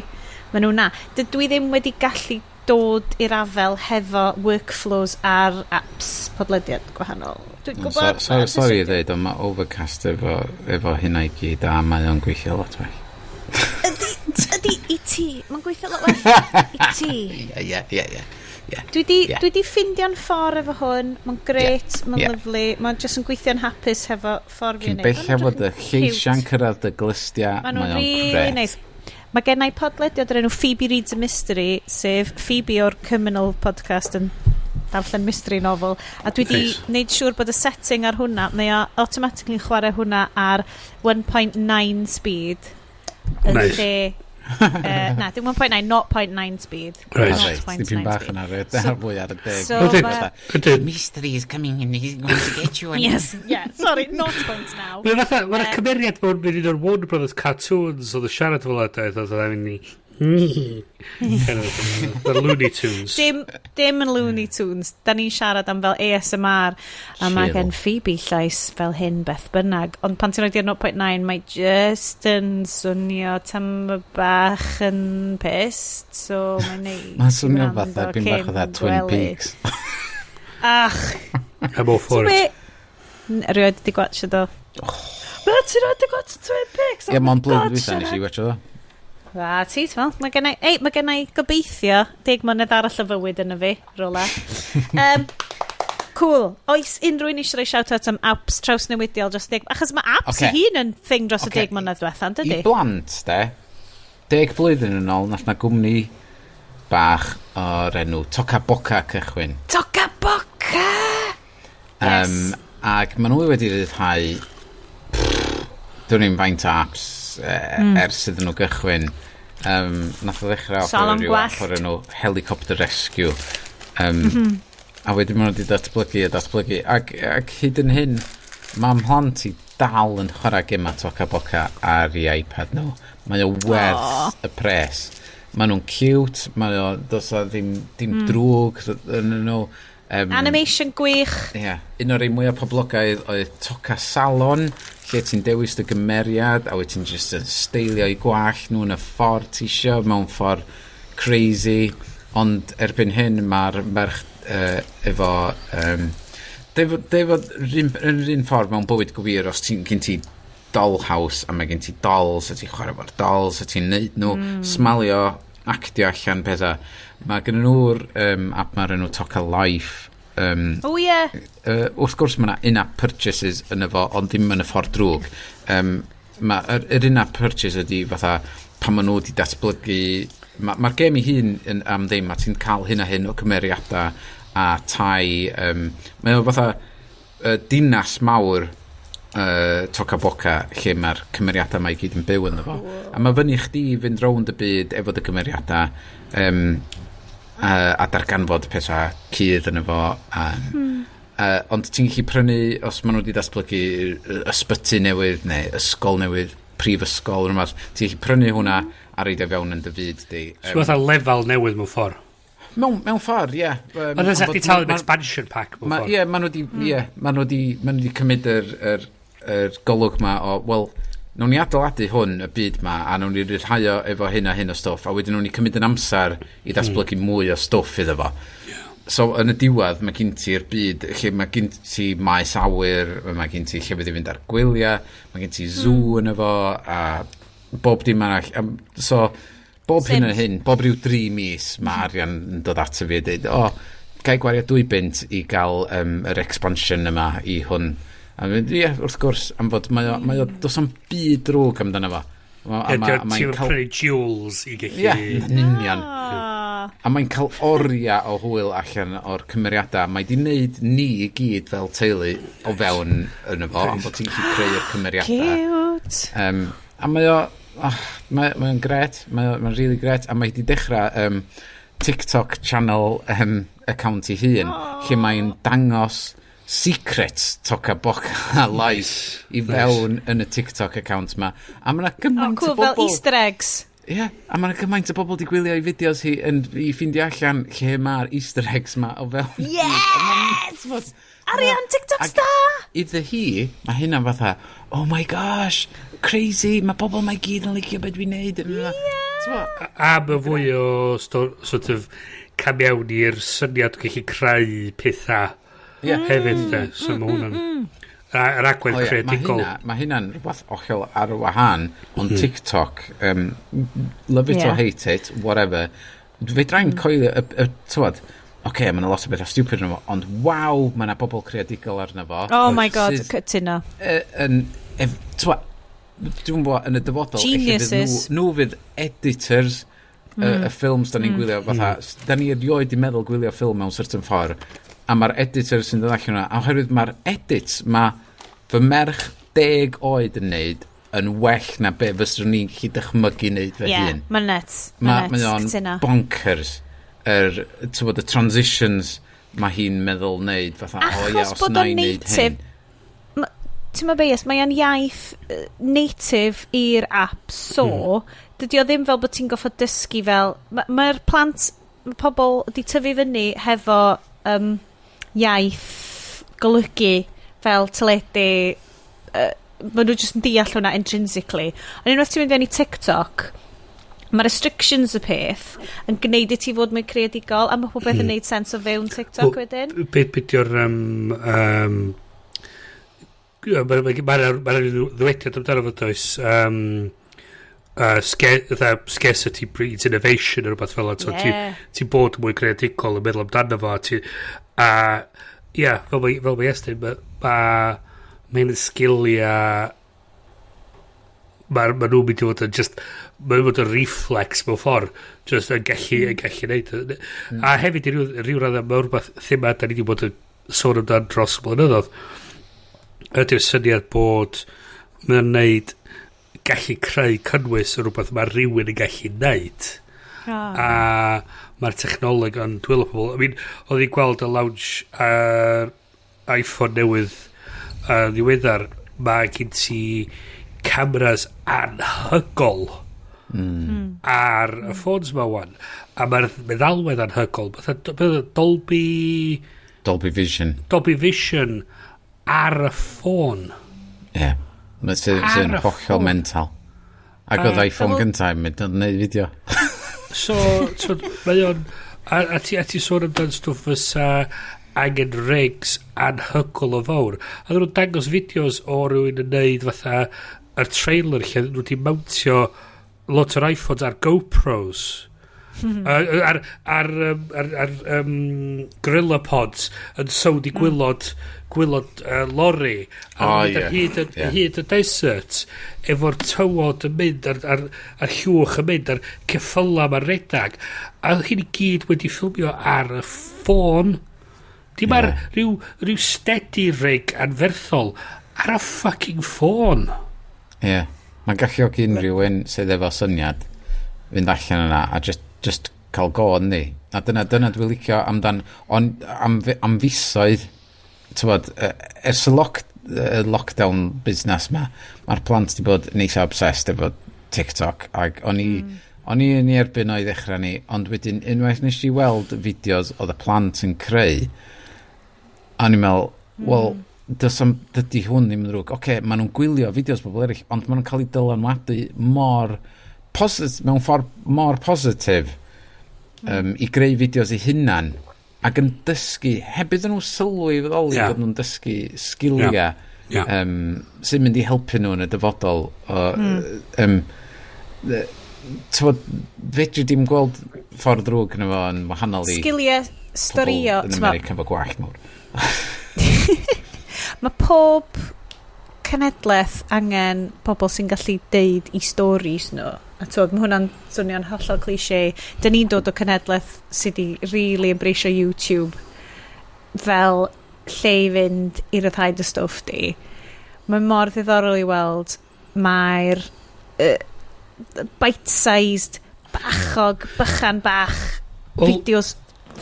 maen nhw na. Dydw i ddim wedi gallu dod i'r afel hefo workflows ar apps podlediad gwahanol. Dwi'n gwybod. So, sorry, sorry i ddeud, ond mae Overcast efo hynna i gyd a mae o'n gweithio lot well. Ydy, i ti. Mae'n gweithio lot well i ti. Ie. Dwi di, dwi di ffindio'n ffordd efo hwn. Mae'n gret, mae'n lyfli. Mae'n just yn gweithio'n hapus hefo ffordd fi'n Cyn bell fod y lleisiau'n cyrraedd dy glustiau, Maen nhw'n mae o'n really gret. nice. Mae gen i podlediad o'r enw Phoebe Reads a Mystery, sef Phoebe o'r Criminal Podcast yn darllen mystery novel. A dwi di neud siŵr bod y setting ar hwnna, mae o automatically chwarae hwnna ar 1.9 speed. Yn lle... Na, dim 1.9, 0.9 speed. Right. Reit, dipyn bach 0.9 yna, reit, ar fwy ar y deg. So Ydyn. Mystery is coming and he's going to get you. Yes, yeah, sorry, 0.9. Mae'n fatha, mae'n cymeriad mewn un o'r Warner Brothers cartoons oedd y siarad fel yna, oedd oedd yn mynd kind of, the Looney Tunes. Dim yn Looney Tunes. Da ni'n siarad am fel ASMR. A mae Chill. gen Phoebe llais fel hyn beth bynnag. Ond pan ti'n rhoi i'r 0.9, mae just yn swnio tam bach yn pissed. So mae'n neud. Mae'n swnio fatha, pyn bach o Twin Peaks. Ach. I'm all for Be? it. Erioed di gwatchio do. Be, ti erioed di gwatchio Twin Peaks? Ie, Oh my mond blwyddyn God, dwytha nes i Sianed. watcho fo. A ti, ti'n fel, mae gennai gobeithio 10 mlynedd arall o fywyd yn y fi, rola. Cool. Oes unrhyw un eisiau rhoi shout-out am apps trawsnewidiol dros 10? Achos mae apps okay. I hun yn thing dros y 10 mlynedd diwetha, yn I dydy? blant, de, 10 blwyddyn yn ôl, nath na gwmni bach o'r enw Toca Boca cychwyn. Toca Boca! Yes. Ac maen nhw wedi rhyddhau dwi'n i'n faint o apps ers iddyn nhw gychwyn. Nath o ddechrau off Salon efo ryw app gwallt. o'r enw Helicopter Rescue. A wedyn maen nhw wedi datblygu a datblygu. Ac hyd yn hyn, mae mhlant i dal yn chwarae gema Toca Boca ar ei iPad nhw. Mae o werth y pres. Maen nhw'n cute, mae o, does o ddim drwg yn nhw. Animation gwych. Ie. Yeah. Un o'r rhai mwyaf poblogaidd oedd Toca Salon, lle ti'n dewis dy gymeriad, a wyt ti'n just yn steilio i gwallt nhw yn y ffordd ti isio, mewn ffordd crazy. Ond erbyn hyn mae'r merch efo... Deud fod yn yr un ffordd mewn bywyd gwir, os ti'n gen ti dollhouse a mae gen ti dolls a ti'n chwarae efo'r dolls a ti'n neud nhw smalio, actio allan pethau. Mae gen nhw'r app ma'r enw Toca Life. Oh yeah. Wrth gwrs mae yna in-app purchases yn efo, ond ddim yn y ffordd drwg. Yr in-app purchase ydy fatha pan maen nhw wedi datblygu. Mae'r ma gêm ei hun yn, am ddim, a ti'n cael hyn a hyn o cymeriadau a tai. Mae o fatha dinas mawr Toca Boca lle mae'r cymeriadau mae i gyd yn byw ynddo fo. A mae fyny chdi i fynd rownd y byd efo dy cymeriadau a darganfod pethau cudd yn efo. Ond ti'n gallu prynu, os maen nhw wedi datblygu ysbyty newydd neu ysgol newydd, prifysgol, rhywbeth, ti'n gallu prynu hwnna a roid o fewn yn dy fyd di. So fatha lefel newydd mewn ffordd. Mewn ffordd, ie. Ond ydych chdi talu am expansion pack mewn ffordd. Ie, maen nhw di, ie, ma nhw di cymryd yr golwg ma o, wel, nawn ni adeiladu hwn, y byd ma, a nawn ni ryddhau o efo hyn a hyn o stwff, a wedyn nawn ni cymryd yn amser i datblygu mwy o stwff iddo fo. So, yn y diwedd, mae gen ti'r byd lle mae gen ti maes awyr, mae gen ti llefydd i fynd ar gwyliau, mae gen ti zoo yn efo, a bob dim arall. So, bob hyn a Sims. hyn, bob rhyw 3 mis, mae arian yn dod ato fi a dweud, "O, gai gwario 2 bunt i gael yr expansion yma i hwn?" A mynd, ie, wrth gwrs, am fod mae o, does am byd drwg amdano fo. Ie, A mae'n ti'n cael prynu jewels i gallu. Ie, yn union. Ah. A mae'n cael oriau o hwyl allan o'r cymeriadau. Mae di wneud ni i gyd fel teulu o fewn yn y fo, am bod ti'n gallu creu'r cymeriadau. Cute. A mae o, oh, mae o'n gret, mae o'n really gret, a mae di dechrau TikTok channel account i hun, lle mae'n dangos Secret Toca Boca Life i fewn yn y TikTok account ma. A mae yna gymaint oh, cool, o bobl... Fel easter eggs. Ie, yeah, a mae yna gymaint o bobl di gwylio i fideos hi yn, i ffeindio allan lle mae'r easter eggs ma o fewn. Yes! Arian TikTok star! Iddo hi, mae hynna'n fatha, "Oh my gosh, crazy, mae bobl mae gyd yn licio beth dwi'n neud." Yeah. A mae fwy o sort of cam iawn i'r syniad o gallu creu pethau hefyd, de. So mae hwnna'n yr agwedd creadigol. Mae hynna'n rhywbeth hollol ar y wahân, ond TikTok, love it or hate it, whatever, fedrai'm coelio, tywod, oce, okay, mae yna lot o bethau stupid yna fo, ond waw, mae yna bobl creadigol arno fo. Oh my God, cytuno. Yn, tywod, dwi'n gwybod, yn y dyfodol, Geniuses. Nhw fydd editors y ffilms da ni'n gwylio, fatha, da ni erioed di meddwl gwylio ffilm mewn certain ffordd, a mae'r editors sy'n dod allan yna, a oherwydd mae'r edits mae fy merch 10 oed yn neud yn well na be fyswn ni'n gallu dychmygu neud fy Ie, hun. mae'n nuts. Mae Mae'n mae nuts, o'n cytuno. bonkers. Tywod, y transitions mae hi'n meddwl neud, fatha, o ie, Achos os bod na o'n i neud native, hyn. Ti'n ma be, mae o'n iaith native i'r app, so dydy o ddim fel bod ti'n goffod dysgu fel. Mae'r plant, mae pobl wedi tyfu fyny hefo iaith golygu fel teledu, maen nhw jyst yn deall hwnna intrinsically. Ond unwaith ti'n mynd fewn i TikTok, mae restrictions y peth yn gwneud i ti fod mwy creadigol a mae popeth yn neud sens o fewn TikTok wedyn. Be di'r Mae ddywediad amdano fo, does, scarcity breeds innovation neu rhywbeth fel yna. So ti bod mwy creadigol yn meddwl amdano fo. A ia, fel mae Estyn, mae'n sgiliau mae ma nhw'n mynd i fod yn just mae'n fod yn reflex mewn ffordd just yn gallu neud. A hefyd i ryw raddau mae rhywbeth thema da ni wedi bod yn sôn amdan dros y blynyddoedd ydy'r syniad bod mae'n neud gallu creu cynnwys yn rhywbeth mae rhywun yn gallu neud a mae'r technoleg yn dwylo pobl. I mean, oedd i'n gweld y launch ar iPhone newydd ddiweddar, mae gen ti cameras anhygol ar y ffôns ma wan. A mae'r meddalwedd anhygol. Fatha beth oedd Dolby Dolby Vision. Dolby Vision ar y ffôn. Ie. Yeah. Mae'n sy'n Ar sy y hollol ffôn. mental. Ac oedd iPhone gyntaf yn mynd yn neud fideo. So mae o'n... A ti sôn amdan stwff fysa angen rigs anhygol o fawr. A ddyn nhw'n dangos fideos o rhywun yn neud fatha yr trailer lle nhw wedi mountio lot o'r iPhones ar GoPros. Ar Gorilla Pods yn sownd i gwylod lori a mynd ar hyd, hyd y desert efo'r tywod yn mynd ar llwch yn mynd a'r ceffyla ma'n redag a oedd hyn i gyd wedi ffilmio ar y ffôn, dim ar rhyw steady rig anferthol, ar y fucking ffôn. Ie. Yeah. Mae'n galluogi unrhyw un sydd efo syniad fynd allan yna a just cael go yndi. A dyna dwi'n licio amdan, on, am fisoedd, tywod, ers y lockdown busnes ma, mae'r plant di bod yn eitha obsessed efo TikTok, ac o'n i yn ei erbyn o i ddechrau ni, ond wedyn unwaith nes i weld fideos oedd y plant yn creu, a o'n i'n meddwl, wel, dydy hwn ddim yn ddrwg. Oce, okay, maen nhw'n gwylio fideos bobl eraill, ond maen nhw'n cael eu dylanwadu mewn ffordd mor positif i greu fideos eu hunan ac yn dysgu, heb iddyn nhw sylwi feddoli bod nhw'n dysgu sgiliau sy'n mynd i helpu nhw yn y dyfodol. O, tywod, fedri dim gweld ffordd ddrwg yn efo yn wahanol i Sgiliau storio. Pobl yn T'mo, America efo gwallt mawr. Mae pob cenedlaeth angen pobl sy'n gallu deud i stories nhw. A twod, mae hwnna'n swnio'n hollol cliché. Dyn ni'n dod o cenedlaeth sydd wedi really embraceio YouTube fel lle i fynd i ryddhau dy stwff di. Mae mor ddiddorol i weld mae'r bite-sized, bachog, bychan bach, Wel, fideos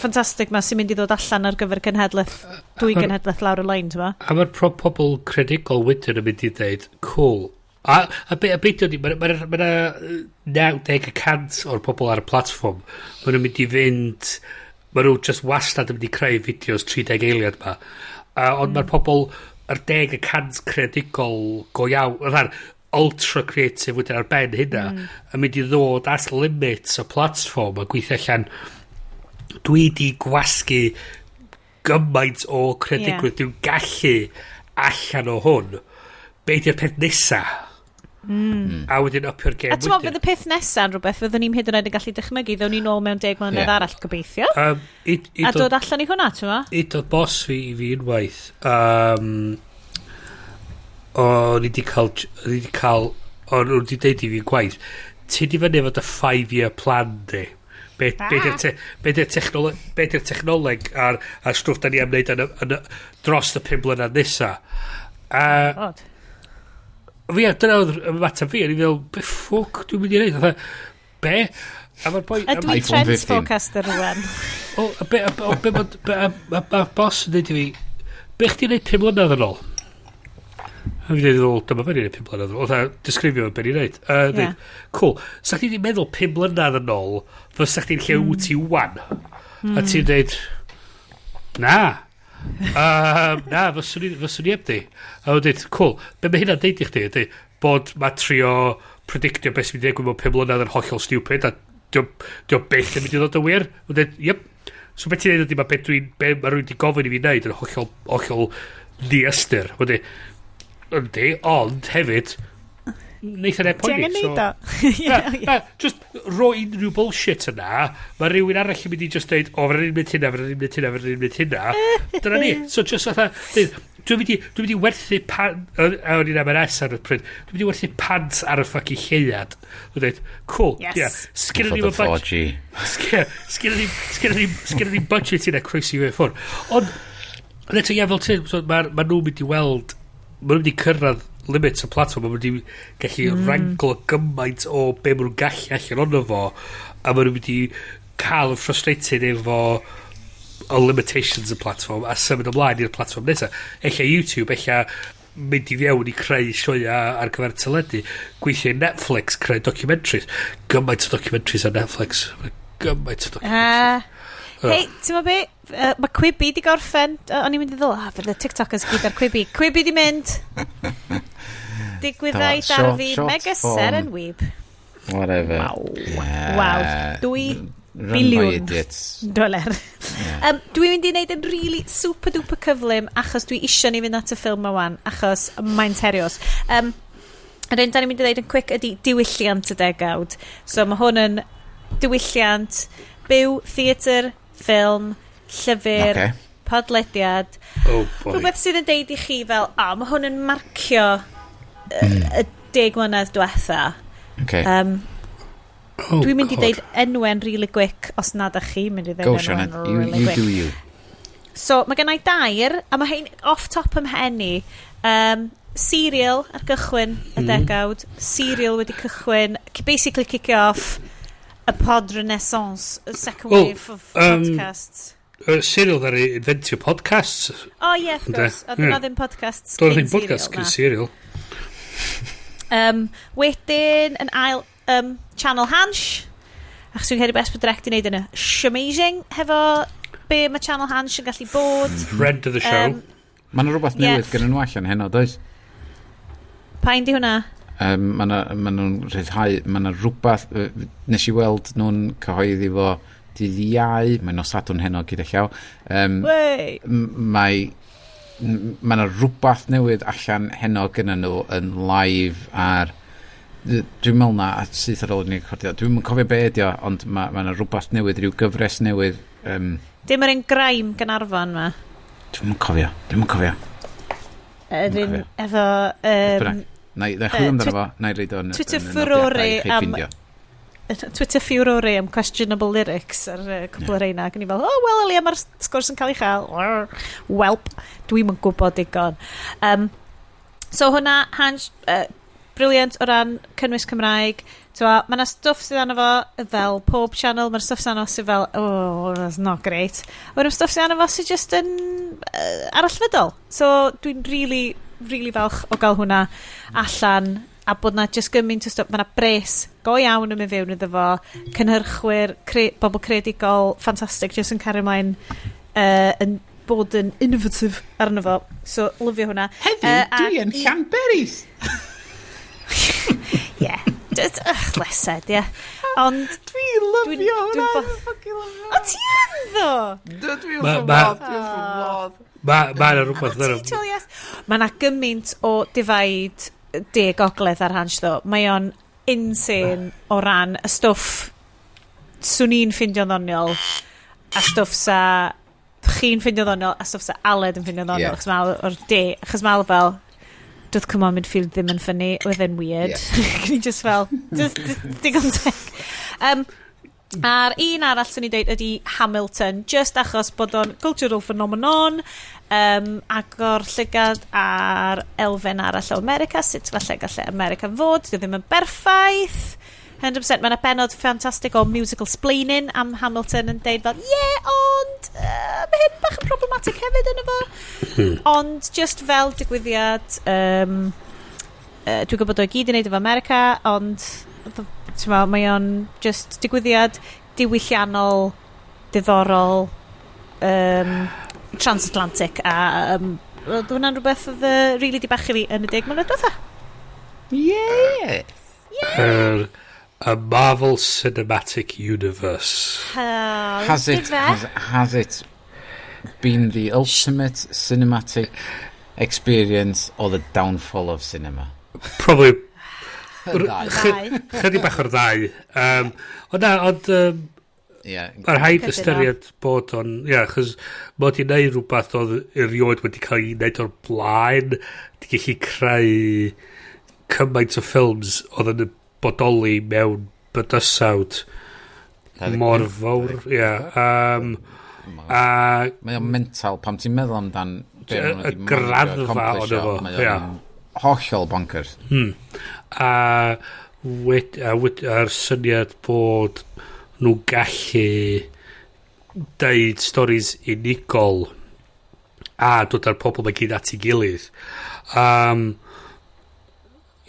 ffantastig ma sy'n mynd i ddod allan ar gyfer cenhedlaeth, dwy genhedlaeth lawr y lein, ti'n ma? A mae'r pobl credigol wedyn yn mynd i ddeud, cool. A be di, mae ma 90% o'r pobl ar y platfform, maen nhw'n mynd i fynd, maen nhw just wastad yn mynd i creu fideos 30 eiliad ma. Ond mae'r pobl, yr 10% creadigol go iawn, yr ultra creative wedyn ar ben hynna, yn mynd i ddod at limits y platfform a gweithio allan, dwi di gwasgu gymaint o creadigrwydd dwi'n gallu allan o hwn. Be di'r peth nesa? A wedyn upio'r gêm. A ti'n meddwl, fydd y peth nesaf yn rhywbeth fyddwn ni'n hyd yn oed yn gallu dychmygu, ddown ni nôl mewn 10 mlynedd arall, gobeithio. A dod allan i hwnna, ti'n meddwl? Udodd boss fi i fi unwaith. O'n i di cael, o'n i di cael, o'n nhw wedi deud i fi gwaith, ti di fyny efo dy 5 year plan di. Be di'r te, be di'r technoleg a'r stwff da ni am wneud dros y 5 mlynedd nesa? A God. fi, a dyna oedd ymateb fi, o'n i fel, be ffwc dwi'n mynd i wneud? Fatha, be? A mae'r boi A dwi'n iPhone trends 15. forecaster rwan. O, a be, a, o, be, ma, be, a, ma, ma boss yn dweud i fi, be chdi'n neud 5 mlynedd yn ôl? A fi dweud, "Wel, dyma be ni'n neud 5 mlynedd yn ôl." Oedd disgrifio be ni'n neud. Dweud, cool. Sa chdi 'di meddwl 5 mlynedd yn ôl, fysa chdi'n lle wyt ti wan? A ti'n dweud, na. Na, fyswn i heb di. A o'n dweud, cool. Be mae hynna'n deud i chdi ydy, bod mae trio predictio beth sy'n mynd i ddigwydd mewn 5 mlynedd yn hollol stupid, a dio byth yn mynd i ddod yn wir. O'n dweud, yep. So beth ti'n dweud ydy, mae be, dwi'n, be mae rhywun wedi gofyn i fi wneud yn hollol, hollol ddi-ystyr. O'n dweud, yndi, ond hefyd, neith yna Ti poeni. angen neud o? Na, na, just roi unrhyw bullshit yna, mae rhywun arall yn mynd i just deud, o, fe'n mynd hynna, fe'n mynd hynna, fe'n mynd hynna. Dyna ni. So just fatha, deud, dwi'n mynd i werthu pan, o'n i'n M&S ar y pryd, dwi'n mynd i werthu pants ar y fucking lleuad. Dwi'n dweud, cool, yeah. Sgynna ni Fod y budget, 4G. sgynna ni budget yna croesi fe ffwrdd. Ond eto, ie, fel ti'n, so, mae ma nhw'n mynd i weld, ma nhw'n mynd i cyrraedd limits y platform, ma nhw'n mynd i gallu wranglo gymaint o be ma nhw'n gallu allan ono fo, a ma nhw'n mynd i cael yn frustrated efo y limitations y platform a symud ymlaen i'r platform nesaf. Ella YouTube, ella mynd i fewn i creu sioea ar gyfer teledu, gweithio i Netflix, creu documentaries. Gymaint o documentaries ar Netflix. Gymaint o documentaries. Hei, ti'n meddwl be? Mae Quibi di gorffen. O'n i'n mynd i ddod, ah, fydd y TikTokers gyd ar Quibi. Quibi di mynd. Digwyddau Do, darfu short mega form. seren wyb. Whatever. Waw. Yeah. Waw. Dwy Run by biliwn idiots. doler. Dwi'n mynd i wneud yn really super duper cyflym achos dwi isio ni fynd at y ffilm ma wan achos mae'n serious. Yr un da ni'n mynd i ddeud yn quick ydy diwylliant y degawd. So mae hwn yn diwylliant byw, theatr, ffilm, llyfr, podlediad. Oh boy. Rhywbeth sydd yn deud i chi fel, o, oh, mae hwn yn marcio y 10 mlynedd diwetha. Oh, Dwi'n mynd i God. deud enwau'n really quick os nad ych chi'n mynd i ddeud Go, enwau'n Sioned. You, really you quick. do you. So, mae gen i dair, a mae hein off top ym mhen i. Serial ar gychwyn y degawd. Serial wedi cychwyn, basically kick off y pod renaissance, y second Well, wave of podcasts. Serial ddaru inventio podcasts. Oh, yeah, of Ynde, course. Oedd ie. yna ddim podcasts Doedd cyn ddim podcast Serial, cyn na. Serial. Wedyn, yn ail, Channel Hansh. Achos dwi'n credu best bod Direct i wneud yn y amazing hefo be mae Channel Hansh yn gallu bod. Friend of the show. Mae yna rhywbeth newydd gyda nhw allan heno, does? Pa un di hwnna? Mae ma nhw'n rhyddhau, mae yna rhywbeth, nes i weld nhw'n cyhoeddi fo dydd Iau, mae'n nos Sadwrn heno gyda llaw. Wey! Mae yna rhywbeth newydd allan heno gyda nhw yn live ar dwi'n meddwl na a syth ar ôl i ni recordio, dwi'n yn cofio be ydi o, ond mae yna rhywbeth newydd, rhyw gyfres newydd, Dim yr un grime Gaernarfon ma. Dwi'n yn cofio, dwi'n yn cofio. Yr un cofio. efo Beth bynnag. Na i chwilio amdano fo, na i reid o'n Twitter yn y furore nodiadau i chi ffindio. Twitter furore am questionable lyrics ar cwpl o reina. Ac o'n i fel, oh, well, Elia, mae'r sgwrs yn cael ei chael. Welp, dwi'm yn gwybod digon. So hwnna, Hansh, brilliant o ran cynnwys Cymraeg. Mae yna stwff sydd arno fo fel pob channel, mae'r stwff sydd arno sydd fel, "Oh, that's not great." Mae'r stwff sydd arno fo sydd just yn arallfydol. So dwi'n really, really falch o gael hwnna allan a bod na just gymaint o stwff, mae na bres go iawn yn mynd fewn iddo fo, cynhyrchwyr, bobl creadigol, ffantastig, just yn cario ymlaen yn bod yn innovative arno fo. So, lyfio hwnna. Heddiw, dwi yn Llanberis. Yeah. Just, ugh, less said, yeah. Ond Dwi'n lyfio hwnna. Fucking lyfio. O, ti yn ddo? Dwi wrth fy modd, dwi wrth fy modd. Mae yna rhywbeth Ti tol, yes. Mae yna gymaint o divide de gogledd ar Hansh ddo. Mae o'n insane o ran y stwff swn i'n ffeindio'n ddoniol a stwff sa chi'n ffeindio'n ddoniol a stwff sa Aled yn ffeindio'n ddoniol achos mae o'r de, achos mae fel doedd Come On Midfield ddim yn funny, oedd e'n weird. Ni just fel, just digon teg. A'r un arall sy'n ni'n dweud ydy Hamilton, just achos bod o'n cultural phenomenon, agor llygad ar elfen arall o America, sut falle gallai America fod, dio ddim yn berffaith. 100%, mae yna benod ffantastig o musical splaining am Hamilton yn deud fel, "Yeah, ond mae hyn bach yn problematic hefyd yn efo." Ond just fel digwyddiad, dwi'n gwybod o i gyd yn neud efo America, ond ti'n meddwl, mae o'n just digwyddiad diwylliannol, diddorol, transatlantic, a oedd hwnna'n rhywbeth oedd really di bachu fi yn y 10 mlynedd diwetha. Yes. Y Marvel Cinematic Universe. Has it been the ultimate cinematic experience or the downfall of cinema? Probably Y ddau. Ddau. Chydig bach o'r ddau. Ond na, ond mae rhaid Cytuno. ystyried bod o'n... Ia, yeah, chos mod i'n neud rhywbeth oedd erioed wedi cael ei wneud o'r blaen, di gallu creu cymaint o ffilms oedd yn bodoli mewn bydysawd mor fawr. Ia. A Mae o'n mental pam ti'n meddwl amdan be ma' nhw Y 'di graddfa managio ono fo, accomplish-o, mae o'n hollol bonkers. A, wed, a, wed, a'r syniad bod nhw'n gallu deud stories unigol a dod â'r pobl mae gyd at ei gilydd.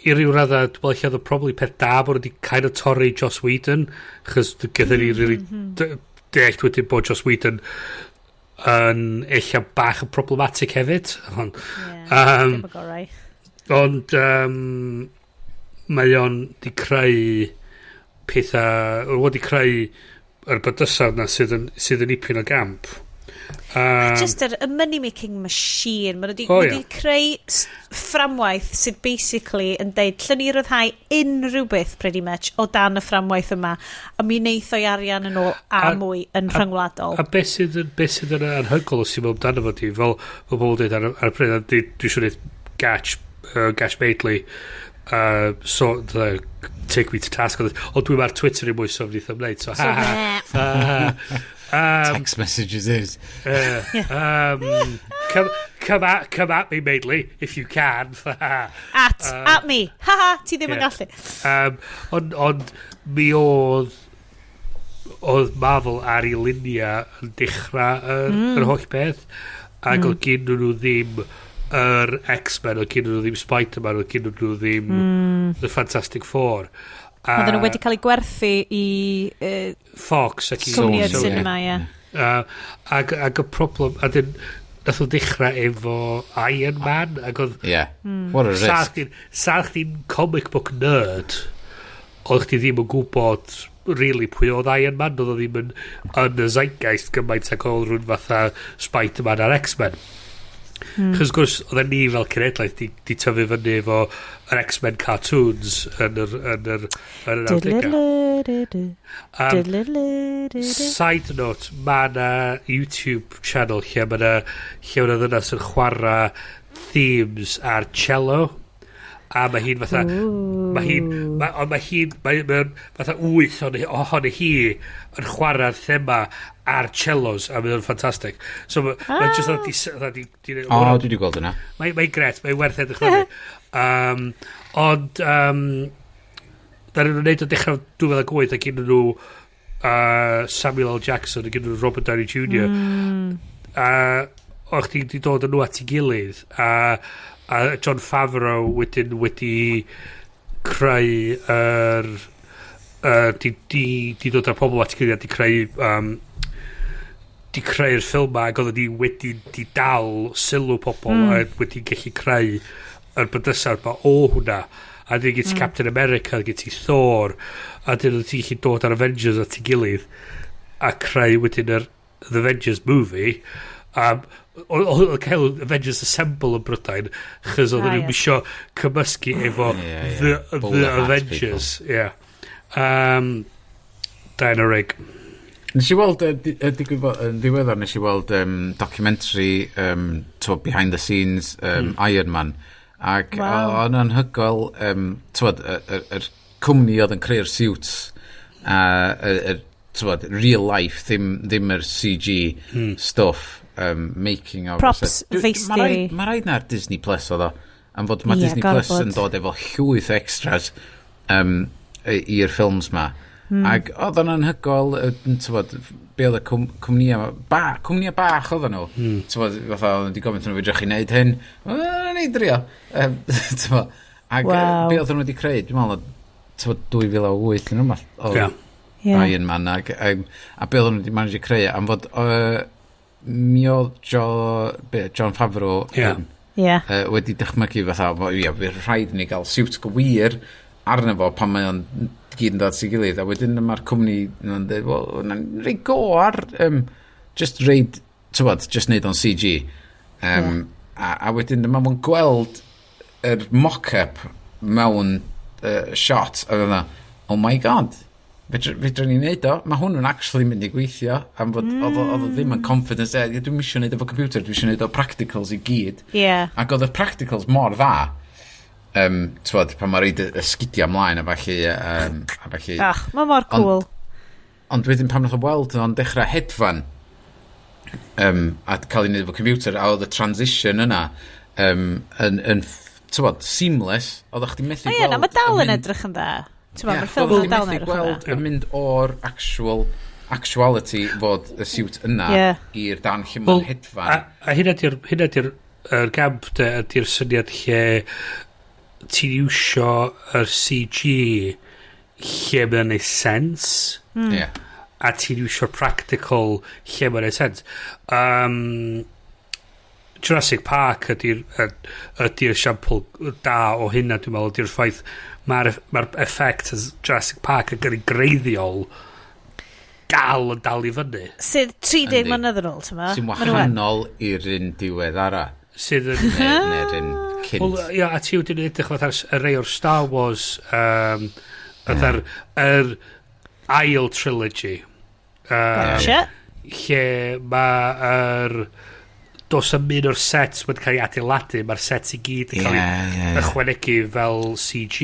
I ryw radda, dwi'n meddwl lle oedd o probably peth da bod nhw wedi kind of torri Joss Whedon, chos gyda ni really deall wedyn bod Joss Whedon yn ella bach yn problematic hefyd. Ond, Yeah, dim y gorau. ond mae o'n di creu pethau, wedi creu yr bydysawd na sydd yn ipyn o gamp. Just y money making machine. Maen nhw wedi O, wedi creu fframwaith sydd basically yn deud lle ni ryddhau unrhyw beth pretty much o dan y fframwaith yma a mi wneith o'i arian yn ôl a mwy yn rhyngwladol. A beth sydd yn anhygoel os ti'n meddwl amdano fo di, fel bobl dweud ar y pryd, a dwi eisiau gwneud Gatch Madeley, so, the, take me to task on it. Ond dwi'n ar Twitter i mwy, so wnaeth o'n wneud, so ha ha. Ha, ha. Text messages is. Come at me, Madeley, if you can. At me. Ha ha, ti ddim yn gallu. Ond mi oedd Marvel ar ei linia yn dechrau yr holl beth ac oedd gen nhw ddim yr X-Men, oedd gen nhw ddim Spider-Man, oedd gen nhw ddim The Fantastic Four a Oedden nhw wedi cael eu gwerthu i Fox ac i cwmnïau'r Sony. cinema, ie. Ac y problem a dyn nath o ddechrau efo Iron Man ac oedd Yeah. What a risk. Sa chdi'n comic book nerd, oedd chdi ddim yn gwybod really pwy oedd Iron Man, oedd o ddim yn y zeitgeist gymaint ac oedd rhywun fatha Spider-Man a'r X-Men. Chos gwrs, oedden ni fel cenedlaeth di tyfu fyny efo yr X-Men cartoons yn yr 90au. Side note, mae na YouTube channel lle ma' 'na ddynas yn chwarae themes ar cello a mae hi'n fatha mae hi'n, ond mae fatha wyth ohoni hi yn chwarae'r thema ar cellos a mae o'n ffantastig, so mae ma just fatha di O, dwi wedi gweld hwnna. Mae'n grêt, mae'n werth edrych fyny. Ond Ddaru nhw'n neud o dechrau 2008 a gyn nhw Samuel L. Jackson a gyn nhw Robert Downey Jr. A o'ch chdi wedi dod â nhw at ei gilydd a Jon Favreau wedyn wedi creu yr di dod â'r pobl at ei gilydd a di creu'r ffilm ma ac oedd ni wedi di dal sylw pobl a wedi gallu creu yr bydysawd ma o hwnna a dyn gen ti Captain America, gen ti Thor a dyn ti'n gallu dod ar Avengers at ei gilydd a creu wedyn yr The Avengers movie. Oedd cael Avengers Assemble yn Brydain chos oedden nhw'n isio cymysgu efo Ie. The Bowler hat. Avengers, yeah. Diana Rigg. Nes i weld, digwydd bod yn ddiweddar, nes i weld documentary t'wo, behind the scenes Iron Man. Ac o'n anhygoel, t'wod, y cwmni oedd yn creu'r suits, a t'wod, real life, ddim yr CG stuff, making of. Props feistri. Mae rhaid, ma rhaid na'r Disney Plus oedd o. Am fod mae Ie, Disney Plus gorfod. yn dod efo llwyth extras i'r ffilms ma. Ac oedd o'n anhygoel, t'wod, be oedd y cwmnïa, ba, cwmnïa bach oedden nhw. T'wod, fatha, oedden nhw wedi gofyn nhw, "Fedrwch chi wneud hyn?" "Ni drio." T'wod, ac be oedden nhw wedi creu, dwi'n meddwl, t'wod, 2008 yn rhywbeth, oedd Iron Man, ac, a be oedden nhw wedi manage creu, am fod, mi oedd be, Jon Favreau wedi dychmygu fatha, "Wel, ie, fydd rhaid i ni gael siwt gwir arno fo pan mae o'n gyd yn dod at ei gilydd," a wedyn mae'r cwmni yn dweud, "Wel, na'n rhoi go ar, just reid, tywod, just neud o'n CG." A wedyn dyma fo'n gweld yr mock-up mewn shot, a fydda, "Oh my God, fedra ni wneud o, mae hwn yn actually mynd i gweithio," am fod oedd o ddim yn confidence, "Dwi'n isio wneud efo computer, dwi isio wneud o practicals i gyd." Ac oedd y practicals mor dda, t'wod, pan mae reid y sgidiau ymlaen a falle, a falle. Ach, mae mor cool. Ond wedyn pan nath o weld o'n dechrau hedfan a cael ei wneud efo computer, a oedd y transition yna yn t'wod, seamless, oedd chdi methu O ie, gweld na, mae dal yn edrych yn dda. Ti'n meddwl, mae'r ffilm oedd yn dal yn methu edrych yn dda. gweld yn mynd o'r actual actuality fod y siwt yna i'r dan lle Wel, mae'n hedfan. A hynna di'r yr gamp de, ydy'r syniad lle ti'n iwsio yr CG lle mae'n neud sense a ti'n iwsio'r practical lle mae'n neud sense. Jurassic Park ydy'r esiampl da o hynna, dwi'n meddwl, ydy'r ffaith mae'r ma effect Jurassic Park yn gyrru greiddiol dal yn dal i fyny. Sydd 30 mlynedd yn ôl, ti'n meddwl? Sy'n wahanol i'r un diweddara. Sydd yn Neu'r un cynt. Wel, ia, a ti wedyn yn edrych fatha'r y rei o'r Star Wars, fatha'r yr ail trilogy. Gotcha. Lle mae'r dos am un o'r sets wedi cael ei adeiladu, mae'r sets i gyd yn cael ei Ie, ie, ie. ychwanegu fel CG.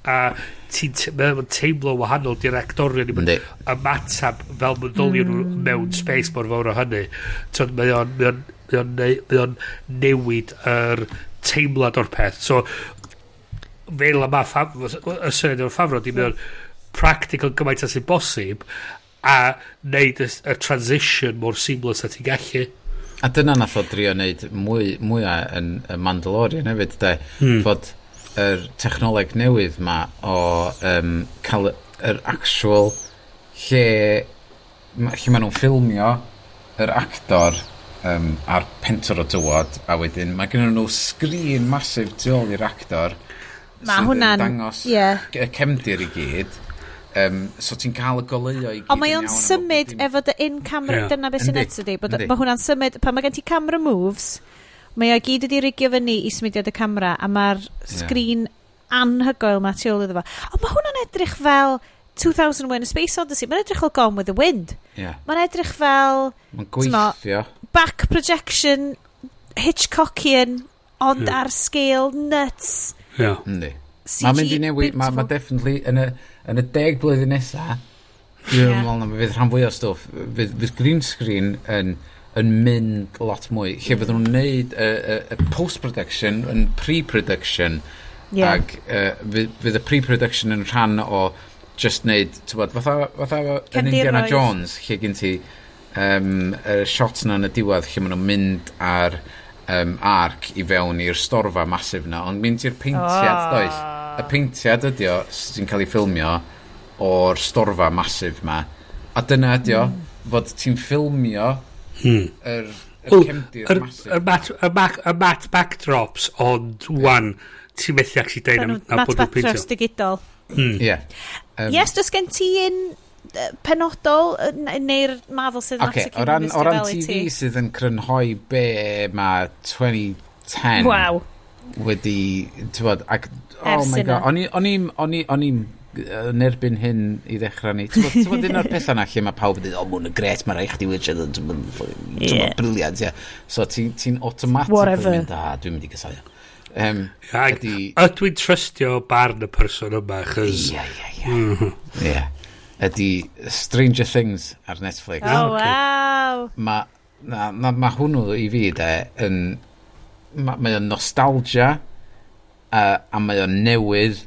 A ti'n mae'n teimlo wahanol di'r actorion ddim yn ymatab fel meddylion nhw mewn space mor fawr o hynny. T'od, mae o'n newid yr teimlad o'r peth. So, fel yma, y syniad o'r Favreau, di mae o'n practical gymaint â sy'n bosib a neud y transition mor seamless a ti'n gallu. A dyna nath o drio wneud mwyaf yn y Mandalorian hefyd, de. Fod yr technoleg newydd ma o cael yr actual lle ma nhw'n ffilmio yr actor ar pentwr o dywod a wedyn mae gen nhw sgrin massive tu ôl i'r actor Ma' sydd yn dangos y cefndir i gyd, so ti'n cael y goleuo i gyd Ond mae yn o'n iawn efo symud bob dim. efo dy in-camera, dyna beth sy'n nuts ydi, bod mae hwnna'n symud, pan mae gen ti camera moves, mae o gyd wedi rigio fyny i symudiad y camera, a mae'r sgrin anhygoel ma tu ôl iddo fo. Ond mae hwnna'n edrych fel 2001: A Space Odyssey, mae'n edrych fel Gone with the Wind. Mae'n edrych fel Mae'n gweithio. Back projection Hitchcockian, ond ar scale nuts. Yndi. CG Mae'n mynd i newid, mae ma beautiful. definitely yn y 10 blwyddyn nesa, dwi'n meddwl na fydd rhan fwy o stwff, fydd green screen yn mynd lot mwy, lle fydden nhw'n neud y post-production yn pre-production. Yeah. Ac fydd y pre-production yn rhan o just wneud, ti'n bod, fatha yn Indiana Cefndiroedd. Jones, lle gen ti y shots na yn y diwedd lle maen nhw'n mynd ar arc i fewn i'r storfa massive na, ond mynd i'r peintiad, oh. Does? Y peintiad ydi o sy'n cael ei ffilmio o'r storfa massive ma. A dyna ydi o, fod ti'n ffilmio yr Wel, cefndir massive. Y matte backdrops, ond wan, ti'n methu actually deud am Matt bod nhw'n peintio. Backdrops digidol. Ie. Yes, does gen ti un penodol neu'r Marvel Cinematic Oce, o ran, Universe o ran fel i TV ti? Sydd yn crynhoi be mae 2010 wedi, ti'n bod, ac, oh Ers my yna. God, o'n i'n yn erbyn hyn i ddechrau ni. Ti'n bod, un o'r pethau na lle mae pawb yn dweud, "O, ma hwn yn gret, mae rhaid chdi watchio, ti'n bod, brilliant," ie. So ti'n automatically Whatever. mynd, "A, dwi'n mynd i gysau." Ag, Ydi, ydw i'n trystio barn y person yma, chos Ie. Ie. Ydy Stranger Things ar Netflix. Oh, Ocê. wow. Mae na, ma hwnnw i fi de yn mae o'n nostalgia a mae o'n newydd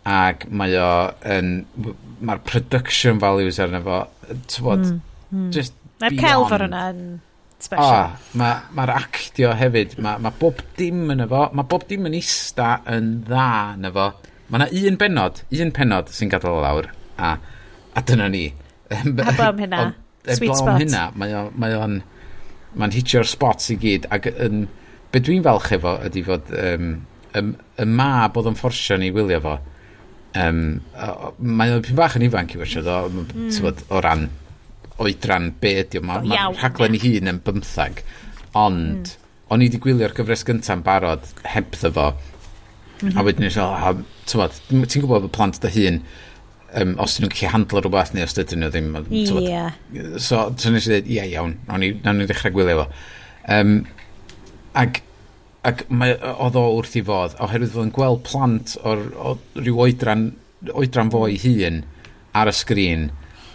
ac mae o yn mae'r production values arno fo, ti'n bod, just Mae'r celf ar beyond. hwnna yn special. Ah, mae'r ma actio hefyd, ma bob dim yn efo, mae bob dim yn ista yn dda yn efo. Mae yna un penod sy'n gadael o lawr, a dyna ni. Heblaw am hynna. Ond Sweet heblaw am spot. hynna, mae'n hitio'r spots i gyd, ac yn, be dwi'n falch efo ydy fod y mab oedd yn fforsio ni wylio fo. Mae o'n pyn bach yn ifanc i watchio o, o ran oedran be ydi o. Mae ma Iawn, rhaglen ei hun yn 15. Ond, o'n i wedi gwylio'r gyfres gyntaf yn barod hebddo fo. A wedyn nes i, oh, ti'n ti'n gwybod fod plant dy hun, os dyn nhw'n gallu handlo rhywbeth neu os dydyn nhw ddim. T'mod, so nes i ddweud, "Ie, iawn, nawn ni ddechrau gwylio fo." Ac mae, oedd o wrth i fodd, oherwydd fod yn gweld plant o ryw oedran fo ei hun ar y sgrin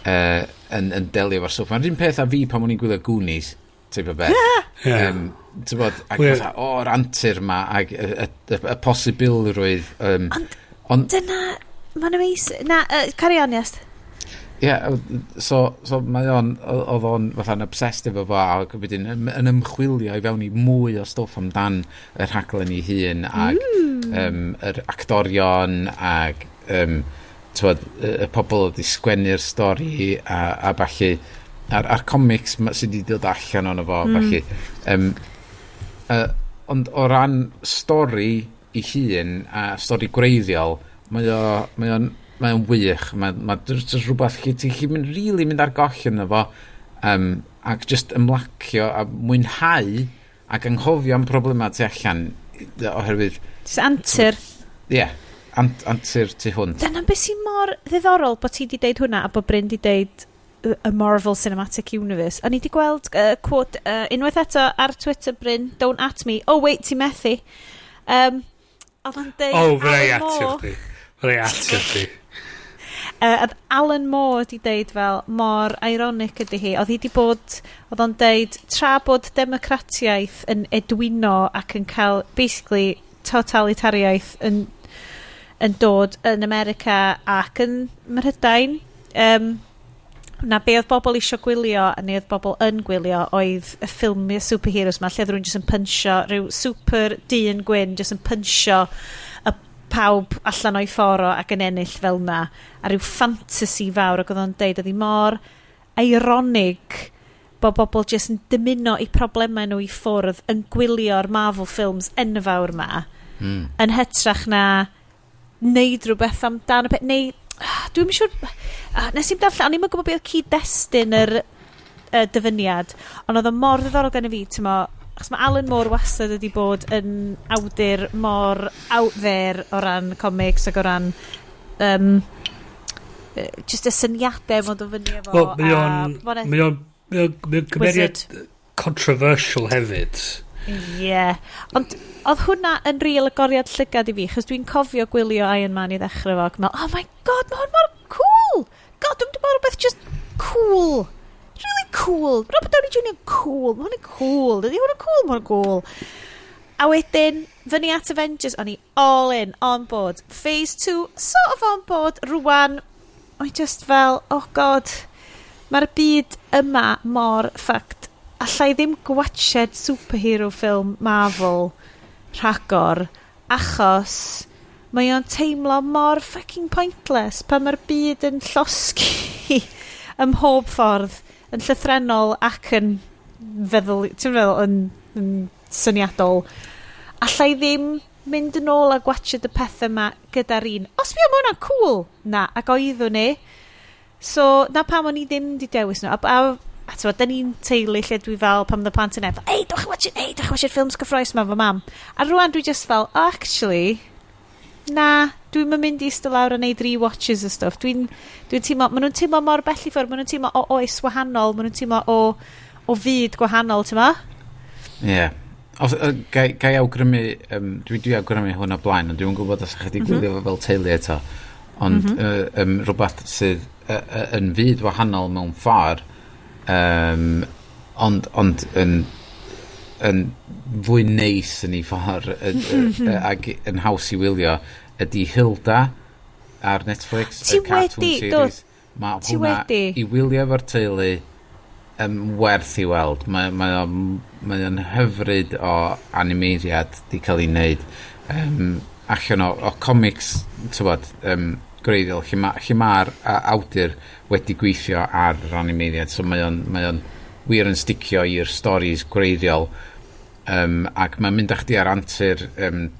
yn delio efo'r stwff. Mae'r un peth a fi pan o'n i'n gwylio Goonies, type o beth. Ti'n bod, ac fatha, o'r antur ma, ac y posibilrwydd. Ond, Dyna, mae'n amazing. Na, carry on, yes. Ie, yeah, so mae o'n, oedd o'n fatha'n obsessed efo fo ac wedyn yn ymchwilio i fewn i mwy o stwff amdan y rhaglen ei hun ac yr actorion ac t'wod, y pobl oedd wedi sgwennu'r stori a ballu a'r comics sydd wedi dod allan ono fo ballu. Ond o ran stori ei hun a stori gwreiddiol, mae o'n wych. Mae jyst rhywbeth lle ti'n gallu mynd, really mynd ar goll ynddo fo ac just ymlacio a mwynhau ac anghofio am problemau tu allan oherwydd Just antur. Ie, yeah, antur tu hwnt. Dyna beth sy'n mor ddiddorol bod ti di deud hwnna a bod Bryn di deud y Marvel Cinematic Universe. O'n i di gweld quote unwaith eto ar Twitter, Bryn, don't at me. Oh wait, ti methu. Oedd o'n deud Oh, fyna i Alan atio Moore. chdi. Fyna i atio chdi. Oedd Alan Moore di deud fel mor ironic ydy hi. Oedd hi di bod, oedd o'n deud, tra bod democratiaeth yn edwino ac yn cael, basically, totalitariaeth yn dod yn America ac yn Mhrydain, na be oedd bobl eisiau gwylio a neu oedd bobl yn gwylio oedd y ffilmiau superheroes ma lle oedd rhywun jyst yn pynsio rhyw super dyn gwyn jyst yn pynsio y pawb allan o'i ffordd o ac yn ennill fel na a rhyw fantasy fawr, ac oedd o'n deud oedd hi mor ironic bod bobl jyst yn dymuno eu problemau nhw i ffwrdd yn gwylio'r Marvel films enfawr ma yn hytrach na neud rhywbeth amdan y peth neu dwi'n siŵr, nes i'm darllen, o'n i'm yn gwybod beth oedd cyd-destun yr dyfyniad, ond oedd o mor ddiddorol gen i fi, ti'n mo, achos mae Alan Moore wastad wedi bod yn awdur mor out there o ran comics ac o ran just y syniadau mae'n dod fyny efo. Wel, mae a o'n ma' mae o'n gymeriad controversial hefyd. Ie. Yeah. Ond oedd hwnna yn real agoriad llygad i fi, chos dwi'n cofio gwylio Iron Man i ddechrau fo, ac meddwl, "Oh my God, mae hwn mor cool! God, dwi'n bod rhywbeth just cool. Really cool. Robert Downey Jr. cool. Mae hwn yn cool. Dydy hwn yn cool, mae hwn yn cool." A wedyn, fyny at Avengers, o'n i all in, on board. Phase 2, sort of on board. Rwan, o'n i just fel, oh God, mae'r byd yma mor fucked. Alla i ddim gwatched superhero film Marvel rhagor, achos mae o'n teimlo mor fucking pointless pan mae'r byd yn llosgi ym mhob ffordd, yn llythrennol ac yn feddwl, ti'n feddwl, yn syniadol. Alla i ddim mynd yn ôl a gwatchad y pethau yma gyda'r un. Os fi am hwnna'n cool! Na, ac oeddwn ni. So, na pam o'n i ddim di dewis nhw. A t'mod, da ni'n teulu lle dwi fel, pan oedd y plant yn efo, "Ei, dwch chi watch it, ei, dwch chi watch it ffilms gyffroes ma fy mam." A rwan dwi just fel, oh, actually, na, dwi'n mynd i eistedd lawr a neud re-watches a stuff. Dwi teimlo, maen nhw'n teimlo mor bell i ffwrdd, maen nhw'n teimlo o oes wahanol, maen nhw'n teimlo o fyd gwahanol, ti'n ma? Ie. Yeah. Os, gai awgrymu, dwi awgrymu hwn o blaen, ond dwi'n gwybod os ydych chi wedi gwylio fo fel teulu eto. Ond rhywbeth sydd yn fyd wahanol mewn ffordd, ond yn fwy neis yn ei ffordd ac yn haws i wylio ydy Hilda ar Netflix, Ti y cartoon wedi, do. series. Mae Ti hwnna wedi? i wylio efo'r teulu werth i weld. Mae o'n hyfryd o animeiddiad di cael ei wneud allan o comics, tywod, gwreiddiol, lle mae'r awdur wedi gweithio ar yr animeiddiad, so mae o'n wir yn sticio i'r stories gwreiddiol ac mae'n mynd â chdi ar antur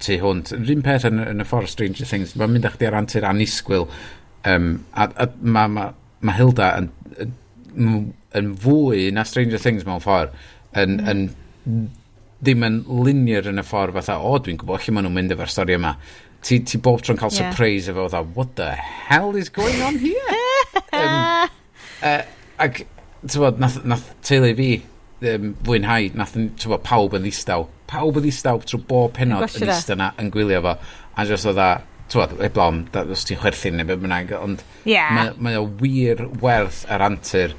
tu hwnt. Yr un peth yn y ffordd Stranger Things, mae'n mynd â chdi ar antur annisgwyl a ma Hilda yn fwy na Stranger Things mewn ffordd, yn ddim yn linear yn y ffordd fatha, o, dwi'n gwybod lle maen nhw'n mynd efo'r stori yma. Ti bob tro'n cael surprise efo fatha, "What the hell is going on here?" Ac, ti'n bod, nath teulu fi fwynhau, nath, ti'n bod, pawb yn ddistaw. Pawb yn ddistaw trwy bob penod Gwasio yn fe. eistedd yna yn gwylio fo. A just oedd ti'n bod, heblaw am, os ti'n chwerthin neu be bynnag, ond mae o wir werth yr antur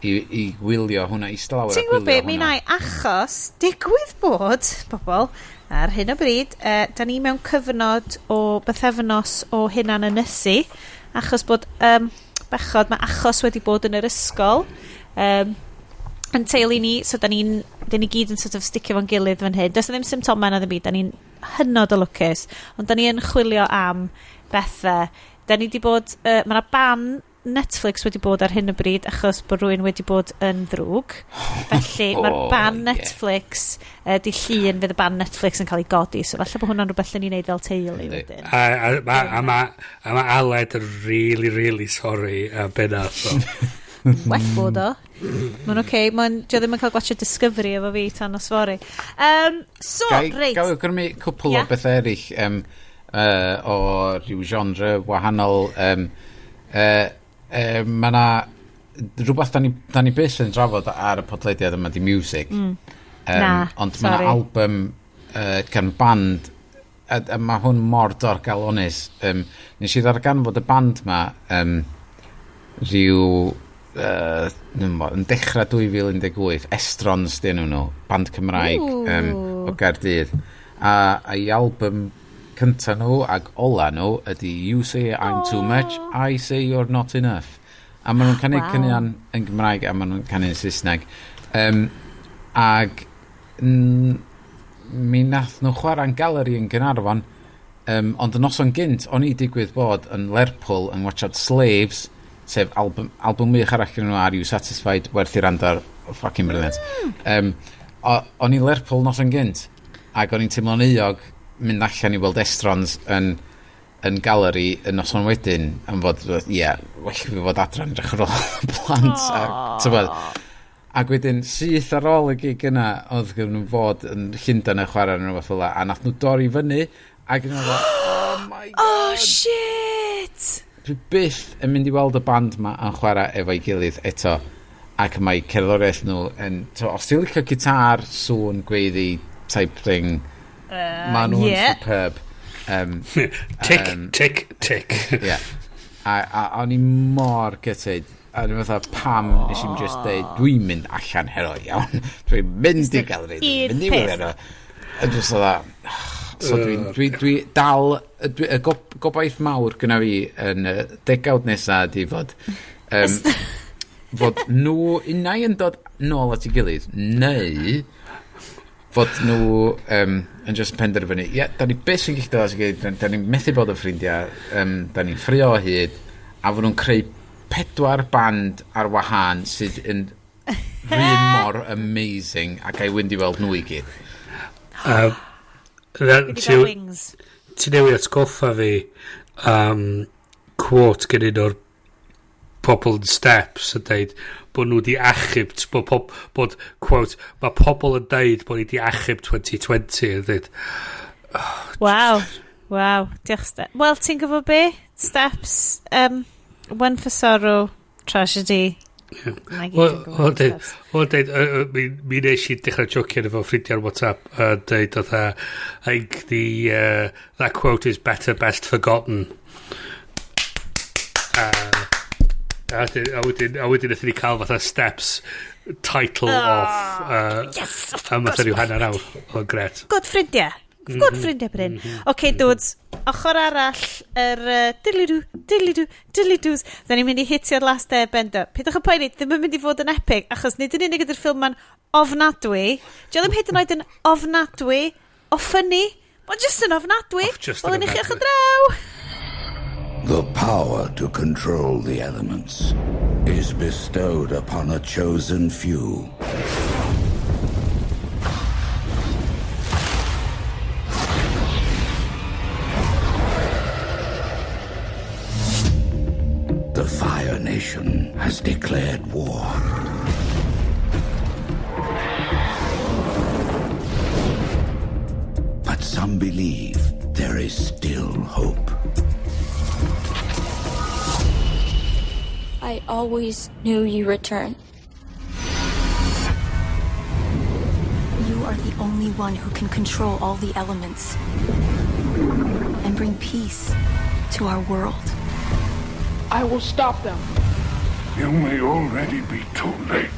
i gwylio hwnna, i lawr a Ti'n gwybod gwylio be, mi hwnna. nai, achos digwydd bod, bobl, ar hyn o bryd, da ni mewn cyfnod o bythefnos o hunan ynysu, achos bod, bechod, mae achos wedi bod yn yr ysgol, yn teulu ni, so da ni gyd yn sort of sticio fo'n gilydd fan hyn. Does 'na ddim symptomau na ddim byd, da ni'n hynod o lwcus, ond da ni yn chwilio am bethau. Da ni di bod, mae yna ban Netflix wedi bod ar hyn o bryd achos bod rhywun wedi bod yn ddrwg. Felly mae'r ban Netflix, di llun fydd y ban Netflix yn cael ei godi, so falle bod hwnna'n rhywbeth lle ni'n neud fel teulu wedyn. A ma Aled yn really, really sorry am be nath o. Well bod o. Mae'n oce, okay. Mae'n, dio ddim yn cael gwatchio Discovery efo fi tan nos fory. So, reit. Gai awgrymu cwpl o bethau eraill o rhyw genre wahanol. Mae na rhywbeth da ni byth yn drafod ar y podlediad yma di music. Na, ond mae na sorry. album gan band a mae hwn mor dorcalonnus. Nes i ddarganfod y band ma rhyw dwi'm yn dechrau 2018, Estrons dyn nhw, band Cymraeg o Gaerdydd. A i album cynta nhw ag ola nhw ydy You Say I'm Too Much, I Say You're Not Enough. A maen nhw'n canu caneuon yn Gymraeg a maen nhw'n canu yn Saesneg. Ag mi nath nhw chwarae'n Galeri yn Gaernarfon, ond y noson gynt, o'n i digwydd bod yn Lerpwl yn watchad Slaves, sef album wych arall gyda nhw Are You Satisfied, werth i wrando ar, fucking brilliant. O'n i Lerpwl noson gynt, ac o'n i'n teimlo'n euog mynd allan i weld Estrons yn Galeri y noson wedyn, am fod, ie, yeah, well i fi fod adran edrych ar ôl plant. A, t'bod, ac wedyn, syth ar ôl y gig yna, oedd gyda nhw fod yn Llundain yn chwarae yn rhywbeth fel 'na, a nath nhw dorri fyny, ac yn meddwl, "Oh my God." Oh, shit! Dwi byth yn mynd i weld y band ma yn chwarae efo'i gilydd eto. Ac mae cerddoriaeth nhw yn... So, os ti'n licio gitar, sŵn, gweiddi, type thing, ma nhw'n superb. Tick, tick, tick. Yeah. A o'n i mor gutted. A dwi'n fatha, pam nes i'm just deud, "Dwi'n mynd allan heno, iawn. Dwi'n mynd i Galeri, dwi'n Un mynd i peth. wylio nhw." A just oedd So dwi dal, y gobaith mawr gyda fi yn y degawd nesaf ydi fod, fod nhw unai yn dod nôl at ei gilydd, neu fod nhw yn just penderfynu, ie, yeah, da ni byth yn gallu dod at ei gilydd, da ni'n methu bod yn ffrindiau, da ni'n ffrio o hyd, a fod nhw'n creu pedwar band ar wahân sydd yn rhan mor amazing, ac a i fynd i weld nhw i gyd. Wings. Ti newydd atgoffa fi quote gen un o'r pobl yn Steps yn deud bod nhw wedi achub, bod, quote, mae pobl yn deud bod ni wedi achub 2020, yn dweud. Oh, Waw, waw, diolch Steps. Wel, ti'n gwybod be? Steps, One for Sorrow, Tragedy. Wel, deud, mi nes i dechrau jocian efo ffrindiau ar WhatsApp a deud oedd I think that quote is better best forgotten. A wedyn wnaethon ni cael fatha Steps title off. Yes, of a fatha rhyw hanner awr. Oedd gret. Good ffrindiau. Good ffrindiau, Bryn. Oce, dudes, ochr arall yr diddly-doo, diddly-doo, diddly-doos. Da ni'n mynd i hitio'r Last Airbender. Pidwch yn poeni, ddim yn mynd i fod yn epic, achos nid yn unig ydy'r ffilm ma'n ofnadwy. Dio ddim hyd yn oed yn ofnadwy o funny. Mae'n just yn ofnadwy. Wel, yn i chi ochr draw. The power to control the elements is bestowed upon a chosen few. The Fire Nation has declared war. But some believe there is still hope. I always knew you return. You are the only one who can control all the elements and bring peace to our world. I will stop them. You may already be too late.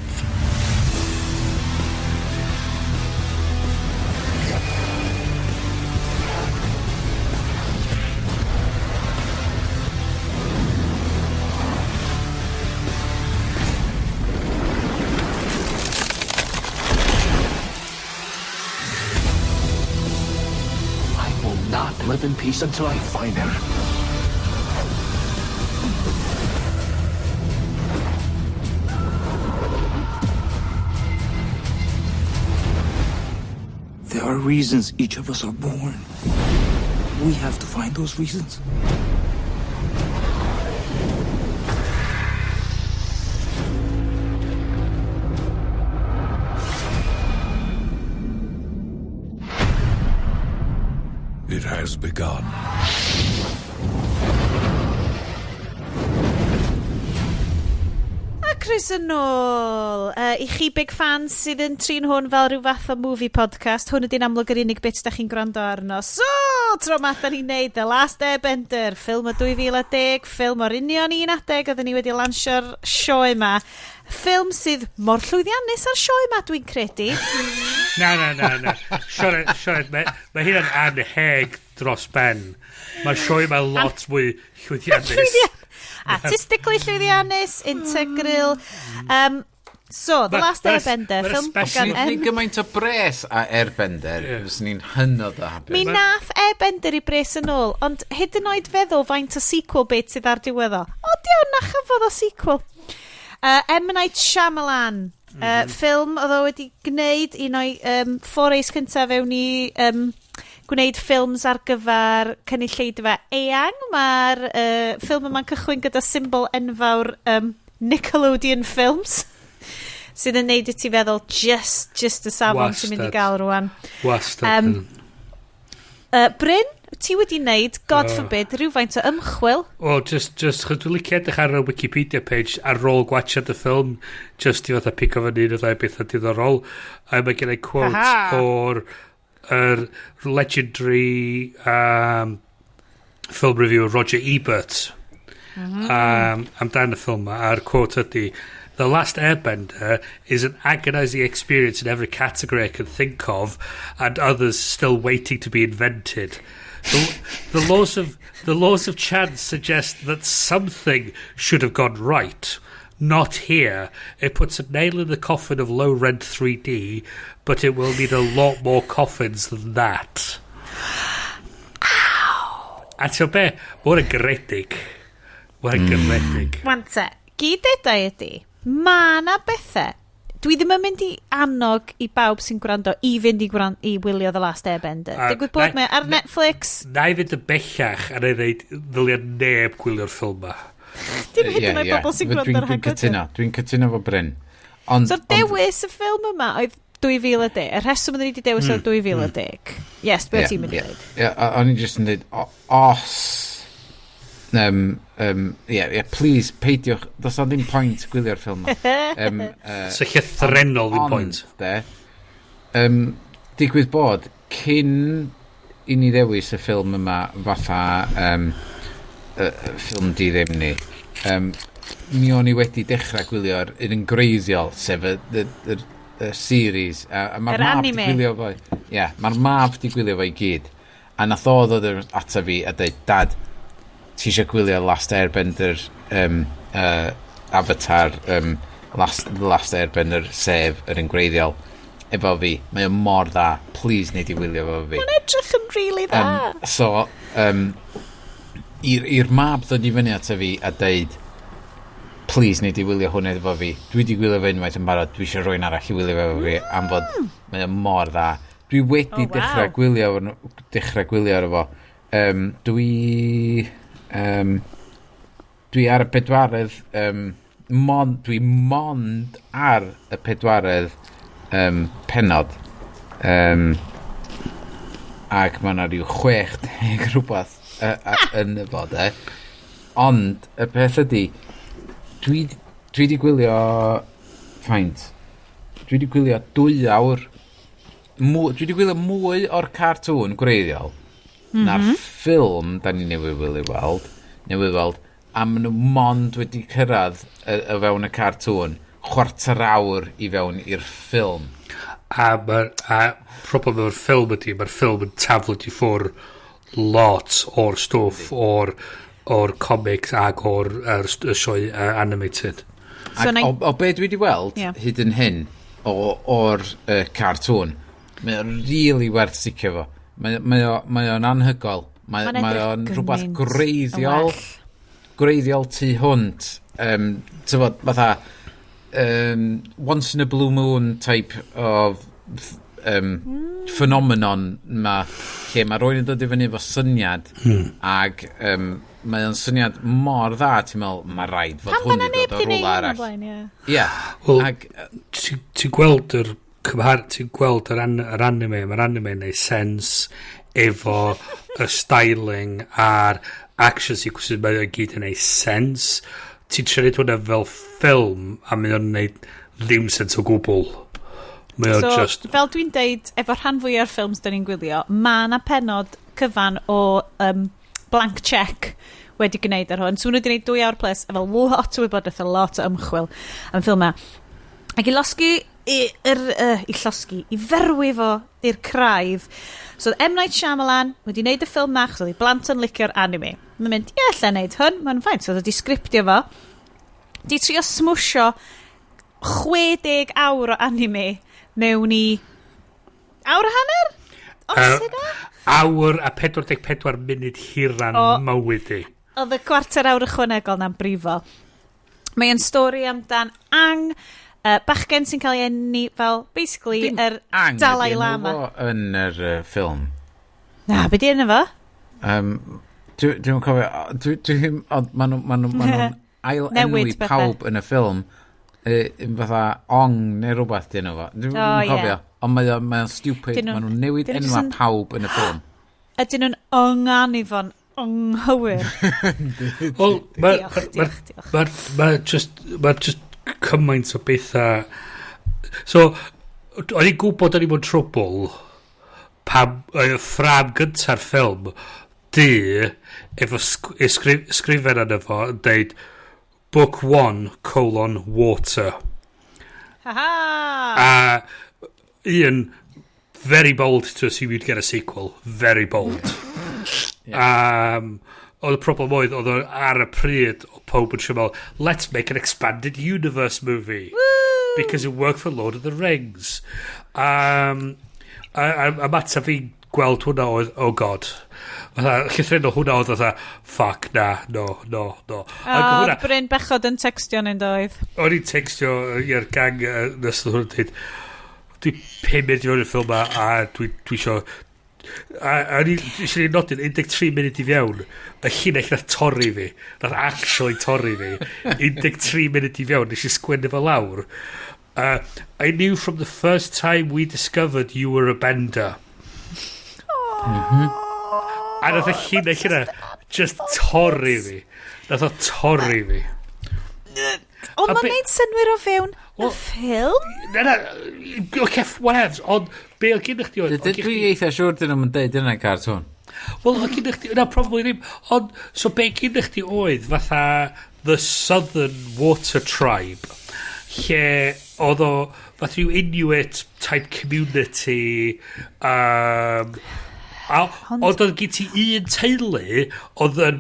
I will not live in peace until I find him. There are reasons each of us are born. We have to find those reasons. It has begun. A croeso nôl. I chi big fans sydd yn trin hwn fel rhyw fath o movie podcast, hwn ydy'n amlwg yr unig bit da chi'n gwrando arno. So, tro ma da ni'n neud The Last Airbender, ffilm o 2010, ffilm o'r union un adeg oedden ni wedi lansio'r sioe yma. Ffilm sydd mor llwyddiannus ar sioe yma, dwi'n credu. Na. Sioned, mae hynna'n anheg dros ben. Mae'r sioe yma lot mwy llwyddiannus. Artistically llwyddiannus, integral. So, The Last Airbender, ffilm gan Os ni'n gymaint o bres a Airbender, fyswn ni'n hynod o hapus. Mi nath Airbender i bres yn ôl, ond hyd yn oed feddwl faint o sequel bit sydd ar diwedd o. O, diolch, na chafodd o sequel. M. Night Shyamalan, ffilm oedd o wedi gwneud un o'i forays cyntaf fewn i gwneud ffilms ar gyfer cynulleidfa eang. Mae'r ffilm yma'n cychwyn gyda symbol enfawr Nickelodeon Films, sydd yn neud i ti feddwl just y safon ti'n mynd i gael rwan. Wastad. Bryn, ti wedi wneud, God forbid, rhywfaint o ymchwil. Wel, just, chos dwi'n licio edrych ar y Wikipedia page ar ôl gwachad y ffilm, just i fatha pico fyny un o ddau bethau diddorol. A mae gen i quote o'r legendary film reviewer Roger Ebert amdan y ffilm ma, a'r quote ydy, The Last Airbender is an agonizing experience in every category I can think of, and others still waiting to be invented. The laws of chance suggest that something should have gone right. Not here. It puts a nail in the coffin of low rent 3D, but it will need a lot more coffins than that. A ti'n be? Mae hwn yn garedig. Mae hwn yn garedig. Wan te, gyd edau ydy, ma na bethau. Dwi ddim yn mynd i annog i bawb sy'n gwrando i fynd i wylio The Last Airbender. Digwydd bod mae ar Netflix. Na i fynd yn bellach a na i ddeud ddylia neb gwylio'r ffilm ma. Dim hyd yn oed bobl sy'n gwrando ar Dwi'n cytuno, dwi'n cytuno fo Bryn. Ond, So dewis y ffilm yma oedd 2010. Y rheswm oedden ni wedi dewis oedd 2010. Yes, be ti'n mynd i ddweud? Ie, o'n i'n just yn dweud, os... Yeah, please, peidiwch, does na ddim point gwylio'r ffilm ma. So llythrennol ddim point. Ond, de, digwydd bod, cyn i ni ddewis y ffilm yma fatha ffilm di ddim ni, mi o'n i wedi dechrau gwylio'r un yn greiddiol, sef y series. A mae'r Yr mab di anime. gwylio fo. Ie, yeah, mae'r mab di gwylio fo i gyd. A nath o ddod ata fi a dweud, "Dad, ti eisiau gwylio Last Airbender, Avatar, The Last Airbender, sef yr un gwreiddiol, efo fi. Mae o mor dda. Please, nei di wylio fo fi." Mae'n edrych yn really dda. So, i'r mab ddod i fyny ato fi a deud, "Please, nei di wylio hwn efo fi. Dwi di gwylio fe unwaith yn barod, dwi eisiau rhywun arall i wylio fo efo fi, am fod mae o mor dda." Dwi wedi dechrau gwylio ar efo. Dwi ar y pedwaredd, dwi mond ar y pedwaredd pennod. Ac mae yna rhyw 60 rhywbeth yn y fo, de. Ond, y peth ydy, dwi di gwylio, faint? Dwi di gwylio 2 awr, dwi di gwylio mwy o'r cartŵn gwreiddiol na'r ffilm da ni newydd weld, a maen nhw mond wedi cyrraedd y fewn y cartŵn chwarter awr i fewn i'r ffilm. A problem efo'r ffilm ydy, mae'r ffilm yn taflu i ffwr lot o'r stwff o'r comics ag o'r y sioe animated. So Ac o be dwi wedi weld hyd yn hyn o'r cartŵn, mae o'n really werth sticio fo. Mae o'n anhygoel. Ma'n Mae edrych o'n rhywbeth gymaint yn gwreiddiol, well. gwreiddiol tu hwnt. T'fod, fatha, once in a blue moon type of phenomenon ma, lle mae rhywun yn dod i fyny efo syniad ac mae o'n syniad mor dda, ti'n meddwl, mae rhaid fod Pam hwn bod i na neb dod o di rhywle neud hwn o arall. blaen, ie. Ie. Wel, Ac, Ti'n gweld yr cymhar, ti'n gweld yr anime, mae'r anime yn neud sens efo y styling a'r action sequences, mae o'n gyd yn neud sens. Ti'n trio neud hwnna fel ffilm a mae o'n neud ddim sens o gwbl. Mae o'n So, just fel dwi'n deud, efo rhan fwyaf o'r ffilms da ni'n gwylio, mae yna penod cyfan o blank check wedi gwneud ar hwn. So, maen nhw wedi gwneud 2 awr plus, efo lot o wybodaeth a lot o ymchwil am ffilm yma. Ac i losgi, i llosgi, i ferwi fo i'r craidd. So, oedd M. Night Shyamalan wedi gwneud y ffilm ma, achos oedd ei blant yn licio'r anime. Mae'n mynd, "Ie, lle wneud hwn, mae'n fine." So, oedd wedi sgriptio fo. Di trio smwsio 60 awr o anime mewn i awr a hanner? Os hynna? Awr a 44 munud hiran mywyd i. Oedd y cwarter awr ychwanegol na'n brifo. Mae'n stori amdan Aang, bachgen sy'n cael ei eni fel, basically, Dim yr Aang Dalai ydi enw Lama. fo yn yr ffilm. Na, be di enw fo? Dwi'n cofio, ond ma nhw'n ail enwi Newid bethau. pawb yn y ffilm, fatha Ong neu rhywbeth di enw fo. Dwi'n O, ie. cofio, ond mae o'n stupid, Dyn ma nhw'n newid dyn nhw jyst enwa pawb yn y ffilm. Ydyn nhw'n ynganu fo'n anghywir? Wel, Diolch, diolch, diolch. Ma just cymaint o bethau. So, o'n i'n gwybod o'n i'n mewn trwbl pam y ffrâm gynta'r ffilm di efo sgrifen arno fo yn deud Book 1, colon, water. Ha ha! A un, very bold to assume you'd get a sequel. Very bold. Oedd y problem oedd o ar y pryd, o pob yn siarad fel, "Let's make an expanded universe movie." Woo! Because it worked for Lord of the Rings. A mataf fi'n gweld hwnna oedd, oh God. Fatha, llythrennol hwnna oedd fatha, "Fuck, na, no, no, no." Ac O, hwnna, Bryn bechod yn textio ni'n doedd. O'n i'n textio i'r gang nes oedd hwnna'n dweud, "Dwi 5 munud i fewn i'r ffilm ma, a dwi isio." A o'n i eisiau ni nodyn 13 munud i fewn, y llinell nath torri fi, nath actually torri fi, 13 munud i fewn, nes i sgwennu fo lawr. "I knew from the first time we discovered you were a bender." A nath y llinell yna just torri fi. Nath o torri fi. Ond mae'n neud synwyr o fewn y ffilm? Na, oce, whatevs, ond be oedd gennych chdi oedd oedd Dwi eitha siŵr dyn nhw'n deud yna cartŵn. Wel, oedd gennych chdi, na, probably ddim, ond, so be gennych chdi oedd fatha The Southern Water Tribe, lle oedd o fath rhyw Inuit type community, a ond oedd gen ti un teulu oedd yn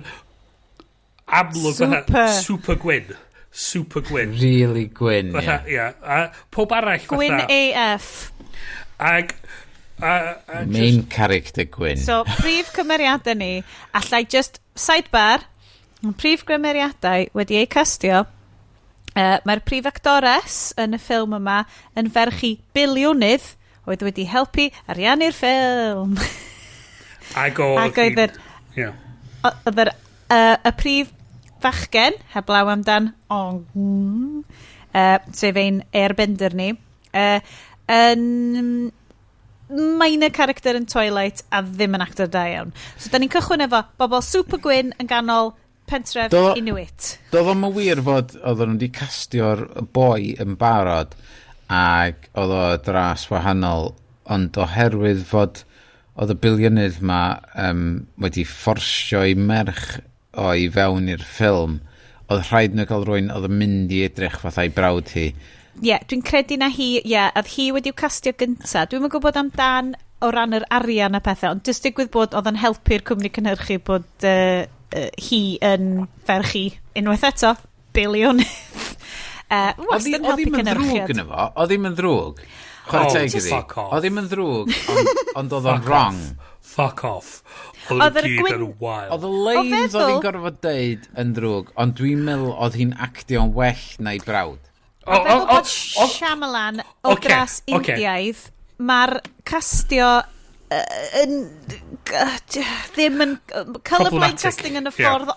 amlwg fatha Super. super gwyn. Super gwyn. Really gwyn, Fatha, ie. ia. A pob arall fatha. Gwyn AF. Ag, a Main character gwyn. So, prif cymeriadau ni, allai just, sidebar, prif gymeriadau wedi eu castio, mae'r prif actores yn y ffilm yma yn ferch i biliwnydd oedd wedi helpu ariannu'r ffilm. Ag oedd Ac oedd yr, Ie. oedd yr, y prif fachgen, heblaw amdan Aang, sef ein airbender ni, yn minor character yn Twilight a ddim yn actor da iawn. So, da ni'n cychwyn efo bobl super gwyn yn ganol pentref Inuit. Doedd o'm yn wir fod oedden nhw wedi castio'r boi yn barod ac oedd o dras wahanol, ond oherwydd fod oedd y bilionydd ma wedi fforsio ei merch o i fewn i'r ffilm, oedd rhaid nhw gael rhywun oedd yn mynd i edrych fatha ei brawd hi. Ie, yeah, dwi'n credu na hi, ie, yeah, oedd hi wedi'w castio gynta. Dwi'm yn gwybod amdan o ran yr arian a pethau, ond jyst digwydd bod oedd yn helpu'r cwmni cynhyrchu bod hi yn ferch i unwaith eto, biliwn. Oedd Wastad yn oedd helpu ddim yn ddrwg cynhyrchiad. yn efo, oedd ddim yn ddrwg. Chwarae Oh, teg iddi. fuck off. Oedd ddim yn ddrwg, ond oedd o'n Fuck wrong. off. Fuck off. Oedd Oedd nhw yr gyd yn wild. Oedd y lines oedd feddwl hi'n gorfod deud yn ddrwg, ond dwi'n meddwl oedd hi'n actio'n well na'i brawd. O feddwl bod Shyamalan o dras Indiaidd, mae'r castio yn ddim yn colourblind Problematic, casting yn y ie. ffordd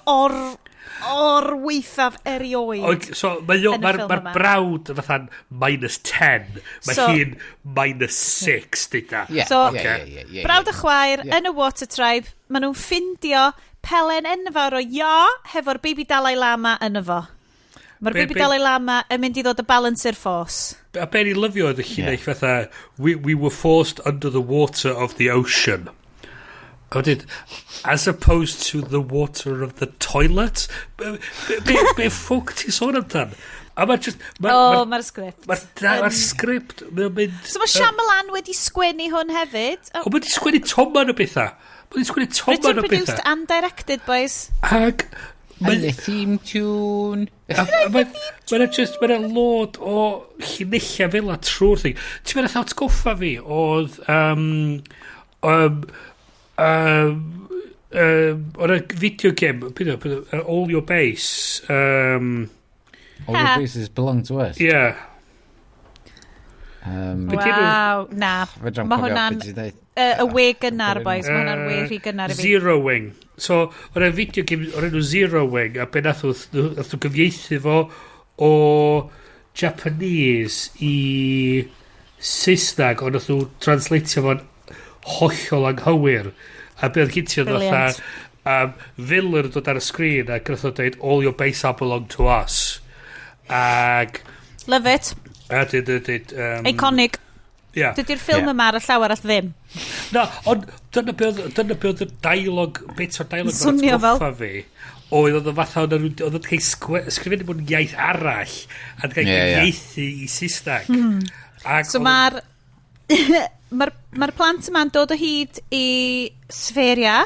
or weithaf erioed So, mae yn y mae'r ffilm ma yma. brawd fatha'n minus 10. Mae hi'n minus 6, dyda. So, Ie, brawd a chwaer yn y Water Tribe, maen nhw'n ffindio pelen enfawr o ia hefo'r baby Dalai Lama yn efo. Mae'r baby Dalai Lama yn mynd i ddod y balance i'r force. A be ni'n lyfio oedd y llinell fatha, We were forced under the water of the ocean." A wedyn, "As opposed to the water of the toilet?" Be ffwc ti sôn amdan? A mae just O, mae'r sgript. Mae'r ma sgript, mae'n mynd. So mae Shyamalan wedi sgwennu hwn hefyd. Oh, O, mae wedi sgwennu toman o bethau. Mae wedi sgwennu toman written, o produced bethau. and directed, boys. Ag And the theme tune. Mae'n just, mae'n load o llinellau fel la trwy'r thing. Ti'n meddwl atgoffa fi oedd oedd y video game, beth oedd, All Your Base, All the bases belong to us. Yeah. Be' 'di enw- Waw, na. Fedrai'm Mae cofio hwnna'n beth ti'n deud. y we gynnar, boys. Mae hwnna'n we rhy gynnar i fi. Zero Wing. So, oedd y video game o'r enw Zero Wing, a be nath nhw gyfieithu fo o Japanese i Saesneg, ond nath nhw translatio fo'n hollol anghywir. A be oedd gyn ti oedd fatha Brilliant. villain yn dod ar y sgrin ac nath o dweud, "All your base are belong to us." Ag Love it. A dyd, Iconic. Yeah. Dydy'r ffilm yma ar y llaw arall ddim. Na, ond dyna be oedd y dialog, bit o'r dialog Swnio fel. atgoffa fi. oedd o fatha oedd o'n cael sgrifennu mewn iaith arall a wedi cael cyfieithu i Saesneg. Ac so mae'r ma plant yma'n dod o hyd i Sferia,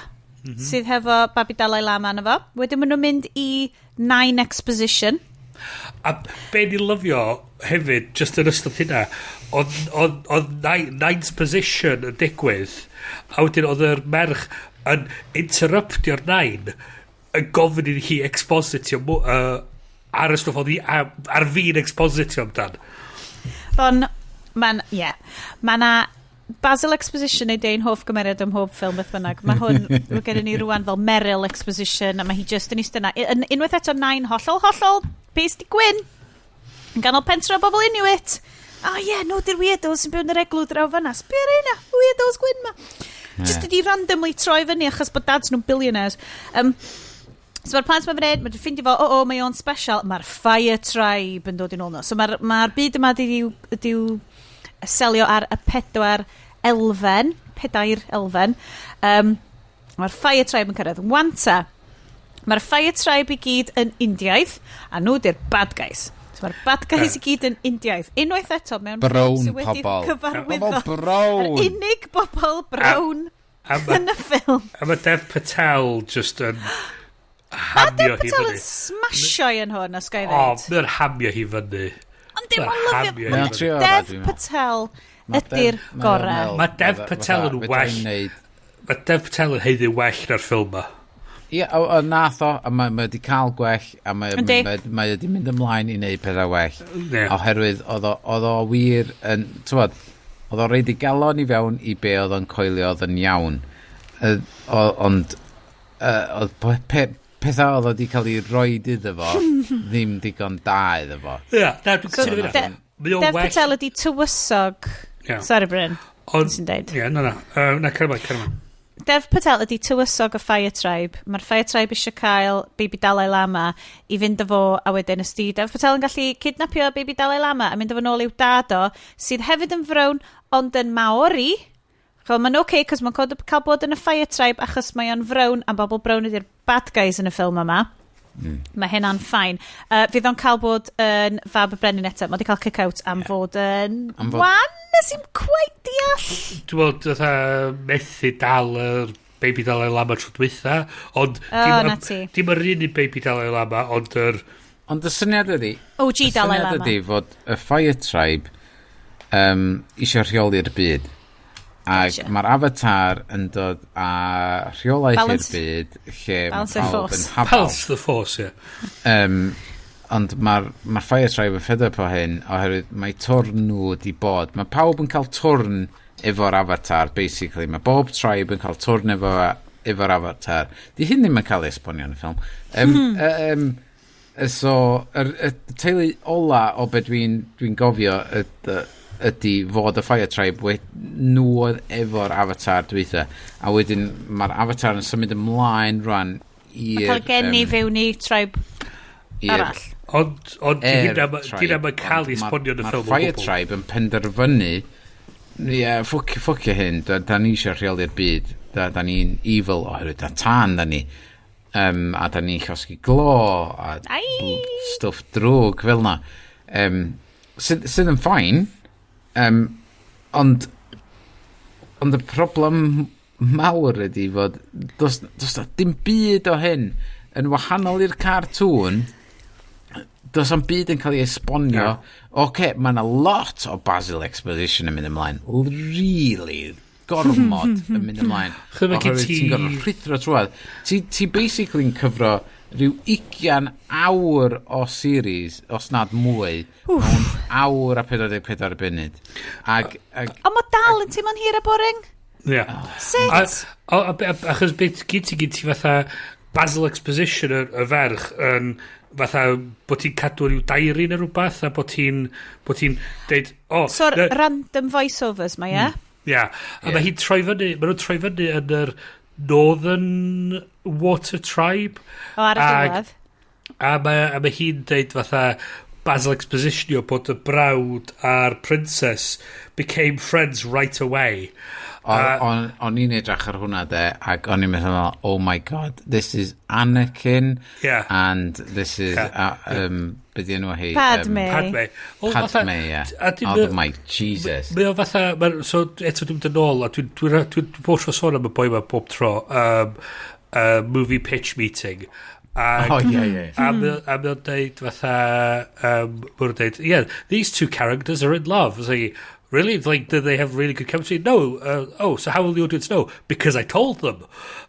sydd hefo Babi Dalai Lama yna fo. Wedyn maen nhw'n mynd i Nine Exposition. A be ni'n lyfio hefyd, just yn ystod hynna, oedd Nine's Position yn digwydd, a wedyn oedd yr merch yn interruptio'r Nine, yn gofyn iddi hi expositio ar y stwff oedd hi ar fi'n expositio amdan. Ond, mae'n, ie. Yeah. Mae na Basil Exposition ei deun hoff gymeriad ym mhob ffilm beth bynnag. Mae hwn, mae gen ni rwan fel Meryl Exposition, a mae hi just yn eistedd yna. Unwaith eto, Nine hollol, hollol, pasty gwyn. Yn ganol pentre o bobl Inuit. Oh ie, yeah, nhw di'r weirdos sy'n byw yn yr eglw draw fanna. Sbio ar hynna, weirdos gwyn ma. Just ydi randomly troi fyny achos bod dads nhw'n billionaires. So mae'r plant ma'n fan hyn, mae'n ffindio fo, o, mae o'n special. Mae'r Fire Tribe yn dod yn ôl nhw. So mae'r ma byd yma di selio ar y pedwar elfen, pedair elfen. Mae'r Fire Tribe yn cyrraedd. Wanta, mae'r Fire Tribe i gyd yn Indiaidd, a nhw di'r bad guys. So mae'r bad guys i gyd yn Indiaidd. Unwaith eto, mewn ffilm Brown sydd wedi pobl. cyfarwyddo. Pobl brown. Yr unig bobl brown yn y ffilm. A mae Dev Patel just yn Mae hamio Dev hi Patel fyny. yn smasho i yn hwn, os ga i O, ddeud. mae'n hamio hi fyny. Ond dim Mae'n ond lyfio. hamio hi Mae'n fyny. trio orau, Dev dwi'n meddwl. Patel Ma' ydy'r Dev- mae o'n gorau. meddwl Mae Dev Patel yn fatha, well. fedra i wneud. Mae Dev Patel yn haeddu well na'r ffilm ma. Ie, o nath o, a mae wedi cael gwell, a mae, Yndi. mae wedi mynd ymlaen i wneud pethau well. Ie. Oherwydd oedd o wir yn, t'wod, oedd o reid i galon i fewn i be oedd o'n coelio oedd yn iawn. Ond oedd pethau oedd o wedi cael ei roed iddo fo ddim digon da iddo fo. Ie, na, dwi'n So, cytuno fyna. Mae o'n Dev well. Patel ydi tywysog. Ie. Sorry, Bryn. Ond- Sy'n deud. Ie, na. Na, cer ymlaen, cer ymlaen. Dev Patel ydi tywysog y Fire Tribe. Mae'r Fire Tribe eisiau cael Baby Dalai Lama i fynd â fo, a wedyn ysdi Dev Patel yn gallu kidnapio Baby Dalai Lama a mynd â fo nôl i'w dad o, sydd hefyd yn frown ond yn Maori. Chos mae'n oce, okay, cos mae'n cael bod yn y Fire Tribe achos mae o'n frown a bobl brown ydy'r bad guys yn y ffilm yma. Mae hynna'n fine. Fydd o'n cael bod yn fab y brenin eto. Mae wedi cael kick-out am fod yn wan, nes i'm quite deall. Dwi'n meddwl, fatha, methu dal yr Baby Dalai Lama tro dwytha, ond O, na ti. dim yr un Baby Dalai Lama, ond yr Ond y syniad ydy, OG y Dalai syniad Lama. ydy fod y Fire Tribe isio rheoli'r byd. Ac Gotcha. mae'r Avatar yn dod â rheolaeth i'r byd lle mae Balance the pawb force. yn hafal. Balance the Force, ie. Ond mae'r ma Fire Tribe yn fed up o hyn oherwydd mae twrn nhw di bod. Mae pawb yn cael twrn efo'r Avatar, basically. Mae bob tribe yn cael twrn efo'r Avatar. Di hyn ddim yn cael ei esbonio yn y ffilm. So, y teulu ola o be dwi'n dwi gofio ydy fod y Fire Tribe nhw oedd efo'r Avatar dwytha. A wedyn mae'r Avatar yn symud ymlaen rwan Mae'n i'r cael geni fewn i tribe arall. Ond di Air hynna Tribe, di hynna cael ei ond esbonio yn y ma'r ffilm o Fire gwbl. Tribe yn penderfynu, ie, yeah, ffwcio hyn, da ni eisiau rheoli'r byd, da ni'n evil oherwydd da tân da ni, a da ni'n llosgi glo, a Ai! stwff drwg fel na. Sydd yn fine, ond y problem mawr ydy fod does na dim byd o hyn yn wahanol i'r cartŵn. Does am byd yn cael ei esbonio. Oce, mae yna lot o Basil Exposition yn mynd ymlaen. Really, gormod yn mynd ymlaen. Chos ma' gen Oherwydd ti'n gorfod rhuthro trwad. Ti basically yn cyfro rhyw 20 awr o series, os nad mwy, mewn awr a 44 munud. Ag Ond mae dal yn teimlo'n hir a boring. Ie. Sut? Achos beth gyd ti fatha Basil Exposition y ferch yn fatha bod ti'n cadw rhyw diary neu rhywbeth a bod ti'n deud o So'r random voiceovers ma, ie? Ia, a mae hi'n troi fyny, mae nhw'n troi fyny yn yr Northern Water Tribe. O, ar y diwedd. A mae hi'n deud fatha, Basil Expositionio bod y brawd a'r princess became friends right away. O'n i'n edrych ar hwnna de, ac o'n i'n meddwl, "Oh my God, this is Anakin, and this is, be di enw hi? Padme. Padme. O, Padme, ie. Oh my Jesus. Mae o fatha, so eto dwi'n mynd yn ôl, a dwi'n dwi, dwi, dwi, dwi bob tro sôn am y boi ma bob tro, movie pitch meeting. Oh, ie. A mae o'n deud fatha, mae o'n deud, "Yeah, these two characters are in love." It's like, "Really? Like, do they have really good chemistry?" "No." "Oh, so how will the audience know?" "Because I told them."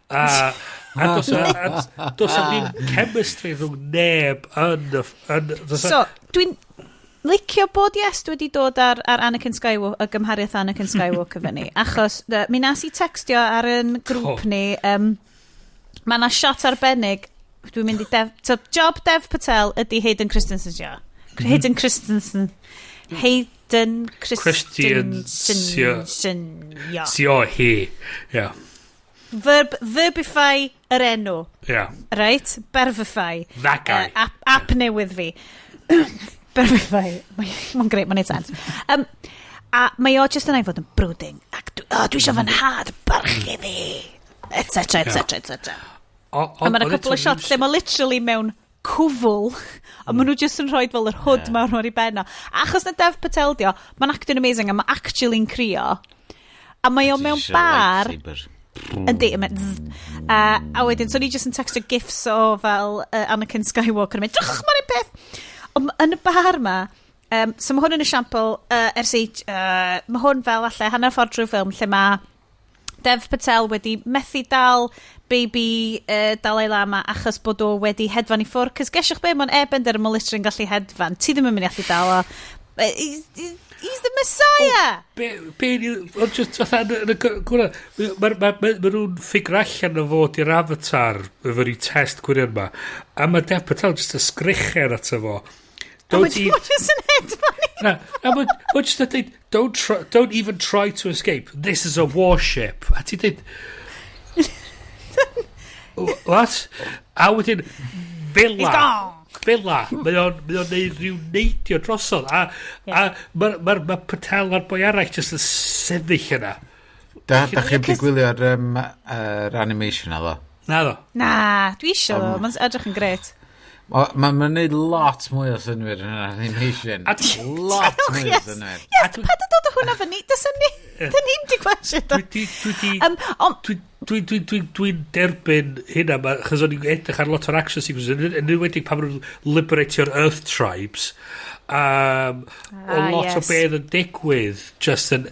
A does a ddim chemistry rhwng neb yn y... Yn, does a, So, dwi'n licio bod Yes wedi dod ar Anakin Skywalker, y gymhariaeth Anakin Skywalker fyny, achos mi nas i textio ar yn grŵp ni, mae yna shot arbennig, dwi'n mynd i Dev, so job Dev Patel ydy Hayden Christensen, yeah. Hayden Christensen. Hayden Christensen. Christian- Yeah. Si o hi. Yeah. Verbify yr enw. Right? Berfify. That guy. App newydd fi. Berfify. Mae'n great, mae'n neud sens. A mae o just yna i fod yn brooding. Ac dwi, oh, dwi eisiau fy nhad barchu fi. Etc, etc, etc. A mae'n Ond couple o eto shots lle mae literally mewn cwfl a maen nhw just yn rhoi fel yr hood mawr ar ei ben o. Achos na Dev Patel dio, mae'n acting amazing a mae actually'n crio. A mae o mewn bar. Yndi, mae'n zzz. A wedyn, so ni jyst yn textio gifs o fel Anakin Skywalker yn mynd, "Drych, mae'n un peth!" Ond yn y bar ma, so mae hwn yn esiampl, ers ei, mae hwn fel alle hanner ffordd drwy ffilm lle mae Dev Patel wedi methu dal baby Dalai Lama achos bod o wedi hedfan i ffwrdd. Cos gesiwch be, mae'n airbender, mae literally'n gallu hedfan. Ti ddim yn mynd i allu dal o. He's the Messiah! Be ni, ond just fatha yn y gwrdd, ma nhw'n ffigur allan o fod i'r avatar efo rhyw test gwirion ma, a mae Dev Patel just yn sgricher ato fo. A "Don't wedyn even," mae jyst yn hedfan i Na, a ma just yn dweud, Don't even try to escape. This is a warship." A ti'n dweud, "What?" A wedyn, He's Fela, gone! fela, mae o'n neud rhyw neidio drosodd. A, yeah. A mae'r ma Patel a'r boi arall just yn sefyll yna. Da chi wedi gwylio'r yr animation a ddo? Na ddo. Na, dwi isio fo, mae'n edrych yn gret. Mae'n ma neud lot mwy o synwyr yn yr animation. Lot mwy o synwyr. Yes, pa dy dod o hwnna fyny? Does ni, dyn ni'n di gwachio do. Dwi Ond, Dwi derbyn hynna, chos o'n i'n edrych ar lot o'r action sequences, yn enwedig pan maen nhw'n liberatio'r Earth Tribes, o lot o beth yn digwydd, just yn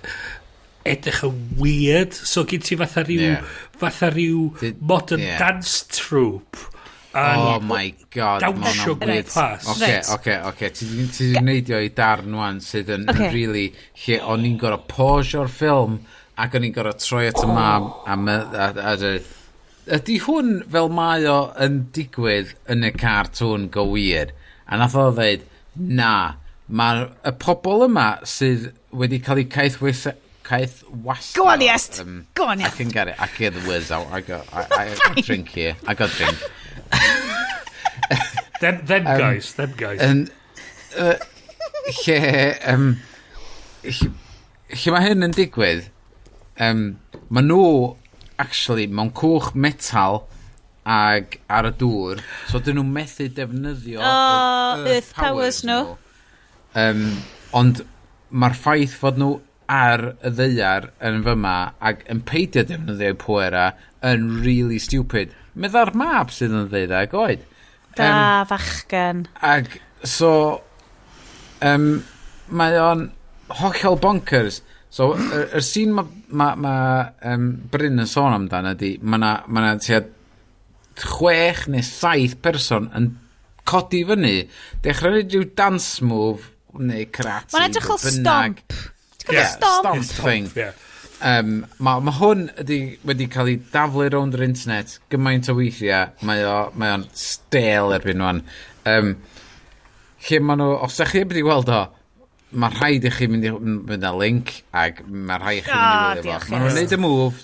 edrych yn weird. So gen ti fatha rhyw, fatha rhyw modern dance troupe yn Oh my God, ma' dawnsio hwnna'n weird. gwmpas. Oce, oce. Ti di neidio i darn wan sydd yn really, lle o'n i'n gorau pausio'r ffilm ac o'n i'n gorau troi at y mam a dweud, "Ydy hwn fel mae o yn digwydd yn y cartŵn go wir?" A nath o dweud, "Na, mae'r y pobl yma sydd wedi cael eu caeth wasio." Go on, Iest. Go on, I Iest. can get it. I can get the words out. I got drink here. I got drink. Them guys, them guys. Yn, lle mae hyn yn digwydd, mae nhw actually mewn cwch metal ag ar y dŵr, so dyn nhw methu defnyddio Oh, yr Earth powers nhw. Ond mae'r ffaith fod nhw ar y ddaear yn fyma ac yn peidio defnyddio eu pwera yn really stupid. Medda'r mab sydd yn 12 oed. Da, fachgen. Ag so mae o'n hollol bonkers. So yr scene mae ma Bryn yn sôn amdan ydy mae na, ma na tua 6 neu 7 person yn codi fyny, dechrau neud rhyw dance move neu karate. Mae'n edrych fel be bynnag. stomp. Ti'n gwybod Yeah, stomp? stomp thing. Yeah. Mae ma hwn wedi cael ei daflu rownd yr internet gymaint o weithiau. Mae o'n stale erbyn wan. Lle ma nhw, os ydych chi wedi gweld o, mae rhaid i chi mynd â link ac mae rhaid i chi mynd i Ah, wylio fo. diolch, Mae nhw'n Iest. neud y move,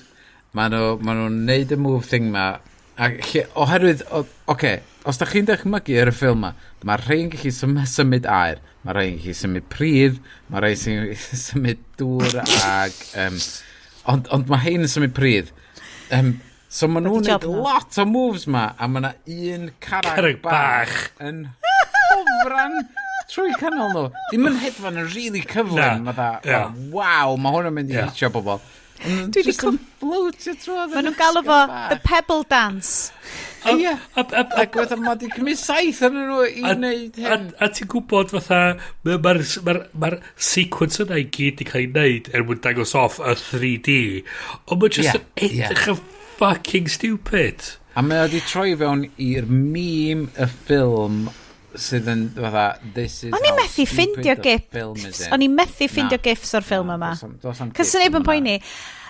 mae nhw'n neud y move thing ma, ac lle, oherwydd, oce, okay, Os da chi'n dychmygu ar y ffilm ma, mae rhai'n gallu symud aer, mae rhai'n gallu symud pridd, mae rhai sy'n symud dŵr ag... Ond mae hein yn symud pridd. So maen nhw'n job neud nhw. Lot o moves ma, a mae yna un carag, Carreg bach, bach. yn hofran trwy canol nhw. Dim yn hedfan yn really cyflym. Na, Fatha, ie. oh, waw, mae hwn yn mynd i hitio bobl. Dwi Dwi 'di just yn floatio trwy. Maen nhw'n galw fo The Pebble Dance. Ie. Ac wedyn mae di cymryd 7 yn nhw i wneud hyn. A ti'n gwybod fatha, mae'r ma, ma, ma sequence yna i gyd di cael ei wneud er mwyn dangos off y 3D, ond mae'n just yn edrych yn fucking stupid. A mae o di troi fewn i'r meme y ffilm sydd yn fatha, this is O'n i how methu stupid ffindio the gifs. film is in. O'n i methu ffindio Na. gifs o'r ffilm Na, yma. does 'am Cos gifs neb yn yma. poeni.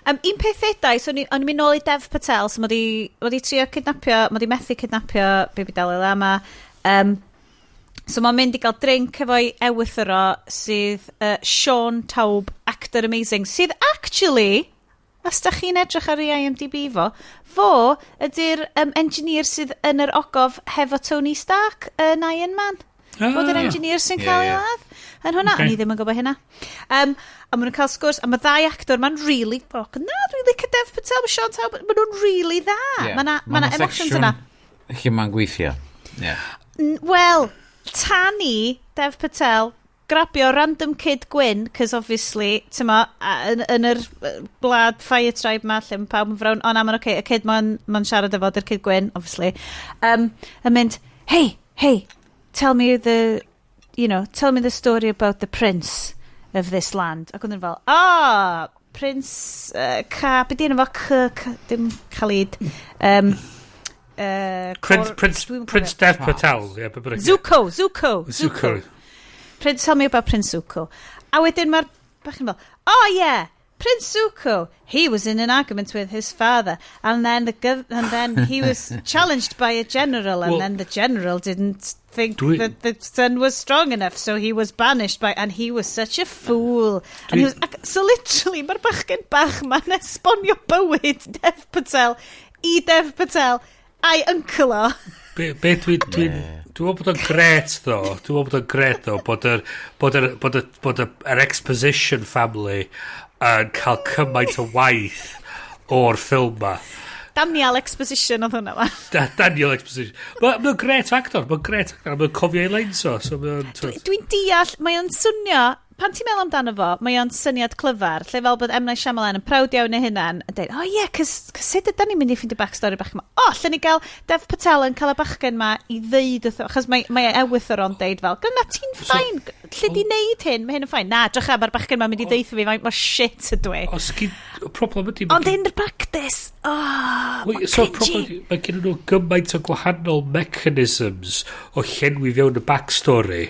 Un peth edau, so o'n i'n mynd nôl i Dev Patel, so mae di trio kidnapio, mae di methu kidnapio Baby Dalai Lama. So mae'n mynd i gael drink efo'i ewythr o sydd Shaun Taub, actor amazing, sydd actually, os da chi'n edrych ar ei IMDb fo ydy'r engineer sydd yn yr ogof hefo Tony Stark yn Iron Man. Fod yr engineer sy'n cael ei ladd. Yn hwnna, o'n i ddim yn gwybod hynna. A maen nhw'n cael sgwrs, a mae ddau actor, ma'n really fucking na, dwi'n licio Dev Patel, mae Shaun Taub, maen nhw'n really dda. Ie. Mae na, ma na 'na emotions section yna. lle mae'n gweithio. Ie. Wel, tani, Dev Patel, grabio random kid gwyn, cos obviously, ti'n ma, yn yr blad Fire Tribe ma, lle mae pawb yn frown, o na, mae'n oce, okay, y kid ma'n ma siarad efo, dy'r kid gwyn, obviously, yn mynd, "Hey, hey, tell me the, you know, tell me the story about the prince of this land." Ac o'n nhw'n fel, "Ah, Prince, Ca, be di enw fo, C, C, dim Khalid, Prince, Prince, dwi'm yn Prince cofio. Dev Patel. Ie, be bynnag. Zuko, Zuko, Zuko. Prince, tell me about Prince Zuko." A wedyn mae'r bachgen fel, "Oh yeah, Prince Zuko, he was in an argument with his father, and then he was challenged by a general, and Well, then the general didn't think that the son was strong enough, so he was banished by, and he was such a fool." And he was, so literally, mae'r bachgen bach ma'n esbonio bywyd Dev Patel i Dev Patel a'i uncle o. Be dwi'n meddwl bod o'n gret ddo. Dwi'n meddwl bod o'n gret ddo bod yr exposition family yn cael cymaint o waith o'r ffilm ma. Daniel Exposition oedd hwnna ma. Daniel Exposition. Mae'n ma gret actor, mae'n gret actor, mae'n cofio ei lines o. So mae'n Dwi'n deall, mae o'n swnio, pan ti'n meddwl amdano fo, mae o'n syniad clyfar, lle fel bod M. Night Shyamalan yn proud iawn ei hunan, yn dweud, "Oh yeah, cos sut ydyn ni'n mynd i ffeindio backstory bach yma? Oh, lle ni gael Dev Patel yn cael y bachgen ma i ddeud wrtho," achos mae ewythr o'n deud fel, "Gyna ti'n fine, lle di wneud hyn, mae hyn yn fine." "Na, drycha, mae'r bachgen ma'n mynd i ddeutho fi faint mor shit ydw i." Os gyd, y problem ydy... Ond in the practice, oh, Wel, mae'n so cringy. problem ydi, mae gen nhw gymaint o gwahanol mechanisms o llenwi fewn y backstory.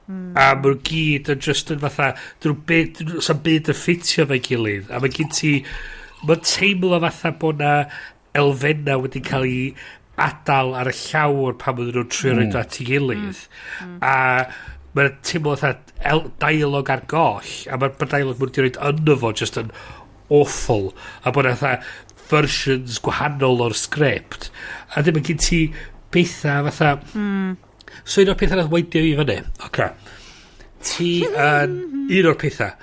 A maen nhw gyd yn just yn fatha, dyn nhw byd, sa'n byd yn ffitio fe'i gilydd. A mae gen ti, mae'n teimlo fatha bod na elfenna wedi cael ei adael ar y llawr pan maen nhw'n trio roid o at ei gilydd. A mae'n teimlo fatha dialog ar goll. A mae'r ma dialog maen nhw wedi roid yno fo just yn awful. A bod na fatha versions gwahanol o'r sgript. A ddim yn gen ti bethau fatha... So un o'r pethau nath weindio i fyny. Oce. Ti yn... Un o'r pethau.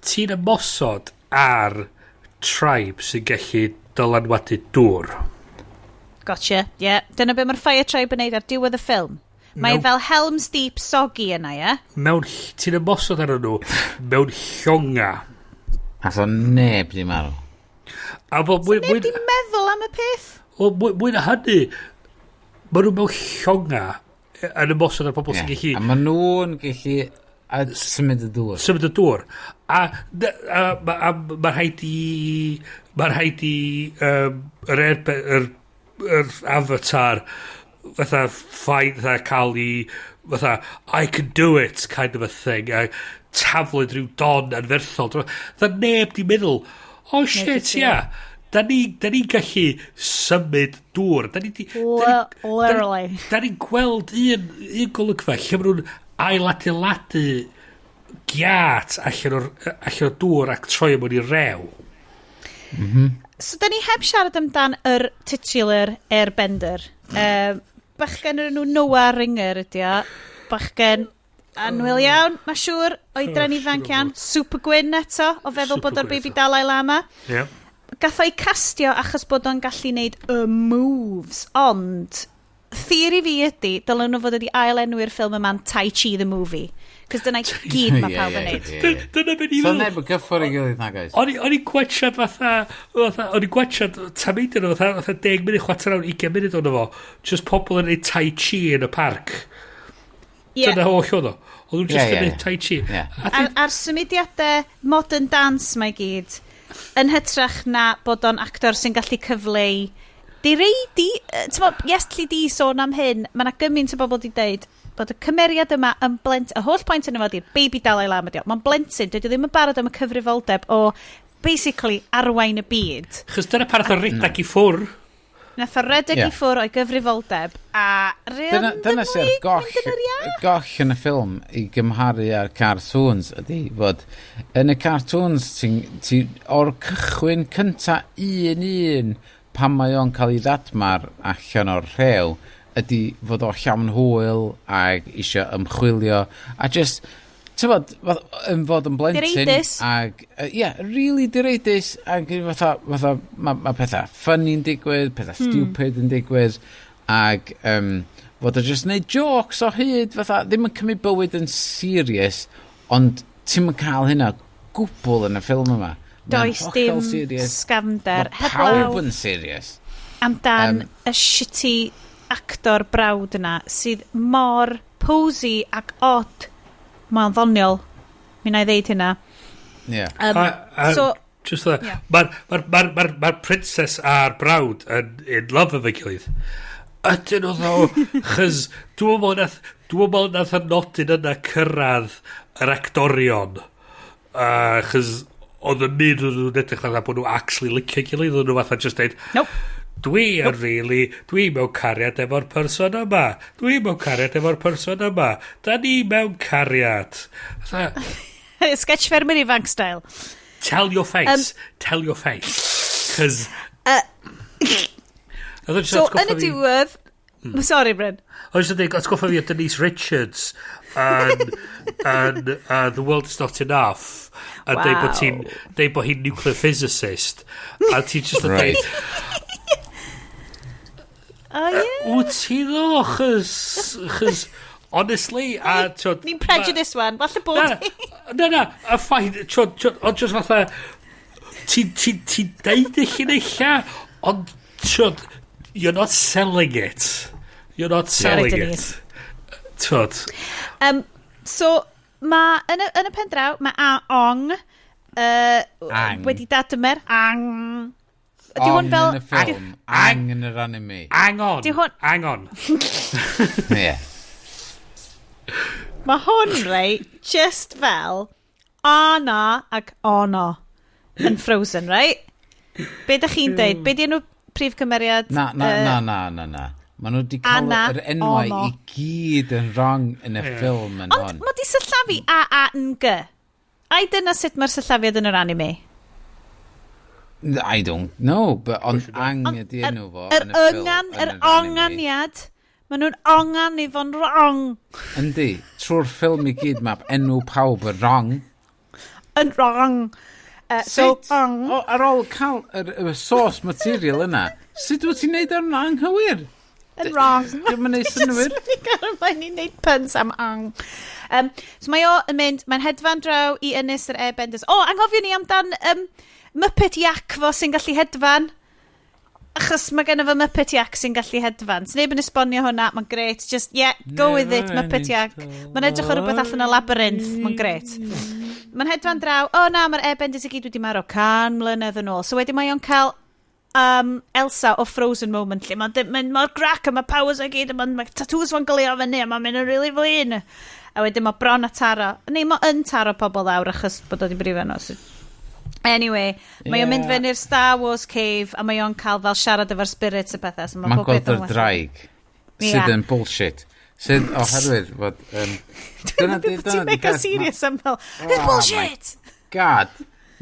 Ti'n ymosod ar tribe sy'n gallu dylanwadu dŵr. Gotcha, yeah. Dyna be mae'r Fire Tribe yn neud ar diwedd y ffilm. Mae fel Helm's Deep soggy yna, ie? Mewn, ti'n ymosod arnyn nhw mewn llonga. A so neb di marw. A bo, mwy, Neb mwy, di meddwl am y peth. wel, mwy na hynny, maen nhw mewn llonga yn ymosod ar pobl sy'n gallu A maen nhw'n gallu a symud y dŵr. Symud y dŵr. A ma rhaid i yr, erbe, yr, yr avatar fatha fight, fatha cael i fatha "I can do it" kind of a thing a taflud rhyw don anferthol. Fatha neb di meddwl, "Oh shit, ia, da ni gallu symud dŵr." Da ni di, Literally. Da ni'n gweld un golygfa lle maen nhw'n ailadeiladu giat allan o'r dŵr ac troi o mewn i rew. So, da ni heb siarad amdan yr titular Airbender. Bachgen yr enw Noah Ringer ydi o. Bachgen annwyl iawn, mae siŵr, oedran ifanc iawn. Super gwyn eto, o feddwl bod o'r baby Dalai Lama. Yeah. Gath o'i castio achos bod o'n gallu neud y moves, ond theori fi ydy, dylen nhw fod wedi ail enwi'r ffilm yma'n Tai Chi the Movie. Cos dyna i gyd mae pawb yn neud. Dyna beth i So neb yn gyffwrdd i gilydd na, guys. O'n i'n gwachad fatha, o'n i'n gwachad tameidio nhw fatha 10 munud, chwarter awr, 20 munud o'n fo. Just pobl yn neud Tai Chi yn y parc. Yeah. Dyna holl oedd o. Oedd nhw'n just yn neud Tai Chi. Yeah. A'r symudiadau modern dance mae gyd, yn hytrach na bod o'n actor sy'n gallu cyfleu direidi, t'mo, yes, lli di sôn am hyn, mae yna gymaint o bobl di deud bod y cymeriad yma yn blent, y holl pwynt yna fo di'r baby Dalai Lama di o. Mae'n blentyn, dydy o ddim yn barod am y cyfrifoldeb o basically arwain y byd. Chos dyna pan nath o redag i ffwr. Nath o redeg i ffwr o'i gyfrifoldeb a Dyna sy'r goll, goll yn y ffilm i gymharu â'r cartoons ydy fod yn y cartoons ti o'r cychwyn cynta un pan mae o'n cael ei ddadmar allan o'r rhew ydy fod o llawn hwyl ag isio ymchwilio a just ti'n bod, yn fod yn blentyn Direidus. ag yeah, really direidus ag fatha mae pethau funny'n digwydd, pethau stupid yn digwydd ag fod o just neud jokes o hyd fatha ddim yn cymryd bywyd yn serious ond ti'n yn cael hynna gwbl yn y ffilm yma. Mae'n Does hollol dim serious. sgafnder. Mae pawb yn serious. Amdan y shitty actor brawd yna sydd mor posy ac odd. Mae'n ddoniol. Mi na i ddeud hynna. Yeah. So, just that. Yeah. Mae'r ma princess a'r brawd yn in love efo'i gilydd. Ydyn nhw ddo, chys dwi'n meddwl nath y nodyn yna cyrraedd yr actorion. Chys oedd y mynd o'n nhw'n edrych fatha bod nhw actually licio gilydd, oedd nhw fatha just deud, nope. Dwi yn really, dwi mewn cariad efo'r person yma. Dwi mewn cariad efo'r person yma. Da ni mewn cariad. Fatha, Sketch ffermwyr ifanc style. Tell your face. Tell your face. Cos... So, yn y diwedd... Sorry, Bryn. Oedd jyst yn dweud, atgoffa fi o Denise Richards yn The World Is Not Enough a wow. Deud bod hi'n nuclear physicist a ti'n just yn deud Oh, yeah. Wyt ti ddo, chys honestly a t'wod, Ni'n prejudice wan. Falle bod hi. Na, a fine, t'wod, ond just fatha ti'n ti deud y llinella ond t'wod, you're not selling it. You're not selling Sorry, it. Denise. T'wod. So, mae, yn y pen draw, mae Ong Ang. wedi dadymer. Ang. Ydy hwn Ong fel... yn y ffilm, Ang yn yr anime. Hang on. Di hwn- Hang on. Ie. Mae hwn, rei, just fel Anna ac Ono yn Frozen, right? Be ydych chi'n deud? Be di enw prif cymeriad? Na, na, na, na, na, na. Maen nhw wedi cael Anna, yr enwau Ono. i gyd yn wrong yn y ffilm yn Ond hon. mae di sillafu A, A, N, G. Ai dyna sut mae'r sillafiad yn yr anime? I don't know, but ond Ang ydi enw fo Yr yn y ffilm. yngan, yn yr yr anime. onganiad. Maen nhw'n ongan i fo'n wrong. Yndi, trwy'r ffilm i gyd mae enw pawb yn wrong. Yn wrong. So, Sut? ong. O, ar ôl cael y source material yna, sut wyt ti'n neud o'n anghywir? Yn wrong. Dwi'n mynd neud synnwyr. Fi'n cael ymlaen i wneud puns am ang. So mae o yn mynd, mae'n hedfan draw i ynys yr Airbenders. O, anghofio ni amdan Muppet Yak fo sy'n gallu hedfan. Achos mae gen fo Muppet Yak sy'n gallu hedfan. So neb yn esbonio hwnna, mae'n great. Just, yeah, go with it, Muppet Yak. Mae'n edrych o rhywbeth allan o Labyrinth, mae'n great. Mae'n hedfan draw, o na, mae'r Airbenders i gyd wedi marw 100 mlynedd yn ôl. So wedyn mae o'n cael Elsa o Frozen moment lle mae'n mynd mor grac a mae powers o gyd a mae'n mae tattoos fo'n goleuo fyny a mae'n mynd yn really flin. A wedyn mae bron a taro, neu mae yn taro pobl lawr achos bod o wedi brifo nhw. So anyway, mae o'n mynd fyny i'r Star Wars cave a mae o'n cael fel siarad efo'r spirits a pethau. So mae Mae'n pob gweld beth yn yr well. draig sydd yn bullshit. Sydd oherwydd fod... Dyna Dwi'n dyna mega di peth, serious am fel, Oh it's bullshit! God.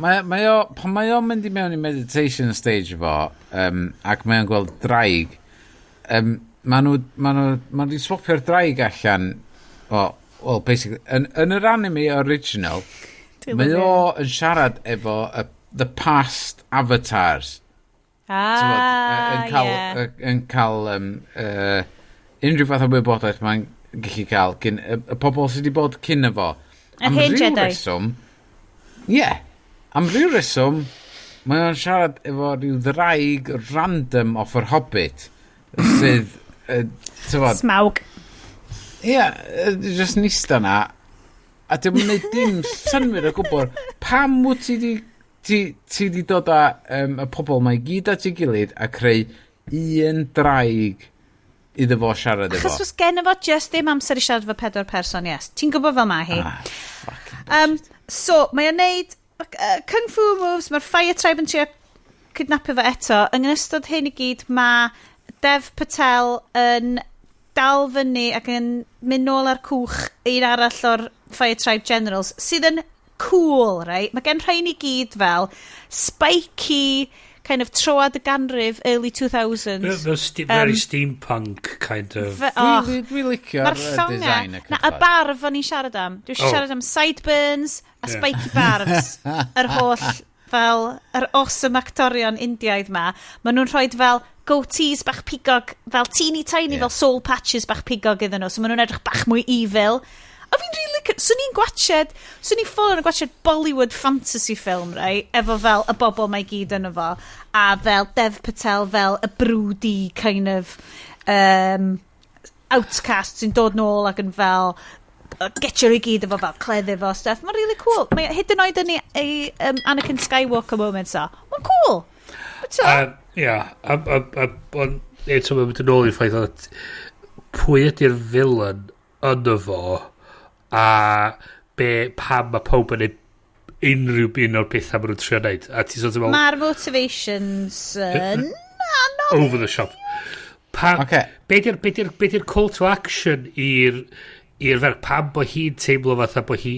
Mae o, pan mae o'n mynd i mewn i meditation stage fo, ac mae o'n gweld draig, ma nhw wedi swapio'r draig allan, o, well, basically, yn yr anime original, Dwi'n mae lyfio. o yn siarad efo the past avatars. T'mod, yn cael, yn cael unrhyw fath o wybodaeth mae'n gallu cael gyn y pobl sydd wedi bod cyn efo. Yr Am hen ryw Jedi. reswm, ie, yeah, am ryw reswm, mae o'n siarad efo rhyw ddraig random off yr Hobbit, sydd, t'mod, Smaug. ie, yeah, just nista na, a dim yn gwneud dim synnwyr o gwbl. Pam wyt ti di dod â y pobl mae i gyd at ei gilydd a creu un draig iddo fo siarad efo? Achos oes gen fo just ddim amser i siarad efo pedwar person, yes. Ti'n gwybod fel mae hi. Ah, fucking So, mae o'n neud Kung Fu moves, mae'r Fire Tribe yn trio kidnapio fo eto. Yn ystod hyn i gyd, mae Dev Patel yn dal fyny ac yn mynd nôl ar cwch un arall o'r Fire Tribe Generals, sydd yn cool, right? Mae gen rhain i gyd fel spiky, kind of troad y ganrif, early 2000s. Fel very steampunk kind of. Oh, Dwi licio'r Mae'r llongau, design y na, y barf o'n i'n siarad am. Dwi eisiau Oh. siarad am sideburns a spiky barfs. Yr holl, fel, yr awesome actorion Indiaidd ma. Maen nhw'n rhoi fel goatees bach pigog, fel teeny tiny, fel soul patches bach pigog iddyn nhw. So maen nhw'n edrych bach mwy evil. A fi'n really... Swn i'n gwatched, swn i'n full on yn gwatched Bollywood fantasy film, right? Efo fel y bobl mae gyd yn efo. A fel Dev Patel fel y broody kind of outcast sy'n dod nôl ac yn fel getio i gyd efo fel cleddyf o stuff. Mae'n really cool. Mae hyd yn oed yn ei Anakin Skywalker moments o. Mae'n cool. But, Ia, ond eto mae'n mynd yn ôl i'r ffaith o pwy ydy'r villain yno fo a be, pam mae pawb yn neud unrhyw un o'r pethau maen nhw'n trio neud. A ti sort of fel Mae'r motivations yn anodd. Over the shop. Pa, Ocê. Be di'r call to action i'r ferch? Pam bod hi'n teimlo fatha bod hi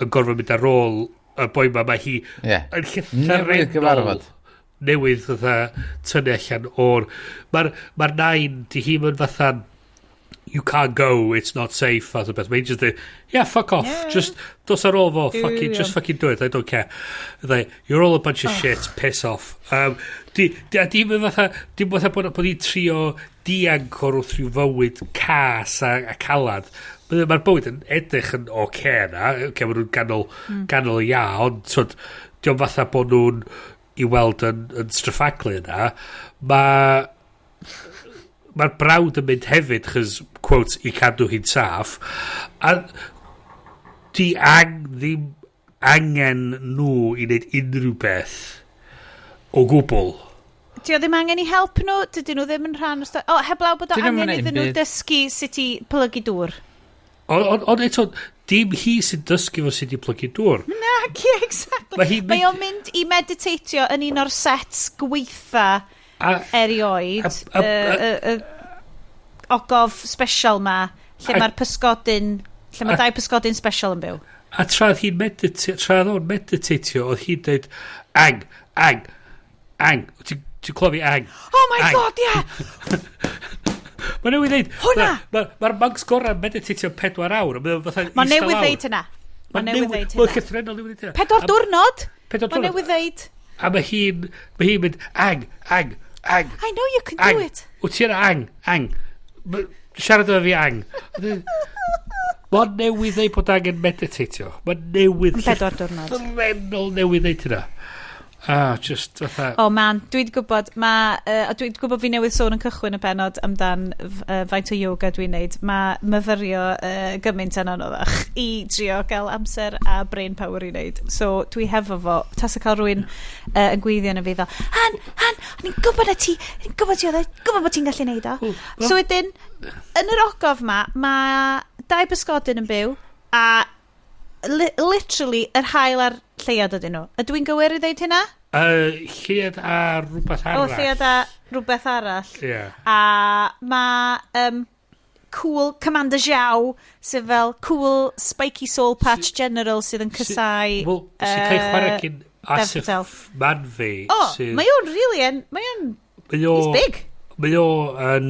yn gorfod mynd ar ôl y boi ma, mae hi yn Newydd llythrennol gyfarfod. Newydd fatha tynnu allan o'r... Mae'r ma nain, di hi'm yn fatha "You can't go, it's not safe," fath o beth. Mae'n just dweud, "Yeah, fuck off, just dos ar ôl fo, fucking, just fucking do it, I don't care." Like, "You're all a bunch of shit, piss off." Di, a dim yn fatha, dim fatha bod hi'n trio dianc o'r wrth rhyw fywyd cas a calad. Mae'r ma bywyd yn edrych yn oce okay na, oce, maen nhw'n ganol y ia, ond twyd, diolch fatha bod nhw'n i weld yn straffaglu yna. Mae'r brawd yn mynd hefyd, chys, quote, i cadw hi'n saff. A di ddim angen nhw i wneud unrhyw beth o gwbl. Di o ddim angen i help nhw, dydyn nhw ddim yn rhan o... O, heblaw bod o Dyn nhw'm yn angen neud iddyn nhw byd. dysgu sut i plygu dŵr. Ond on, eto, dim hi sy'n dysgu fo sut i plygu dŵr. Na, exactly. Mae hi'n Mae o'n mynd i meditatio yn un o'r sets gweitha erioed. Y ogof special ma, lle mae'r pysgodyn, lle mae dau pysgodyn special yn byw. A tra oedd o'n meditatio, oedd hi'n dweud, "Aang, Aang, Aang, ti'n clywed fi, Aang?" Oh my "Aang." God, yeah! Mae newydd dweud, Hwnna! Mae'r ma monks gorau'n meditatio 4 awr. Mae fatha Mae ista newydd lawr. ddeud hynna. Mae newydd ddeud Mae'n hynna. llythrennol newydd ddeud hynna. 4 diwrnod? 4 Mae diwrnod. newydd ddeud. A mae hi'n mynd, "Aang, Aang, Aang." "I know you can do "Aang, it." Wyt ti yna, Aang, Aang? Siarad efo fi, Aang." Mae'n newydd ddeud bod angen meditatio. Mae'n newydd 4 diwrnod. llythrennol newydd ddeud hynna. Ah, just fatha. Oh man, dwi wedi gwybod, a dwi wedi gwybod fi newydd sôn yn cychwyn y penod amdan faint o yoga dwi'n neud. Mae myfyrio gymaint yn anoddach i drio gael amser a brain power i neud. So dwi hefo fo, tasa cael rhywun yn gweithio yn y fi fel, "Han, Han, o'n i'n gwybod na ti, o'n i'n gwybod ti oedd, e, gwybod bod ti'n gallu neud o." So wedyn, yn yr ogof ma, mae dau bysgodyn yn byw, a literally yr haul a'r lleuad ydyn nhw. Ydw i'n gywir i ddeud hynna? Lleuad a rhywbeth O, arall. lleuad a rhywbeth arall. Ie. A mae cool Commander Zhao, sydd fel cool spiky soul patch general sydd yn cysau. Wel, sy'n cael ei chwarae gyn Asif Manfi. O, oh, mae o'n really yn, mae o'n, he's big. Mae o yn,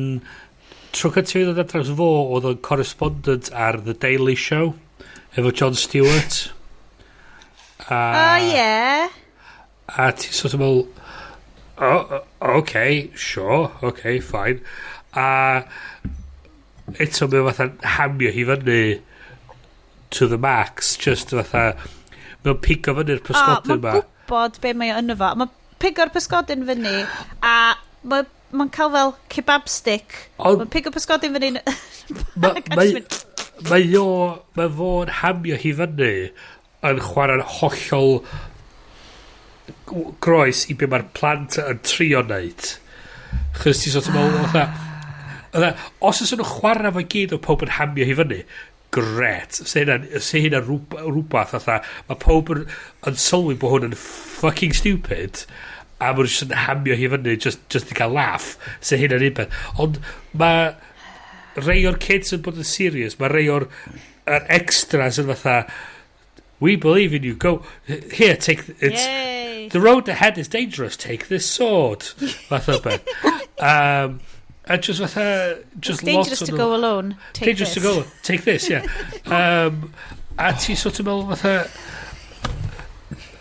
tro cyntaf i ddod ar draws fo, oedd o'n correspondent ar The Daily Show, efo Jon Stewart. A, oh, yeah. A ti sort of meddwl, oh, okay, sure, okay, fine. A eto mae o fatha hamio hi fyny to the max, just fatha, mae'n pigo fyny'r pysgodyn ma. Mae'n gwybod be mae o yno fo. Mae'n pigo'r pysgodyn fyny, a mae'n ma cael fel kebab stick. Mae'n pigo pysgodyn fyny. Mae o, mae fo'n hamio hi fyny yn chwarae'n hollol groes i be mae'r plant yn trio wneud. Chos ti sort of meddwl, fatha, fatha, os oes nhw'n chwarae fo gyd o pob yn hamio hi fyny, gret. Se hynna, se hynna rhywbeth, fatha, mae pob yn sylwi bod hwn yn fucking stupid, a maen nhw jyst yn hamio hi fyny just i cael laugh. Se hynna'n un peth. Ond mae rei o'r kids yn bod yn serious, mae rei o'r yr extras yn fatha, "We believe in you, go, here, take, it's, Yay. the road ahead is dangerous, take this sword," fatha beth. A just fatha, just It's dangerous lot to o go alone. Take dangerous this. to go, take this, yeah. A ti sort of meddwl fatha,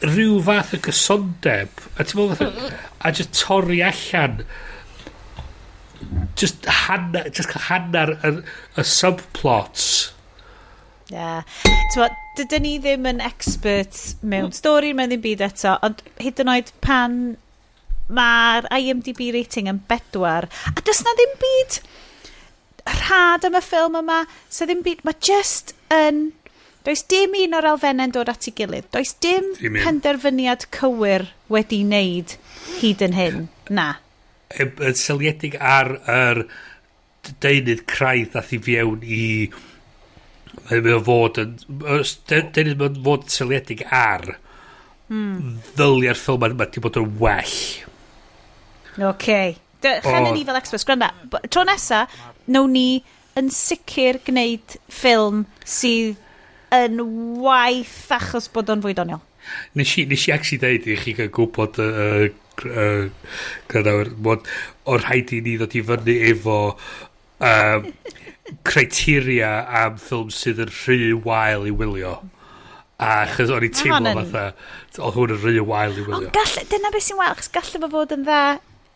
rhyw fath o gysondeb, a ti'n meddwl fatha, a just torri allan, just hanner, just cael hanner y subplots. Yeah. T'mo, dydyn ni ddim yn experts mewn stori, mewn ddim byd eto, ond hyd yn oed pan mae'r IMDb rating yn 4, a does na ddim byd rhad am y ffilm yma, so ddim byd, mae just yn... Does dim un o'r elfennau'n dod at ei gilydd. Does dim Dim un. penderfyniad cywir wedi wneud hyd yn hyn. Na. Yn seiliedig ar yr deunydd craidd nath i fewn i mae o fod yn deunydd mae'n fod yn seiliedig ar ddylia'r ffilm yma di bod yn well. OK. Chan ni fel experts. Gwranda, tro nesa, nawn ni yn sicr gwneud ffilm sydd yn waith achos bod o'n fwy doniol. Nes i actually deud i chi gael gwybod y gwrandawyr bod o rhaid i ni ddod i fyny efo criteria am ffilm sydd yn rhy wael i wylio. A chos o'n i'n teimlo hon yn- fatha, oedd hwn yn rhy wael i wylio. Ond gall, dyna beth sy'n wael, achos gallu fo fod yn dda.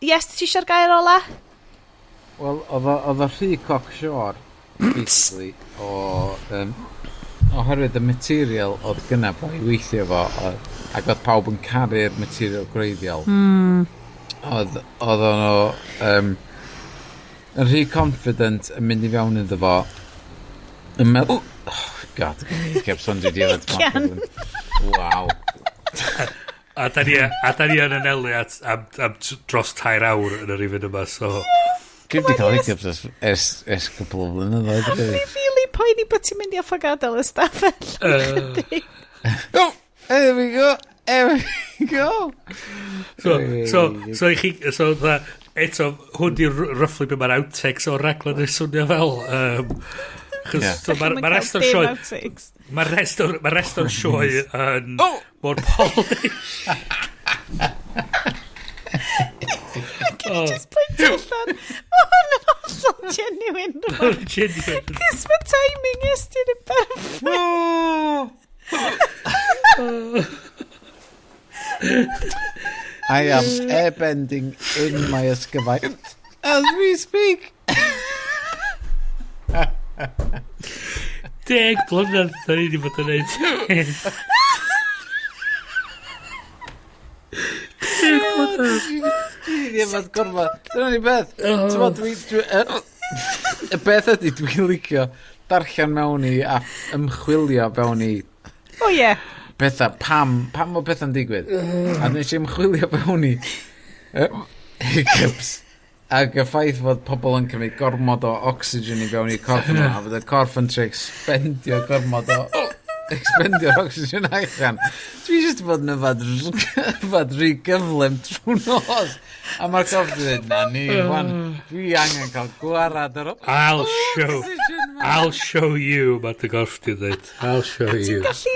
Yes, ti eisiau'r gair ola? Wel, oedd o rhy cocksure, basically, oherwydd y material oedd gynna fo i weithio fo, ac oedd pawb yn caru'r material gwreiddiol. Oedd o'n o, yn rhy confident yn mynd i fewn iddo fo, yn meddwl... Oh, God, hiccups ond dwi di Can. Waw. A da ni yn anelu at am dros 3 awr yn yr rifyn yma, so... Dwi wedi cael hiccups ers cwpl o flynyddoedd, really. Fi really poeni bod ti'n mynd i orfod gadael y stafell. Oh, there we go. There we go. So, i chi, so, dda, eto, hwn di roughly be mae'r outtakes o'r raglen yn swnio fel. Chos, so, mae'r ma rest o'r sioe, ma rest o'r sioe yn Oh! more polished. Can you just pwynt allan? Mae hwn yn hollol genuine rwan. Genuine. Cys mae timing Estyn yn perffaith. I am airbending in my ysgyfaint as we speak. 10 blynedd da ni wedi bod yn neud hyn. 10 blynedd. Dwi ddim yn gorfod. Dyna ni beth. T'mod, y beth ydy dwi'n licio darllen mewn i a ymchwilio fewn i O ie. pethau, pam o pethau'n digwydd. A nes i ymchwilio fewn i hiccups. Ac y ffaith fod pobl yn cymryd gormod o oxygen i fewn i corff nhw, a fod y corff yn trio expendio gormod o Expendio'r oxygen allan. Dwi jyst bod yn yfad, yfad rhy gyflym trwy nos. A mae'r corff di dweud, na ni, wan, dwi angen cael gwarad ar I'll show, I'll show you, mae dy gorff di dweud. I'll show you. Ti'n gallu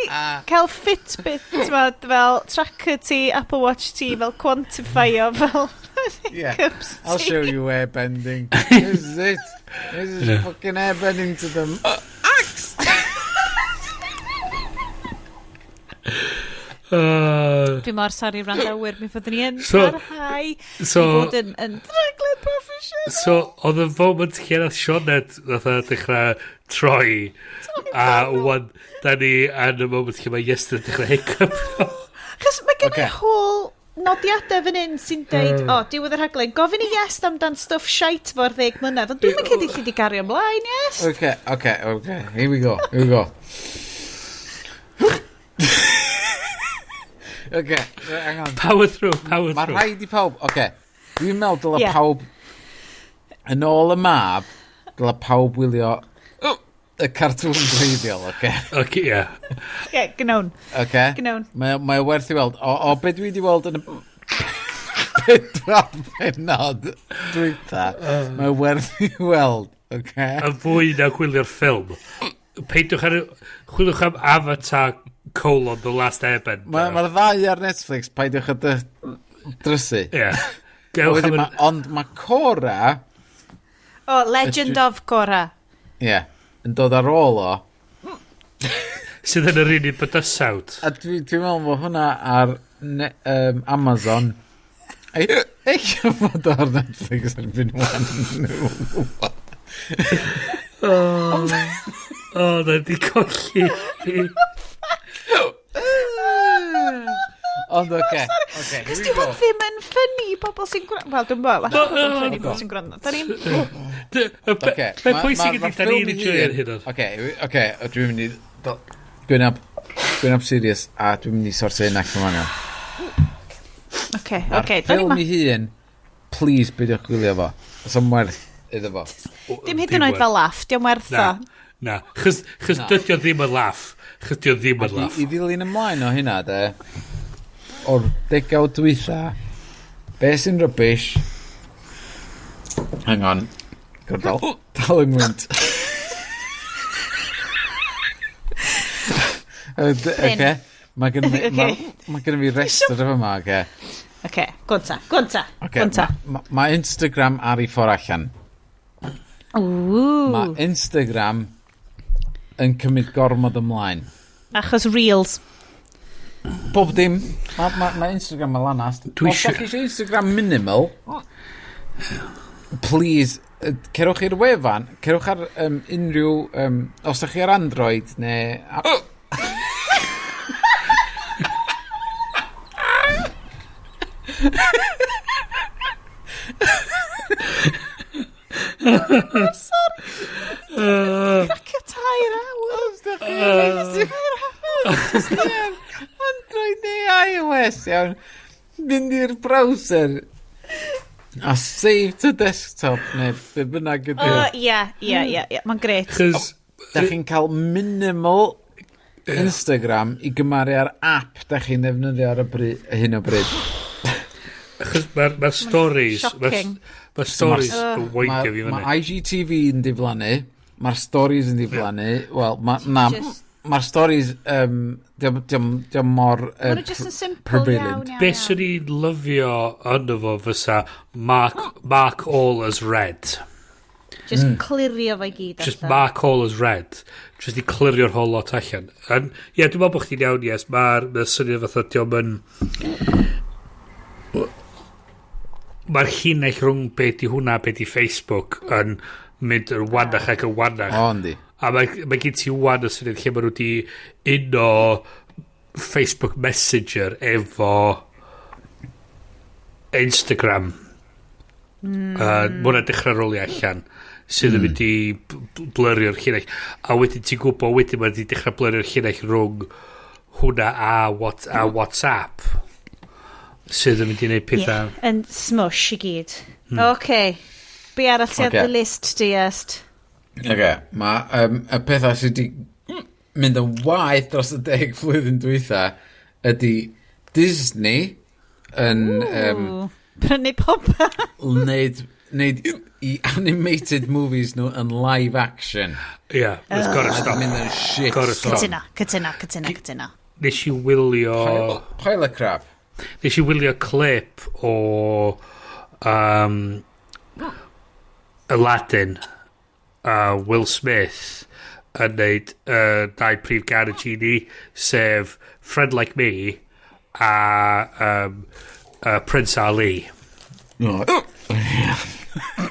cael Fitbit, ti'n fel tracker ti, Apple Watch ti, fel quantify-o, fel yeah. hiccups ti. I'll show you airbending. This is it. This is yeah. fucking airbending to the axe. Dwi mor sori wrandawyr, mi fyddwn ni yn so, parhau so, i fod yn, yn rhaglen proffesiynol. So, oedd y foment lle nath Sioned fatha dechrau troi, a wan, da ni yn y moment lle mae Iestyn yn dechrau hiccup. Chos mae gen i okay. whole nodiadau fan hyn sy'n deud, o, diwedd y rhaglen, gofyn i Iest amdan stwff shite fo'r 10 mlynedd, ond dwi'n mynd credu lle di gario ymlaen, Iest. Okay, okay, okay. Here we go, here we go. Okay, hang on. Power through, power Mae through. rhaid i pawb, oce. Dwi'n meddwl dyle Ie. pawb, yn ôl y mab, dyle pawb wylio y cartŵn gwreiddiol, oce? Okay, yeah. Ie, gnawn. Oce? Gnawn. Mae, mae o werth i weld. O, o be dwi wedi weld yn y pedwar pennod dwytha, mae o werth i weld, oce? Y fwy na gwylio'r ffilm. Peidiwch ar... Chwiliwch am Avatar colon The Last Airbender. Mae'r ma ddau ar Netflix, paidiwch â drysu. Ie. A Gewch wedyn am... ma, ond mae Cora, O, Legend of Korra. ie, yeah, yn dod ar ôl o, Sydd yn yr un un bydysawd. A dwi'n dwi meddwl bod hwnna ar ne, Amazon. Eich fod o ar Netflix erbyn wan. O, na di colli. Ond oce. Oce, Cos here di we go. hwn ddim yn ffynnu i bobl sy'n gwrando. Wel, dwi'n bod, falle bod o'n ffynnu i bobl sy'n gwrando. Da ni'n... Oce, Be ma- pwysig ma- ydi, ma' da ni'n ffilm ei enjoyo'r hun- hyn o'n. Oce, oce, dwi'n mynd i... Gwynab, gwynab serious, a dwi'n mynd i sortio hyn allan fan iawn. Oce, Mae'r oce. Da ni ffilm ma... ei hun, please beidiwch gwylio fo. Os am werth iddo fo. Dim hyd yn oed fel laff, diolch werth o. Na, na. Chos, chos dydy o ddim yn laff. Chos dydy o ddim yn I, laff. I ddilyn ymlaen o hynna, de, o'r degawd dwytha, be sy'n rubbish, hang on, gwrdd dal, dal yng ngwynt. Oce, mae gen fi, Ocê. ma, ma gen fi restr efo yma, oce. Oce, gwanta, gwanta, Oce, gwanta. ma, ma Instagram ar ei ffordd allan. Ww. Mae Instagram yn cymryd gormod ymlaen. Achos reels. Bob dim. Mae ma, ma Instagram yn lanast. Dwi Os da chi eisiau Instagram minimal, please, cerwch i'r wefan, cerwch ar unrhyw, os da chi ar Android neu... Cracio 3 awr. Os da chi ar Android neu iOS, iawn, mynd i'r browser a save to desktop neu be bynnag ydy. O, o. ie, ie, ie, ie. Mae'n gret. Chos... Da chi'n cael minimal Instagram i gymaru ar app da chi'n ddefnyddio ar y bryd, hyn o bryd. Chos mae'r ma stories... Mae'r Shocking. ma stories yn Mae weindio fi ma fyny. IGTV yn diflannu, mae'r stories yn diflannu, wel, ma, na, Just- mae'r stories, diom mor Maen nhw just yn simple prevalent. iawn, iawn, Be iawn. swn i'n lyfio yno fo fysa mark, mark all as red. Just clirio fo i gyd Just allan. mark all as red. Just i clirio'r whole lot allan. Ie, yeah, dwi'n meddwl bod chdi'n iawn, yes. Mae'r ma syniad fatha, diom yn... Mae'r llinell rhwng be di hwnna a be di Facebook yn mynd yn wanach ac yn wanach. O, yndi. A mae, mae gen ti wan y syniad lle maen nhw wedi uno Facebook Messenger efo Instagram. Mm. Mae hwnna'n dechrau rolio allan sydd yn mynd i blyrio'r llinell. A wedyn ti'n gwybod, wedyn mae'n wedi dechrau blyrio'r llinell rhwng hwnna a, what, a WhatsApp sydd yn mynd i wneud pethau. Ie, Yn smush i gyd. Oce. Be arall sydd ar Ocê. dy list di, Est? Oce, mae y pethau sydd wedi mynd yn waeth dros y 10 flwyddyn dwytha ydy Disney yn Prynu popeth. Wneud i animated movies nhw yn live action. Yeah, it's gotta stop. Mynd yn shit. Gotta stop. Cytuno, cytuno, cytuno, cytuno. Nes i wylio... Pile of crap. Nes i wylio clip o Aladdin a Will Smith yn neud dau prif gan y genie, sef Friend Like Me a Prince Ali. No.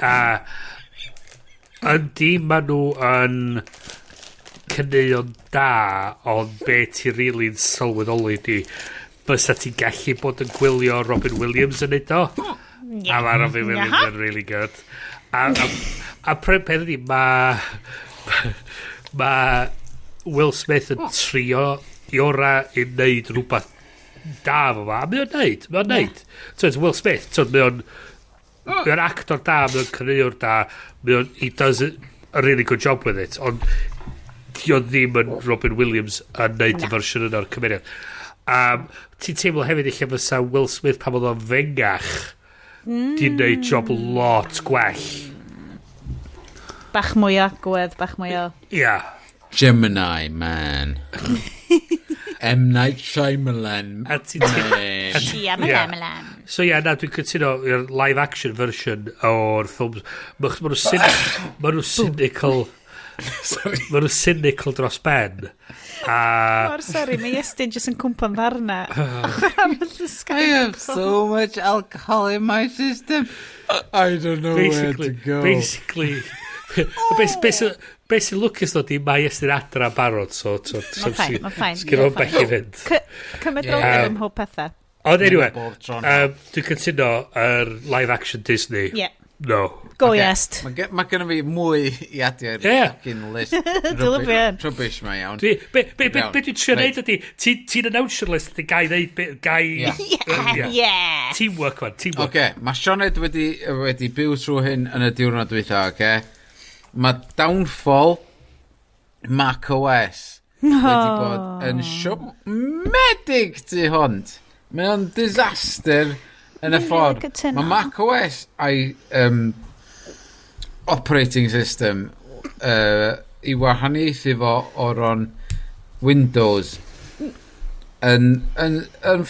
A yndi, maen nhw yn caneuon da, ond be ti really'n sylweddoli di fysa ti'n gallu bod yn gwylio Robin Williams yn neud o. A mae Robin Williams yn really good. A peth ydi, ma Will Smith yn trio i ora i wneud rhywbeth da fo fa. A mae o'n neud, mae o'n neud. So, it's Will Smith, so mae o'n actor da, mae o'n caneuwr da, he does a really good job with it, ond di o ddim yn Robin Williams yn neud y fersiwn yna o'r cymeriad. Ti'n teimlo hefyd eich fysa Will Smith pan oedd o'n fengach di neud job lot gwell. Bach mwy o agwedd, bach mwy o. Ia. Yeah. Gemini Man. M. Night Shyamalan. A ti'n Man. Shyamalan. So ia, yeah, na, dwi'n cytuno i'r live action version o'r ffilms. Ma nhw cynical. Ma nhw cynical dros ben. A Mor sori, mae Iestyn jyst yn cwmpa'n ddarna. Ochr arall y I Skype. have so much alcohol in my system. I don't know where to go. Basically, be sy'n lwcus dod i mae Iestyn adra barod, so Mae'n fine, mae'n fine. Sgyn o'n bell i fynd. Cymedroldeb ym mhob pethau. Ond anyway, Bob tro'n dwi'n cytuno yr live action Disney. Yeah. No. Go Ocê, Iest. Mae gennym fi mwy i adio i'r fucking list. Dylai fi yn. Rubbish ma iawn. Be dwi'n trio Reit. neud ydi, ti'n announcer list ydi gai neud, gai. Yeah. Teamwork, man, teamwork. Oce, mae Sioned wedi byw trwy hyn yn y diwrnod dwytha, oce? Mae downfall Mac OS wedi bod yn siomedig tu hwnt. Mae o'n disaster yn y Dwi'n ffordd. really cytuno. Mae Mac OS a'i operating system i wahaniaethu fo o'r on Windows yn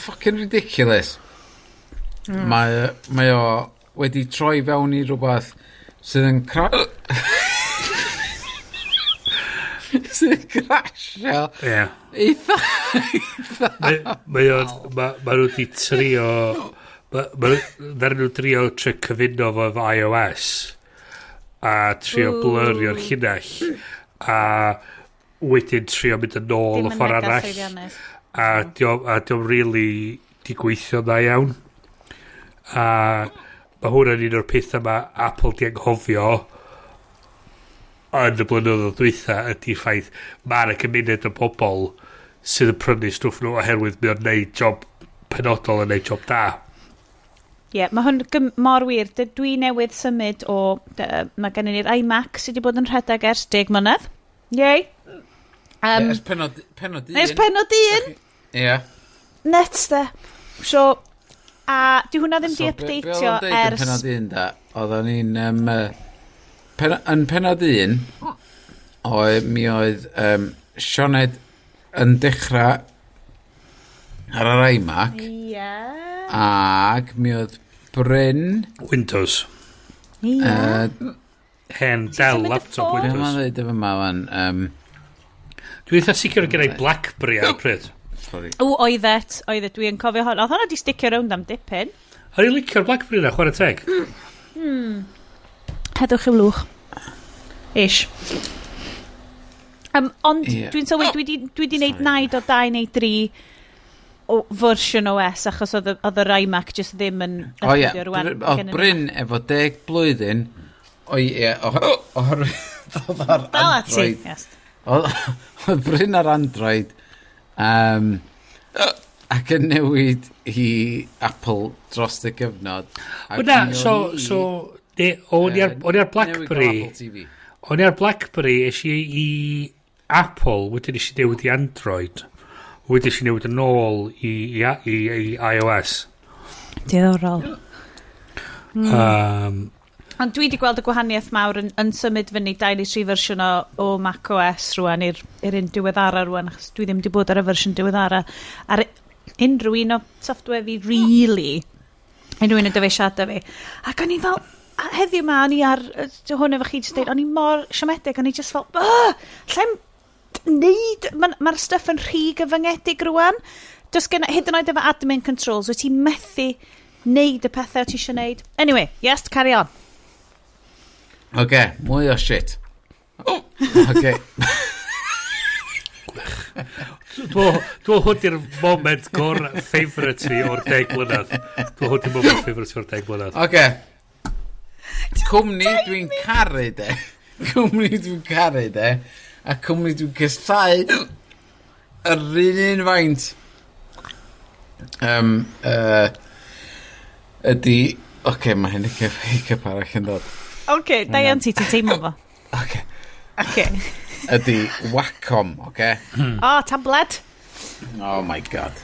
fucking ridiculous. Mae o wedi troi fewn i rhywbeth sydd yn crashio eitha Mae o'n, ma nhw wedi trio, ma nhw trio trio cyfuno fo efo iOS a trio blurio'r llinell a wedyn trio mynd yn ôl Dim y yn ffordd mega arall llwyddiannus. a dio'm really di gweithio dda iawn a mae hwnna'n un o'r pethau mae Apple di anghofio yn y blynyddoedd dwytha ydy ffaith mae yna gymuned o bobl sydd yn prynu stwff nhw oherwydd mae o'n neud job penodol yn neud job da. Ie, yeah, mae hwn mor wir. Dwi newydd symud o. Mae gen ni'r iMac sydd wedi bod yn rhedeg ers 10 mlynedd. Yay! Ers penod un. Ers penod un! Ie. Nuts de. So, a di hwnna ddim So, di be oedd updateio o'n deud yn ers penod un da, oedden ni'n... yn penod un, oedd, mi oedd Sioned yn dechrau ar yr iMac, ac mi oedd Bryn Windows. Hen Dell symud y laptop ffôn? Be Windows. mae'n dweud efo yma wan? Dwi'n eitha sicr o gennau BlackBerry ar y pryd. Sorry. O, oeddet, oeddet, dwi'n cofio hwn. Oedd hwnna di sticio rownd am dipyn. O'n i'n licio'r BlackBerry na, chwarae teg. Heddwch i'w lwch. Ish. Ond dwi'n sylwi, dwi di neud naid o dau neu dri o fersiwn OS achos oedd yr iMac just ddim yn O ie, upgradeio rŵan. Oedd Bryn efo 10 blwyddyn, o ie, oherwydd oedd ar Dal ati, Android. yes. Oedd Bryn ar Android ac yn newid i Apple dros y gyfnod. Ac O na, mi so, o'n i, so, ne, o'n i ar, o'n i ar newid o BlackBerry, Apple TV. o'n i ar BlackBerry, es i i Apple, wedyn nes i newid i Android, wedyn nes i newid yn ôl i iOS. Diddorol. Ond dwi wedi gweld y gwahaniaeth mawr yn symud fyny 2 neu 3 fersiwn o Mac OS rwan i'r un diweddara rwan, achos dwi ddim wedi bod ar y fersiwn diweddara ar unrhyw un o software fi, really. Unrhyw un o dyfeisiadau fi. Ac o'n i fel, a heddiw ma, o'n i ar hwn efo chi jyst deud, o'n i mor siomedig, o'n i just fel, "Ah, llai'm neud, mae'r ma stuff yn rhy gyfyngedig rwan." Does gen, hyd yn oed efo admin controls, wyt ti'n methu neud y pethau ti eisiau neud. Anyway, yes, carry on. Oce, mwy o shit. Oce. Dwi'n meddwl hwn di'r moment gor favourite fi o'r 10 mlynedd. Dwi'n meddwl hwn di'r moment favourite fi o'r 10 mlynedd. Oce. Cwmni dwi'n caru de. Cwmni dwi'n caru de. A cwmni dwi'n casáu yr un un faint. Ydy... Oce, mae hyn hiccup, hiccup arall yn dod. OK, da iawn ti, ti'n teimlo fo. Oce. OK. Ydy Wacom, oce? Oh, tablet. Oh my God.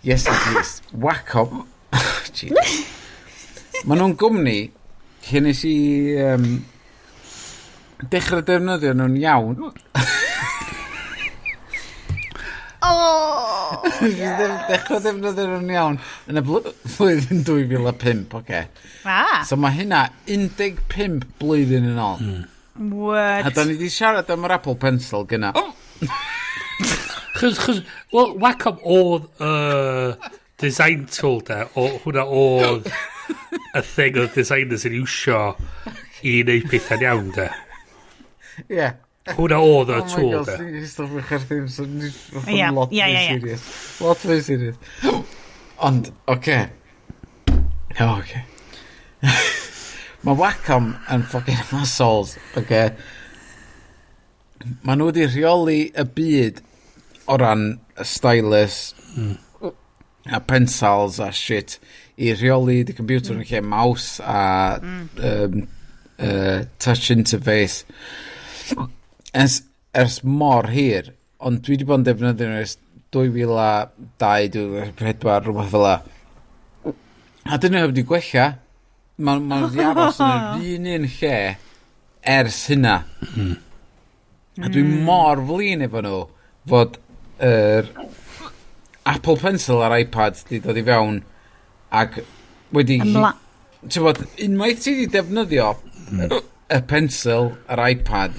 Yes, it is. Wacom. Jesus. Maen nhw'n gwmni lle nes i dechrau defnyddio nhw'n iawn. Oh, Nes i dechrau defnyddio nhw'n iawn yn y flwyddyn 2005, oce. Ah, So mae hynna 15 blwyddyn yn ôl. What? A da ni wedi siarad am yr Apple Pencil gyna. Chos, well, Wacom oedd y design tool de, o, hwnna oedd y thing oedd designers yn iwsio i wneud pethau'n iawn de. Ie. Hwnna oedd y Oh my tool God, de. ti'n stopio chwerthin, so Ie, lot ie, mwy ie, ie. serious. Lot mwy serious. Ond, oce. O, oce. Mae Wacom yn fucking assholes, oce. Mae nhw wedi rheoli y byd o ran y stylus a pencils a shit i rheoli dy computer yn lle mouse a touch interface ers mor hir, ond dwi wedi bod yn defnyddio nhw ers 2002, 2004, rhywbeth fel la. A dyn nhw wedi gwella. Mae'n ma wedi aros yn yr un un lle ers hynna. A dwi mor flin efo nhw fod yr Apple Pencil a'r iPad di dod i fewn ac wedi... Ti'n bod, unwaith ti wedi defnyddio y pencil a'r iPad,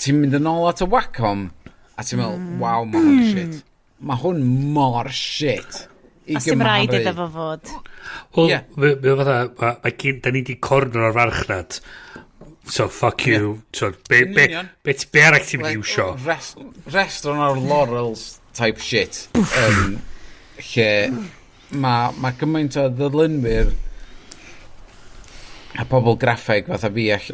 ti'n mynd yn ôl at y Wacom a ti'n meddwl, "Waw, mae hwn shit. Mae hwn mor shit." I A sy'n rhaid gymharu. iddo fo fod. Wel, Ie. yeah. Fatha, ma gyn, da ni di corner o'r farchnad. So, fuck you. So, Yn union. be arall ti'n mynd i Like, iwsio? Rest on our laurels type shit. Lle mae ma gymaint o ddylunwyr a pobl graffeg fatha fi all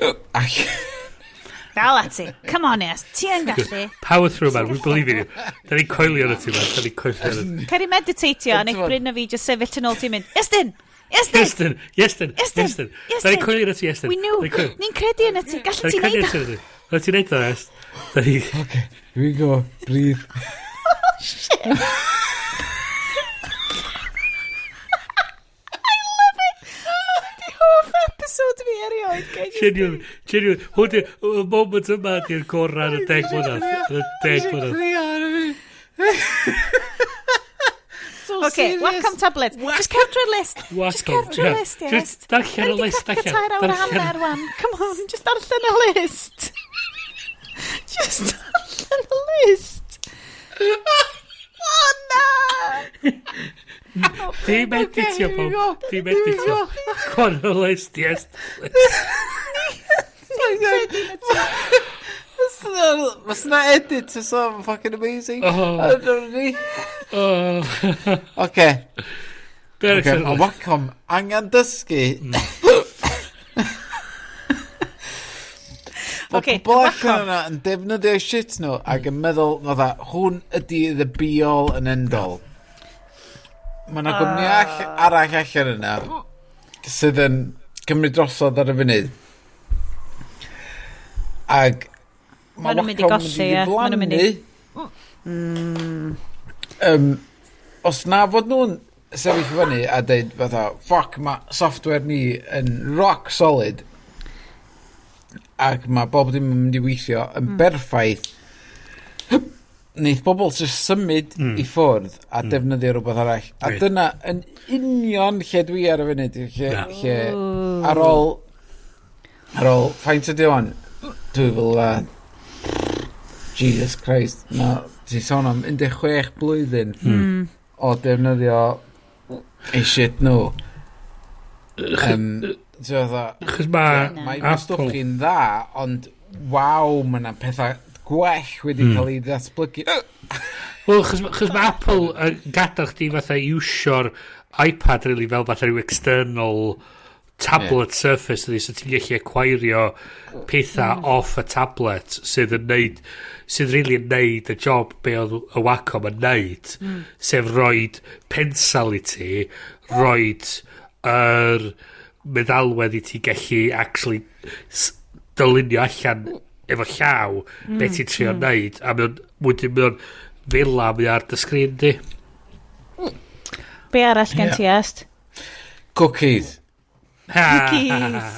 Dal ati. Come on, yes. Ti yn gallu. Power through, man. We believe in you. Da ni'n coelio yn y ti, man. Da ni'n coelio yn y ti. Cer i meditatio a neith T'mod- Bryn a fi just sefyll yn ôl ti'n mynd, "Iestyn! Iestyn! Iestyn! Iestyn! Iestyn! Iestyn! Da Iestyn! ni'n coelio yn y ti, Iestyn. We knew! Da ni'n coelio- Ni'n credu yn y ti. Gallu Da ti ni'n credu neud yn y ti. Da ti'n neud o, Est. Da ni... Okay, here we go. Breathe. Shit. I love it! Di hoff episode fi erioed. Ga i just Genuine, genuine. Hwn di, y moment yma di'r gorau yn y 10 mlynedd. Yn y 10 mlynedd. So Okay, serious. Wacom tablet. Just cer drwy'r list. Just Wacom, cer drwy'r ie. list, yes. Just darllen y list allan. 4 awr a Darllen- hanner wan. Come on, just darllen y list. Just darllen y list. Oh, na! Dim editio, here we pob. go. Dim Here we editio. go. Go on y list, yes. Ni'n Fysa na edit is so fucking amazing. Oh. I don't know. Oh. Okay. Be arall Okay, sy'n mae list? Wacom angen dysgu. Bod Ocê, pobl Wacom. allan yna yn defnyddio shit nhw ac yn meddwl, fatha, hwn ydy the be all and end all. Mae yna gwmni arall allan yna sydd yn cymryd drosodd ar y funud. Ag Ma nhw'n mynd i golli, ie. Ma nhw'n mynd i... Os na fod nhw'n sefyll fyny a deud fatha, fuck, mae software ni yn rock solid ac mae bob dim yn mynd i weithio yn berffaith, neith bobl just symud i ffwrdd a defnyddio rhywbeth arall. A dyna yn union lle dwi ar y funud, lle ar ôl, faint ydi o'n? 2000 a... Jesus Christ, ma, ti'n sôn am 16 blwyddyn o defnyddio ei shit nhw. Ti'n fatha, Chos mae mae stwff Apple chi'n dda, ond waw, mae yna pethau gwell wedi cael ei ddatblygu. Wel, chos mae Apple yn gadael chdi fatha iwsio'r iPad really fel fatha rhyw external tablet surface ydy, so ti'n gallu acquirio pethau off y tablet sydd yn neud, sydd really yn neud y job be oedd y Wacom yn neud, sef roid pensal i ti, roid yr meddalwedd i ti gallu actually dylunio allan efo llaw be ti'n trio neud, a mae o'n wedyn mae o'n fela mae ar dy sgrin di. Be arall gen ti, Est? Cookies. Cookies.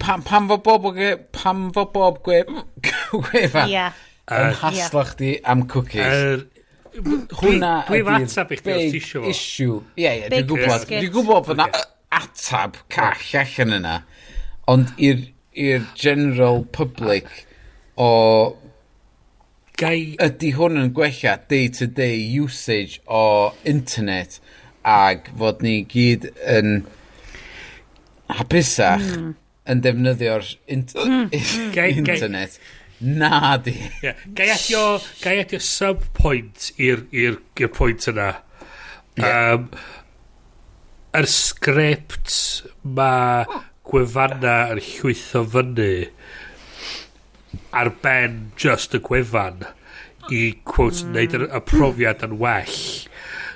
Pam fo bob gwefan yn haslo chdi am cookies? Hwnna Dwi efo ydi'r atab i chdi os big ti isio fo. issue. Ie, Big dwi'n gwybod. biscuit. Dwi'n gwybod fod na atab call allan yna. Ond i'r general public o Gai ydy hwn yn gwella day-to-day usage o internet ag fod ni gyd yn hapusach yn defnyddio'r internet? Na di. Ie. Gai adio sub-point i'r pwynt yna. Yr sgript mae gwefanna yn llwytho fyny ar ben just y gwefan i quote neud y profiad yn well.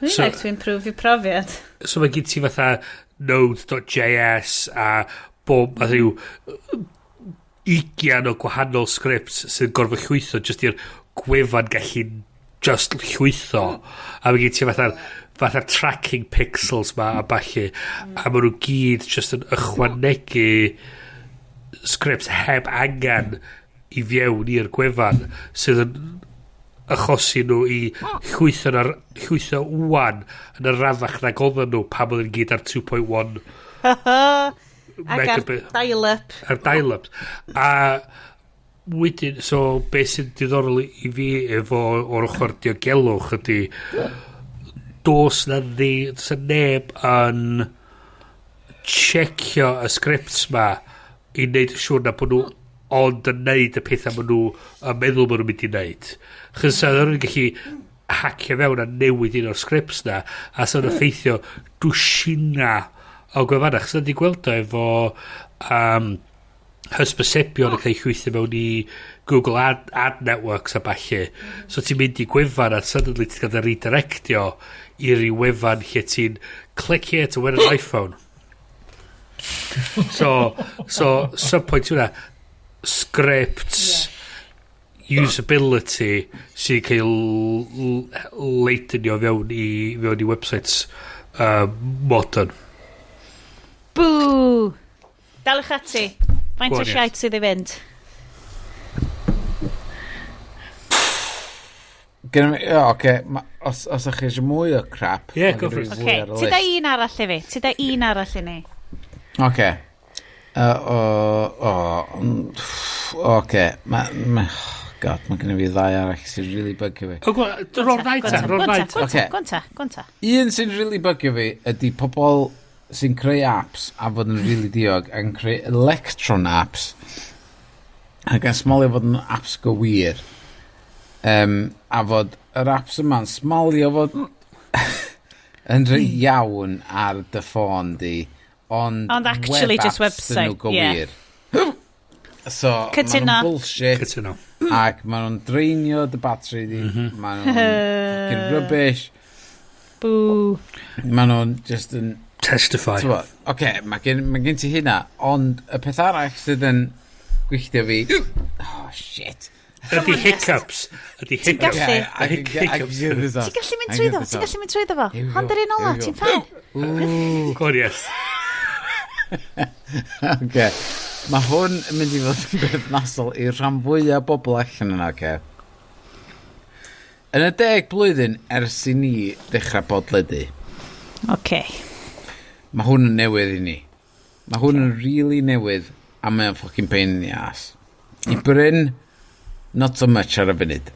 We like to improve your profiad. So mae gen ti fatha node.js a bob a rhyw 20 o gwahanol scripts sy'n gorfod llwytho just i'r gwefan gallu just llwytho, a mae gen ti fatha'r tracking pixels ma a ballu, a maen nhw gyd just yn ychwanegu scripts heb angen i fewn i'r gwefan sydd yn achosi nhw i llwytho wan yn yr arafach nag oedden nhw pan oedden nhw gyd ar 2.1 Ac ar megabit dial-up. Ar dial-ups. A wedyn, so beth sy'n diddorol i fi efo o'r ochr diogelwch ydy does na neb yn checio y scripts ma i wneud yn siŵr na bod nhw ond yn neud y pethau maen nhw yn meddwl maen nhw'n mynd i wneud. Chos sa nhw'n gallu hacio fewn a newid un o'r scripts na a sa'n effeithio dwsina o gwefannau. Chos na di gweld o efo hysbysebion yn cael eu llwytho mewn i Google Ad Networks a ballu. So ti'n mynd i gwefan a suddenly ti'n cael dy redirectio i ryw wefan lle ti'n "click here to win an iPhone". So sub-point hwnna, scripts, usability sy'n cael leidenio fewn i websites modern. Boo! Daliwch ati. Faint Go o on, yes. siait sydd i fynd? Gynna fi, o, oce, os ydych chi eisiau mwy o crap, Ie, ma' go gynna for fi it. fwy Oce, ar y ti da list. un arall i fi. Ti da un arall i ni. Oce. O, oce. Ma, oh, God, mae gennym fi ddau arall sy'n really bugio fi. O, ro'r ddau ta, ro'r ddau ta. Ocê. Gwanta, gwanta. Un sy'n really bugio fi ydy pobl sy'n creu apps a fod yn really diog yn creu Electron apps ac yn smalio fod yn apps go wir. A fod yr apps yma'n smalio fod yn rhy iawn ar dy ffôn di, ond Ond actually web just apps dyn nhw website, go ie. wir. So, maen Cytuno. nhw'n bullshit Cytuno. ac maen nhw'n drainio dy battery di, maen nhw'n fucking rubbish, Boo. maen nhw'n just yn Testify. Oce, okay, mae gen ti hynna, ond y peth arall sydd yn Gwylltio fi. Oh, shit. Ydy hiccups. Ydy hiccups. gallu. Hiccups. Ti'n gallu mynd trwyddo, ti'n gallu mynd trwyddo fo. Hon dy'r un ola, ti'n fine. Go on, yes. Okay. Mae hwn yn mynd i fod yn berthnasol i'r rhan fwyaf o bobl allan yna, oce? Yn y 10 blwyddyn ers i ni ddechrau podledu, Okay. Mae hwn yn newydd i ni. Mae hwn yn really newydd a mae o'n fucking pain in the ass. I Bryn, not so much ar y funud.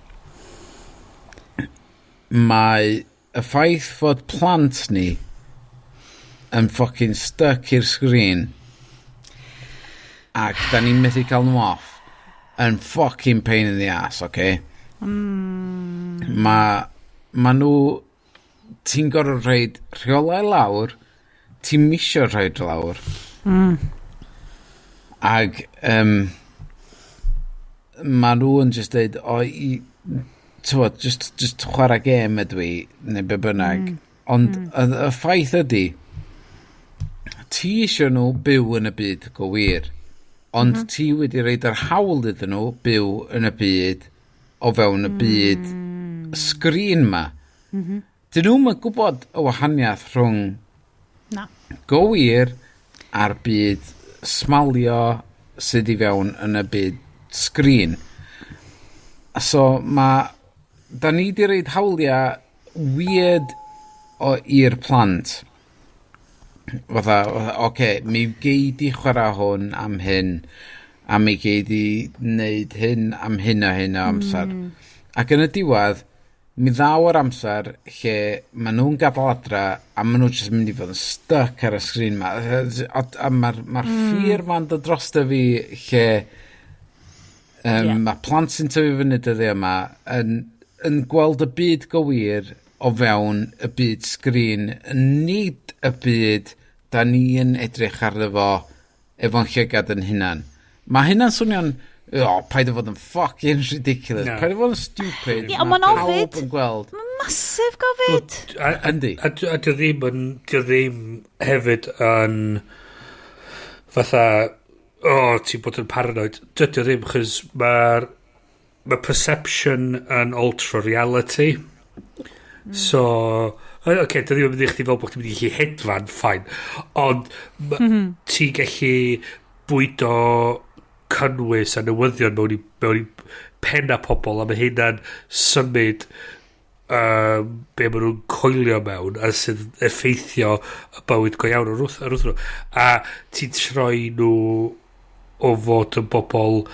Mae y ffaith fod plant ni yn fucking stuck i'r sgrin ac da ni'n methu cael nhw off yn fucking pain in the ass, okay? Ma nhw, ti'n gorfod rhoid rheolau lawr, ti'n misio rhoid lawr. Ag ma nhw yn just deud, o, i, t'wod, just chwarae gêm ydw i, neu be bynnag. Ond y ffaith ydy, ti isio nhw byw yn y byd go wir, ond ti wedi rhoid yr hawl iddyn nhw byw yn y byd o fewn y byd sgrin ma. Dyn nhw'm yn gwybod y wahaniaeth rhwng Na. go wir a'r byd smalio sydd i fewn yn y byd sgrin. So mae... Da ni di roid hawliau weird o i'r plant. Fatha, oce, okay, mi gei di chwarae hwn am hyn, a mi gei di wneud hyn am hyn a hyn o amser. Ac yn y diwedd, mi ddaw yr amser lle maen nhw'n gadael adra a maen nhw jyst yn mynd i fod yn stuck ar y sgrin ma. A mae'r ma fear ma'n dod drosto fi lle mae plant sy'n tyfu fyny dyddiau yma yn gweld y byd gywir o fewn y byd sgrin, nid y byd da ni yn edrych arno fo efo'n llygad yn hunan. Mae hynna'n swnio'n, oh, paid o fod yn fucking ridiculous. Na. Paid o fod yn stupid. Ie, ond ma'n Mae ofid. pawb yn gweld. Massive gofid. Yndi. A dio ddim hefyd yn fatha, o, oh, ti'n bod yn paranoid. Dydy o ddim, chos mae perception yn alter reality. So, oce, okay, dy ddim yn mynd i chdi fel bod chdi'n mynd i gallu hedfan, fine. Ond ti'n gallu bwydo cynnwys a newyddion mewn i penna pobl a mae hynna'n symud be maen nhw'n coelio mewn a sydd effeithio y bywyd go iawn ar wrth nhw. A ti'n troi nhw o fod yn bobl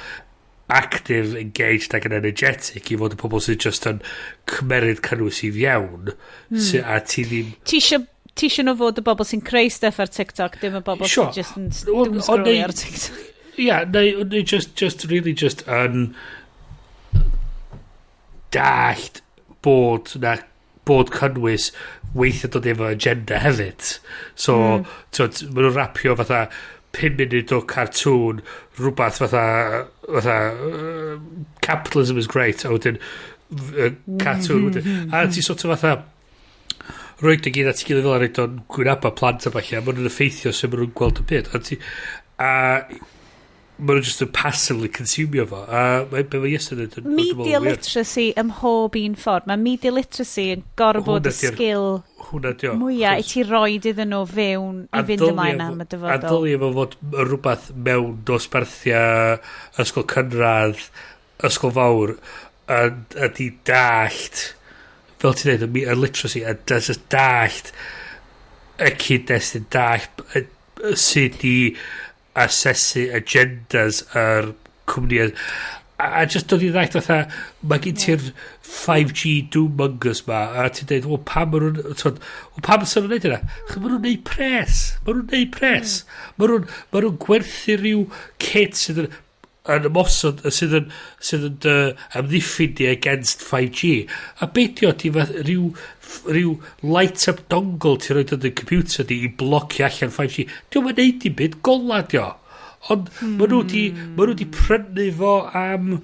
active, engaged ac yn energetic i fod yn pobl sydd just yn cymeryd cynnwys i fewn a ti ddim Ti isio nhw fod y bobl sy'n creu stuff ar TikTok, dim y bobl sy'n just yn Wel, doom ond scrollio ar TikTok. Ia, neu just really just yn dallt bod cynnwys weithio dod efo agenda hefyd. So, mm. maen nhw'n rapio fatha 5 munud o cartoon, rhywbeth fatha "Capitalism is great", a wedyn cartoon, wedyn, a ti sort of fatha roed o gyd at ei gilydd fel a roed o'n gwynaba plant a falle, a maen nhw'n effeithio sut maen nhw'n gweld y byd. A maen nhw just yn passively consumio fo. A mae be mae Iestyn yn dweud yn Media wir. literacy ym mhob un ffordd. Mae media literacy yn gorfod y Hwnna 'di'r sgil Hwnna dio. mwyaf i ti roed iddyn nhw fewn i A fynd ddylia ymlaen am y A dyfodol. dylia fo fod rhywbeth mewn dosbarthiau ysgol cynradd, ysgol fawr, a di dallt, fel ti'n dweud, y literacy, a just dallt y cyd-destun, dallt sut i asesu agendas yr cwmnïau. A just dod i ddallt fatha, mae gen ti'r 5G doommongers ma, a ti'n dweud, wel, pam maen nhw'n, t'wod, wel, pam sy'n nhw'n neud yna? Chos maen nhw'n neud pres. Maen nhw'n neud pres. Maen nhw'n gwerthu rhyw kit sydd yn ymosod, sydd yn amddiffyn di against 5G. A beidio, ti fath rhyw light-up dongle ti'n rhoi yn y computer di i blocio allan 5G. Dio'm yn neud dim byd, gola dio. Ond ma nhw di prynu fo am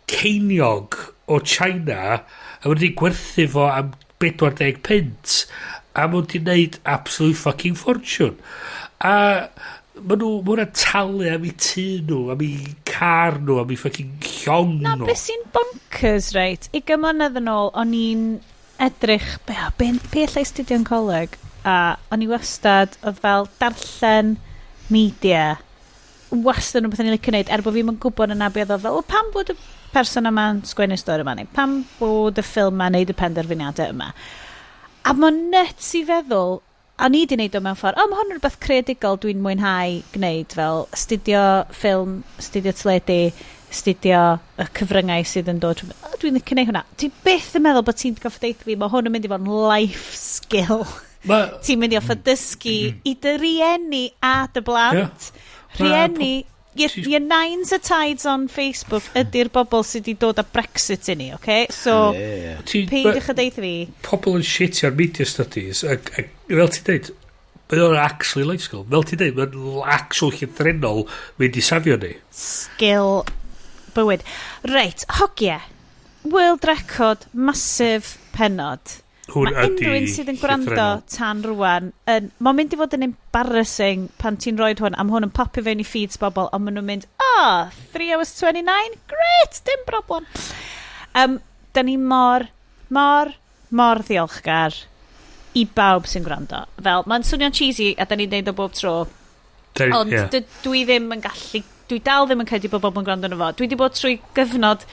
ceiniog o China a ma nhw di gwerthu fo am 40 punt a ma nhw di wneud absolute fucking fortune. A Ma nhw, ma hwnna'n talu am eu tŷ nhw, am eu car nhw, am eu fucking llong Na, nhw. beth sy'n bonkers, reit? 20 mlynedd yn ôl, o'n i'n edrych, be allai astudio yn coleg? A o'n i wastad, oedd fel darllen media, wastad yn rhywbeth o'n i'n licio neud, er bod fi'n gwybod yna beth oedd fel, "Wel, pam bod y person yma'n sgwennu stori yma, neu pam bod y ffilm yma'n neud y penderfyniadau yma?" A mae'n nuts i feddwl, a ni di wneud o mewn ffordd, o, mae hwn yn rhywbeth creadigol dwi'n mwynhau gwneud, fel astudio ffilm, astudio teledu, astudio y cyfryngau sydd yn dod. O, dwi'n licio gwneud hwnna. Ti byth yn meddwl bod ti'n gorfod deud fi, mae hwn yn mynd i fod yn life skill. Ti'n mynd i orfod dysgu i dy rieni a dy blant. Rhieni, your nains a taids on Facebook ydy'r bobl sydd wedi dod â Brexit i ni, okay? So, peidiwch a deud fi. Pobl yn shitio ar media studies, ac fel ti'n deud, mae o'n actually life skill. Fel ti'n deud, mae'n actual llythrennol mynd i safio ni. Skill bywyd. Reit, hogie. World record, massive pennod. Hwn Mae ydi unrhyw un sydd yn gwrando llythrennol. tan rwan, mae'n mynd i fod yn embarrassing pan ti'n rhoi hwn, a ma' hwn yn popio fewn i feeds bobl, ond maen nhw'n mynd, "Oh, 3 hours 29, great, dim problem." Da ni mor, mor, mor ddiolchgar i bawb sy'n gwrando. Fel, mae'n swnio'n cheesy, a da ni'n deud o bob tro, ond dwi ddim yn gallu, dwi dal ddim yn credu bod bobl yn gwrando arno fo. Dwi wedi bod trwy gyfnod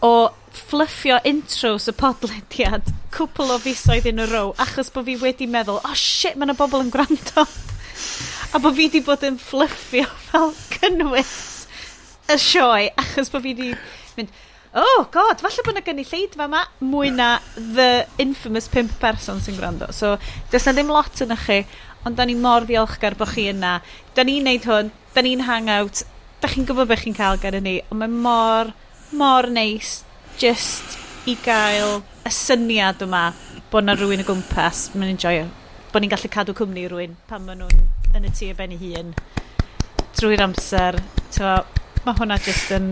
o fluffio intros y podlediad cwpl o fisoedd in a row achos bod fi wedi meddwl, "Oh shit, mae yna bobl yn gwrando." A bod fi wedi bod yn fluffio fel cynnwys y sioe achos bod fi wedi mynd, "Oh God, falle bod yna gynulleidfa yma mwy na the infamous pump person sy'n gwrando." So, does na ddim lot yna chi, ond da ni mor ddiolchgar bod chi yna. Da ni'n neud hwn, da ni'n hangout, da chi'n gwybod beth chi'n cael gan ni, ond mae mor, mor neis just i gael y syniad yma bod na rhywun o gwmpas, mae'n enjoyo, bod ni'n gallu cadw cwmni i rhywun pan maen nhw'n yn y tŷ ar ben eu hun drwy'r amser. T'mo, mae hwnna just yn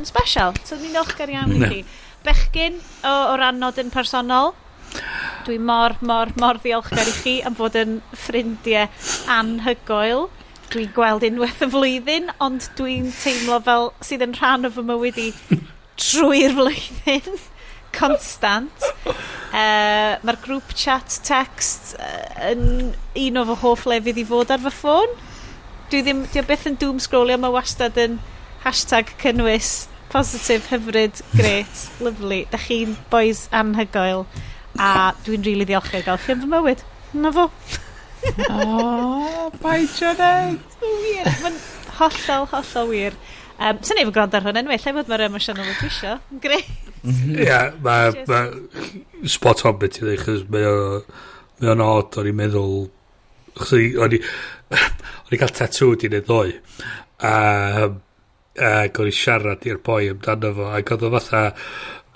special. So ni'n ddiolchgar iawn i chi. Bechgyn, o ran nodyn personol, dwi mor, mor, mor ddiolchgar i chi am fod yn ffrindiau anhygoel. Dwi'n gweld unwaith y flwyddyn, ond dwi'n teimlo fel sydd yn rhan o fy mywyd i trwy'r flwyddyn. Constant. Mae'r group chat text yn un o fy hoff lefydd i fod ar fy ffôn. Dwi ddim, di o byth yn doom scrollio, mae wastad yn #cynnwys, positif, hyfryd, great, lovely. Da chi'n boys anhygoel a dwi'n rili really ddiolchgar gael chi yn fy mywyd. Na fo. Oh, bai Janet. Wir. Mae'n hollol, hollol wir. Sy'n neb yn gwrando ar hwn anyway, lle fod mae'r emosiynol y dwi isio. Great. Ie, mae ma spot on beth i ddweud, chos mae o'n odd, o'n i'n meddwl, chos o'n i cael tattoo di wneud ddoe, ac o'n i siarad i'r boi amdano fo, ac oedd o fatha,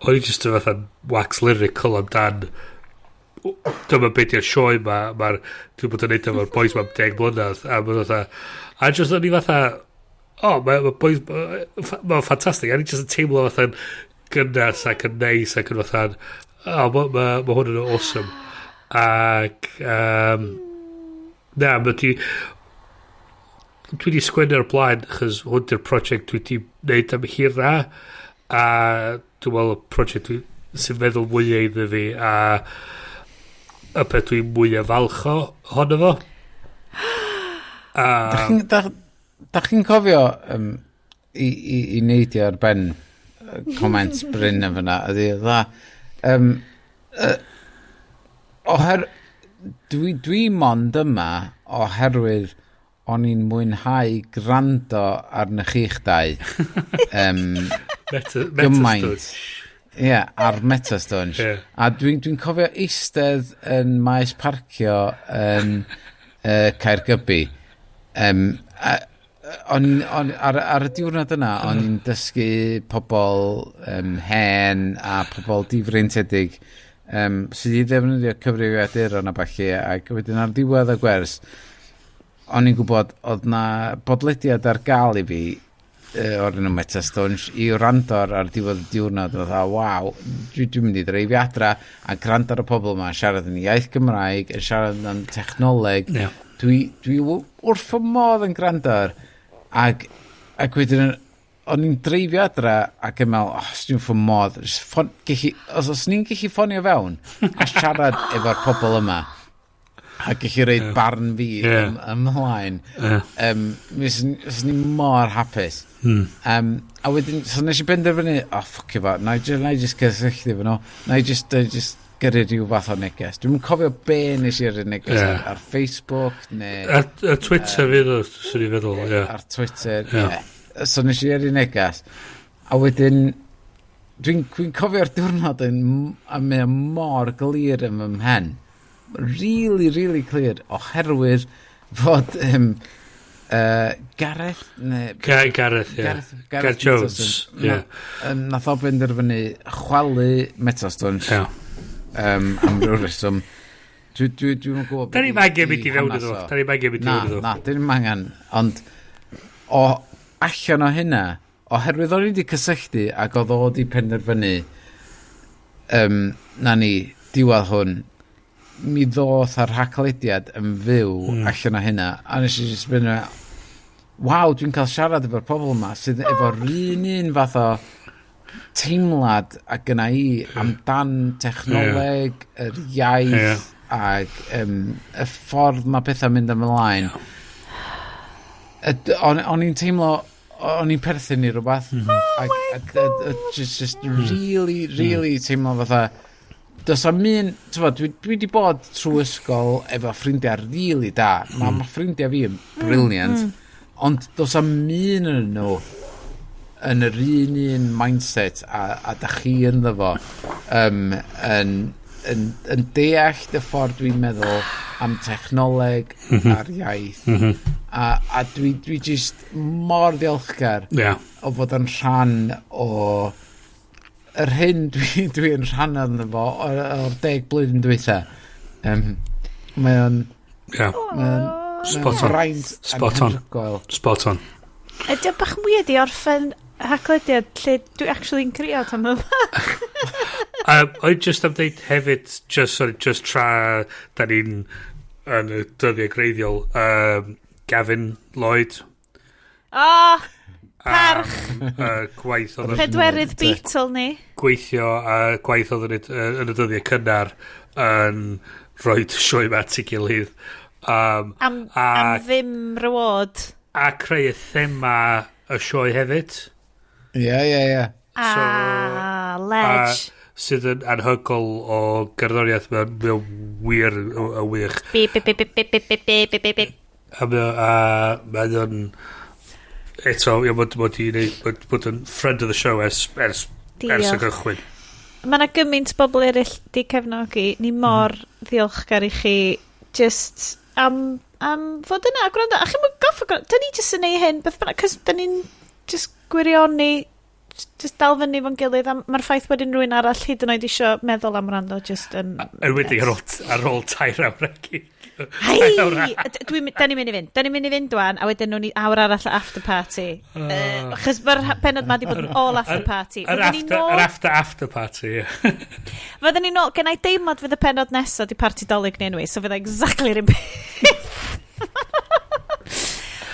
o'n i just yn fatha wax lyrical amdan, dyma beth yw'r sioe ma, dwi'n bod yn neud efo'r boys ma am 10 mlynedd, a mae'n fatha, a just o'n i fatha, oh, mae ma boys, mae'n ffantastig, a ni just yn teimlo fatha'n gynnas ac yn neis ac yn fatha, oh, mae ma, ma hwn yn awesome. Ac, na, dwi wedi sgwennu o'r blaen, achos hwn di'r prosiect dwi wedi wneud am hira, a dwi'n meddwl y prosiect dwi sy'n meddwl mwyaf iddo fi, a y peth dwi'n mwyaf falch o honno fo. A, Da chi'n cofio i neidio ar ben comment Bryn yn fyna, ydy dda. Dwi mond yma oherwydd o'n i'n mwynhau gwrando arnych chi'ch dau. Gymaint. Meta Ie, yeah, ar Metastunch. A dwi'n dwi cofio eistedd yn maes parcio yn Caergybi. A ar y diwrnod yna, o'n i'n dysgu pobl hen a pobl difreintiedig sydd wedi ddefnyddio cyfrifiaduron a ballu, ac wedyn ar ddiwedd y gwers, o'n i'n gwybod oedd na bodlediad ar gael i fi o'r enw Metastunch i wrando ar diwedd y diwrnod, oedd a waw, dwi mynd i dreifio adra a gwrando ar y pobl yma yn siarad yn iaith Gymraeg, yn siarad yn technoleg. Dwi, dwi wrth fy modd yn gwrando ar, ac, ac wedyn o'n i'n dreifio adra ac yn meddwl, oh, dwi'n fy modd, just ffon, gellu, os, os ni'n gallu ffonio fewn a siarad efo'r pobl yma, a gallu roid barn fi ymlaen, mi fyswn i mor hapus. A wedyn, so nes i benderfynu, oh, ffuck fo, na i just cysylltu efo nhw, na i just, na i just gyrru rhyw fath o neges. Dwi'n cofio be nes i yrru neges ar Facebook, neu Ar Twitter fydd o, swn i'n feddwl, ie. Ar Twitter, ie. Yeah. So nes i yrru neges. A wedyn, dwi'n dwi cofio'r diwrnod yn, a mae o mor glir yn fy mhen. Really, really clear. Oherwydd fod Gareth, neu Gareth, ie. Gareth, Gareth Jones, Mittelson, ie. Nath o benderfynu chwalu Metastunch am ryw reswm. Dwi'm yn gwybod Da be ni'm 'di- angen mynd 'di i fewn hanes iddo fo. o. Da ni'm angen mynd i Na, fewn iddo fo. na, dyn ni'm angen. Ond o allan o hynna, oherwydd o'n i wedi cysylltu ac oedd o wedi penderfynu na ni, diwedd hwn, mi ddoth ar Haclediad yn fyw allan o hynna. A nes i just mynd, waw, dwi'n cael siarad efo'r pobl yma sydd efo'r un un fath o teimlad a gynna i amdan technoleg, yr iaith, ac y ffordd mae pethau'n mynd ymlaen. O'n i'n teimlo, o'n i'n perthyn i rhywbeth. Ac, a just really, really teimlo fatha, does am un, t'mod, dwi wedi bod trwy ysgol efo ffrindiau really da. Mae ma ffrindiau fi yn brilliant. Ond does am un yn nhw yn yr un un mindset a da chi ynddo fo yn deall y ffordd dwi'n meddwl am technoleg a'r iaith a dwi just mor ddiolchgar o fod yn rhan o yr hyn dwi yn rhan ynddo fo o'r 10 blwyddyn dwytha. Mae o'n mae o'n Spot on. fraint Spot on. anhygoel. Spot on. Ydy o bach yn weird i orffen Haclediad lle dwi actually'n crio tan yma. O'n just am dweud hefyd, just, sorry, just tra da ni'n yn y dyddiau greiddiol, Gavin Lloyd. O, parch. Gwaith oedd yn Pedwerydd Beatle ni. Gweithio a gwaith oedd yn, yn y dyddiau cynnar yn rhoi sioe yma at ei gilydd. Am ddim reward. A creu y thema y sioe hefyd. Ie. Ah, ledge. Sydd yn anhygoel o gerddoriaeth, mae wir y wych. Beep, beep, beep, beep, beep, beep, beep, beep, beep, beep. A mae o'n eto, ie, mod i bod yn friend of the show ers y Diolch. gychwyn. Mae yna gymaint bobl eraill di cefnogi. Ni mor ddiolchgar i chi just am fod yna a gwrando. A chi'n mynd goffa gwrando. Da ni just yn neud hyn, beth bynnag, cos da ni'n just gwirioni, just dal fyny fo'n gilydd. A mae'r ffaith bod unrhyw un arall hyd yn oed isio meddwl am wrando just yn Yn wedi ar ôl 3 awr ag Hei! Dwi'n, da ni'n mynd i fynd. Da ni'n mynd i fynd dwan, a wedyn nhw'n ni awr arall o after party. Achos mae'r pennod ma di bod yn all after party. Yr Fydden ni after, nôl yr after after party, ie. Fydden ni nôl, gen i deimlad fydd y pennod nesaf di party Dolig ni anyway, so fydda exactly yr un peth.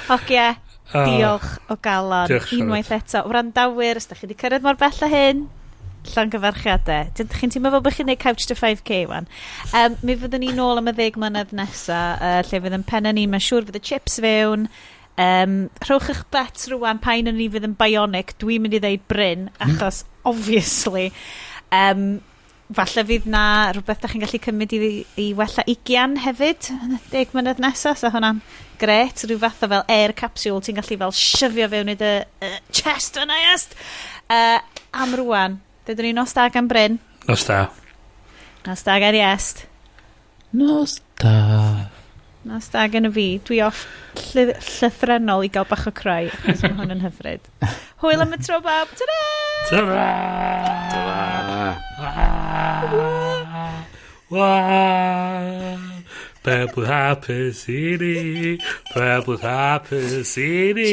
Hogia, diolch o galon. Diolch, Charlotte. Unwaith eto. Wrandawyr, os da chi wedi cyrraedd mor bell â hyn, llongyfarchiadau. Dych chi'n teimlo fel bod chi'n neud Couch to 5K wan. Mi fyddwn ni nôl am y 10 mlynedd nesa, lle fydd yn penna ni, mae'n siŵr fydd y chips fewn. Rhowch eich bet rwan pa un o'n ni fydd yn bionic. Dwi'n mynd i ddeud Bryn, achos obviously. Falle fydd na rhywbeth da chi'n gallu cymryd i wella ugian hefyd yn y 10 mlynedd nesaf, so hwnna'n gret. Rhyw fath o fel air capsule ti'n gallu fel shovio fewn i dy chest fyna, yes! Am rwan, dydyn ni nos da gan Bryn, Nos da. nos da gan Iest, Nos da. nos da gan y fi. Dwi off llythrennol i gael bach o cry, achos mae hwn yn hyfryd. Hwyl am y tro bawb. Ta-ra! Ta-ra! Ta-ra. Wa! Penblwydd hapus i ni, penblwydd hapus i ni,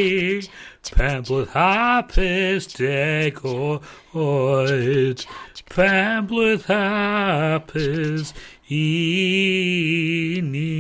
penblwydd hapus 10 o oed, penblwydd hapus i ni.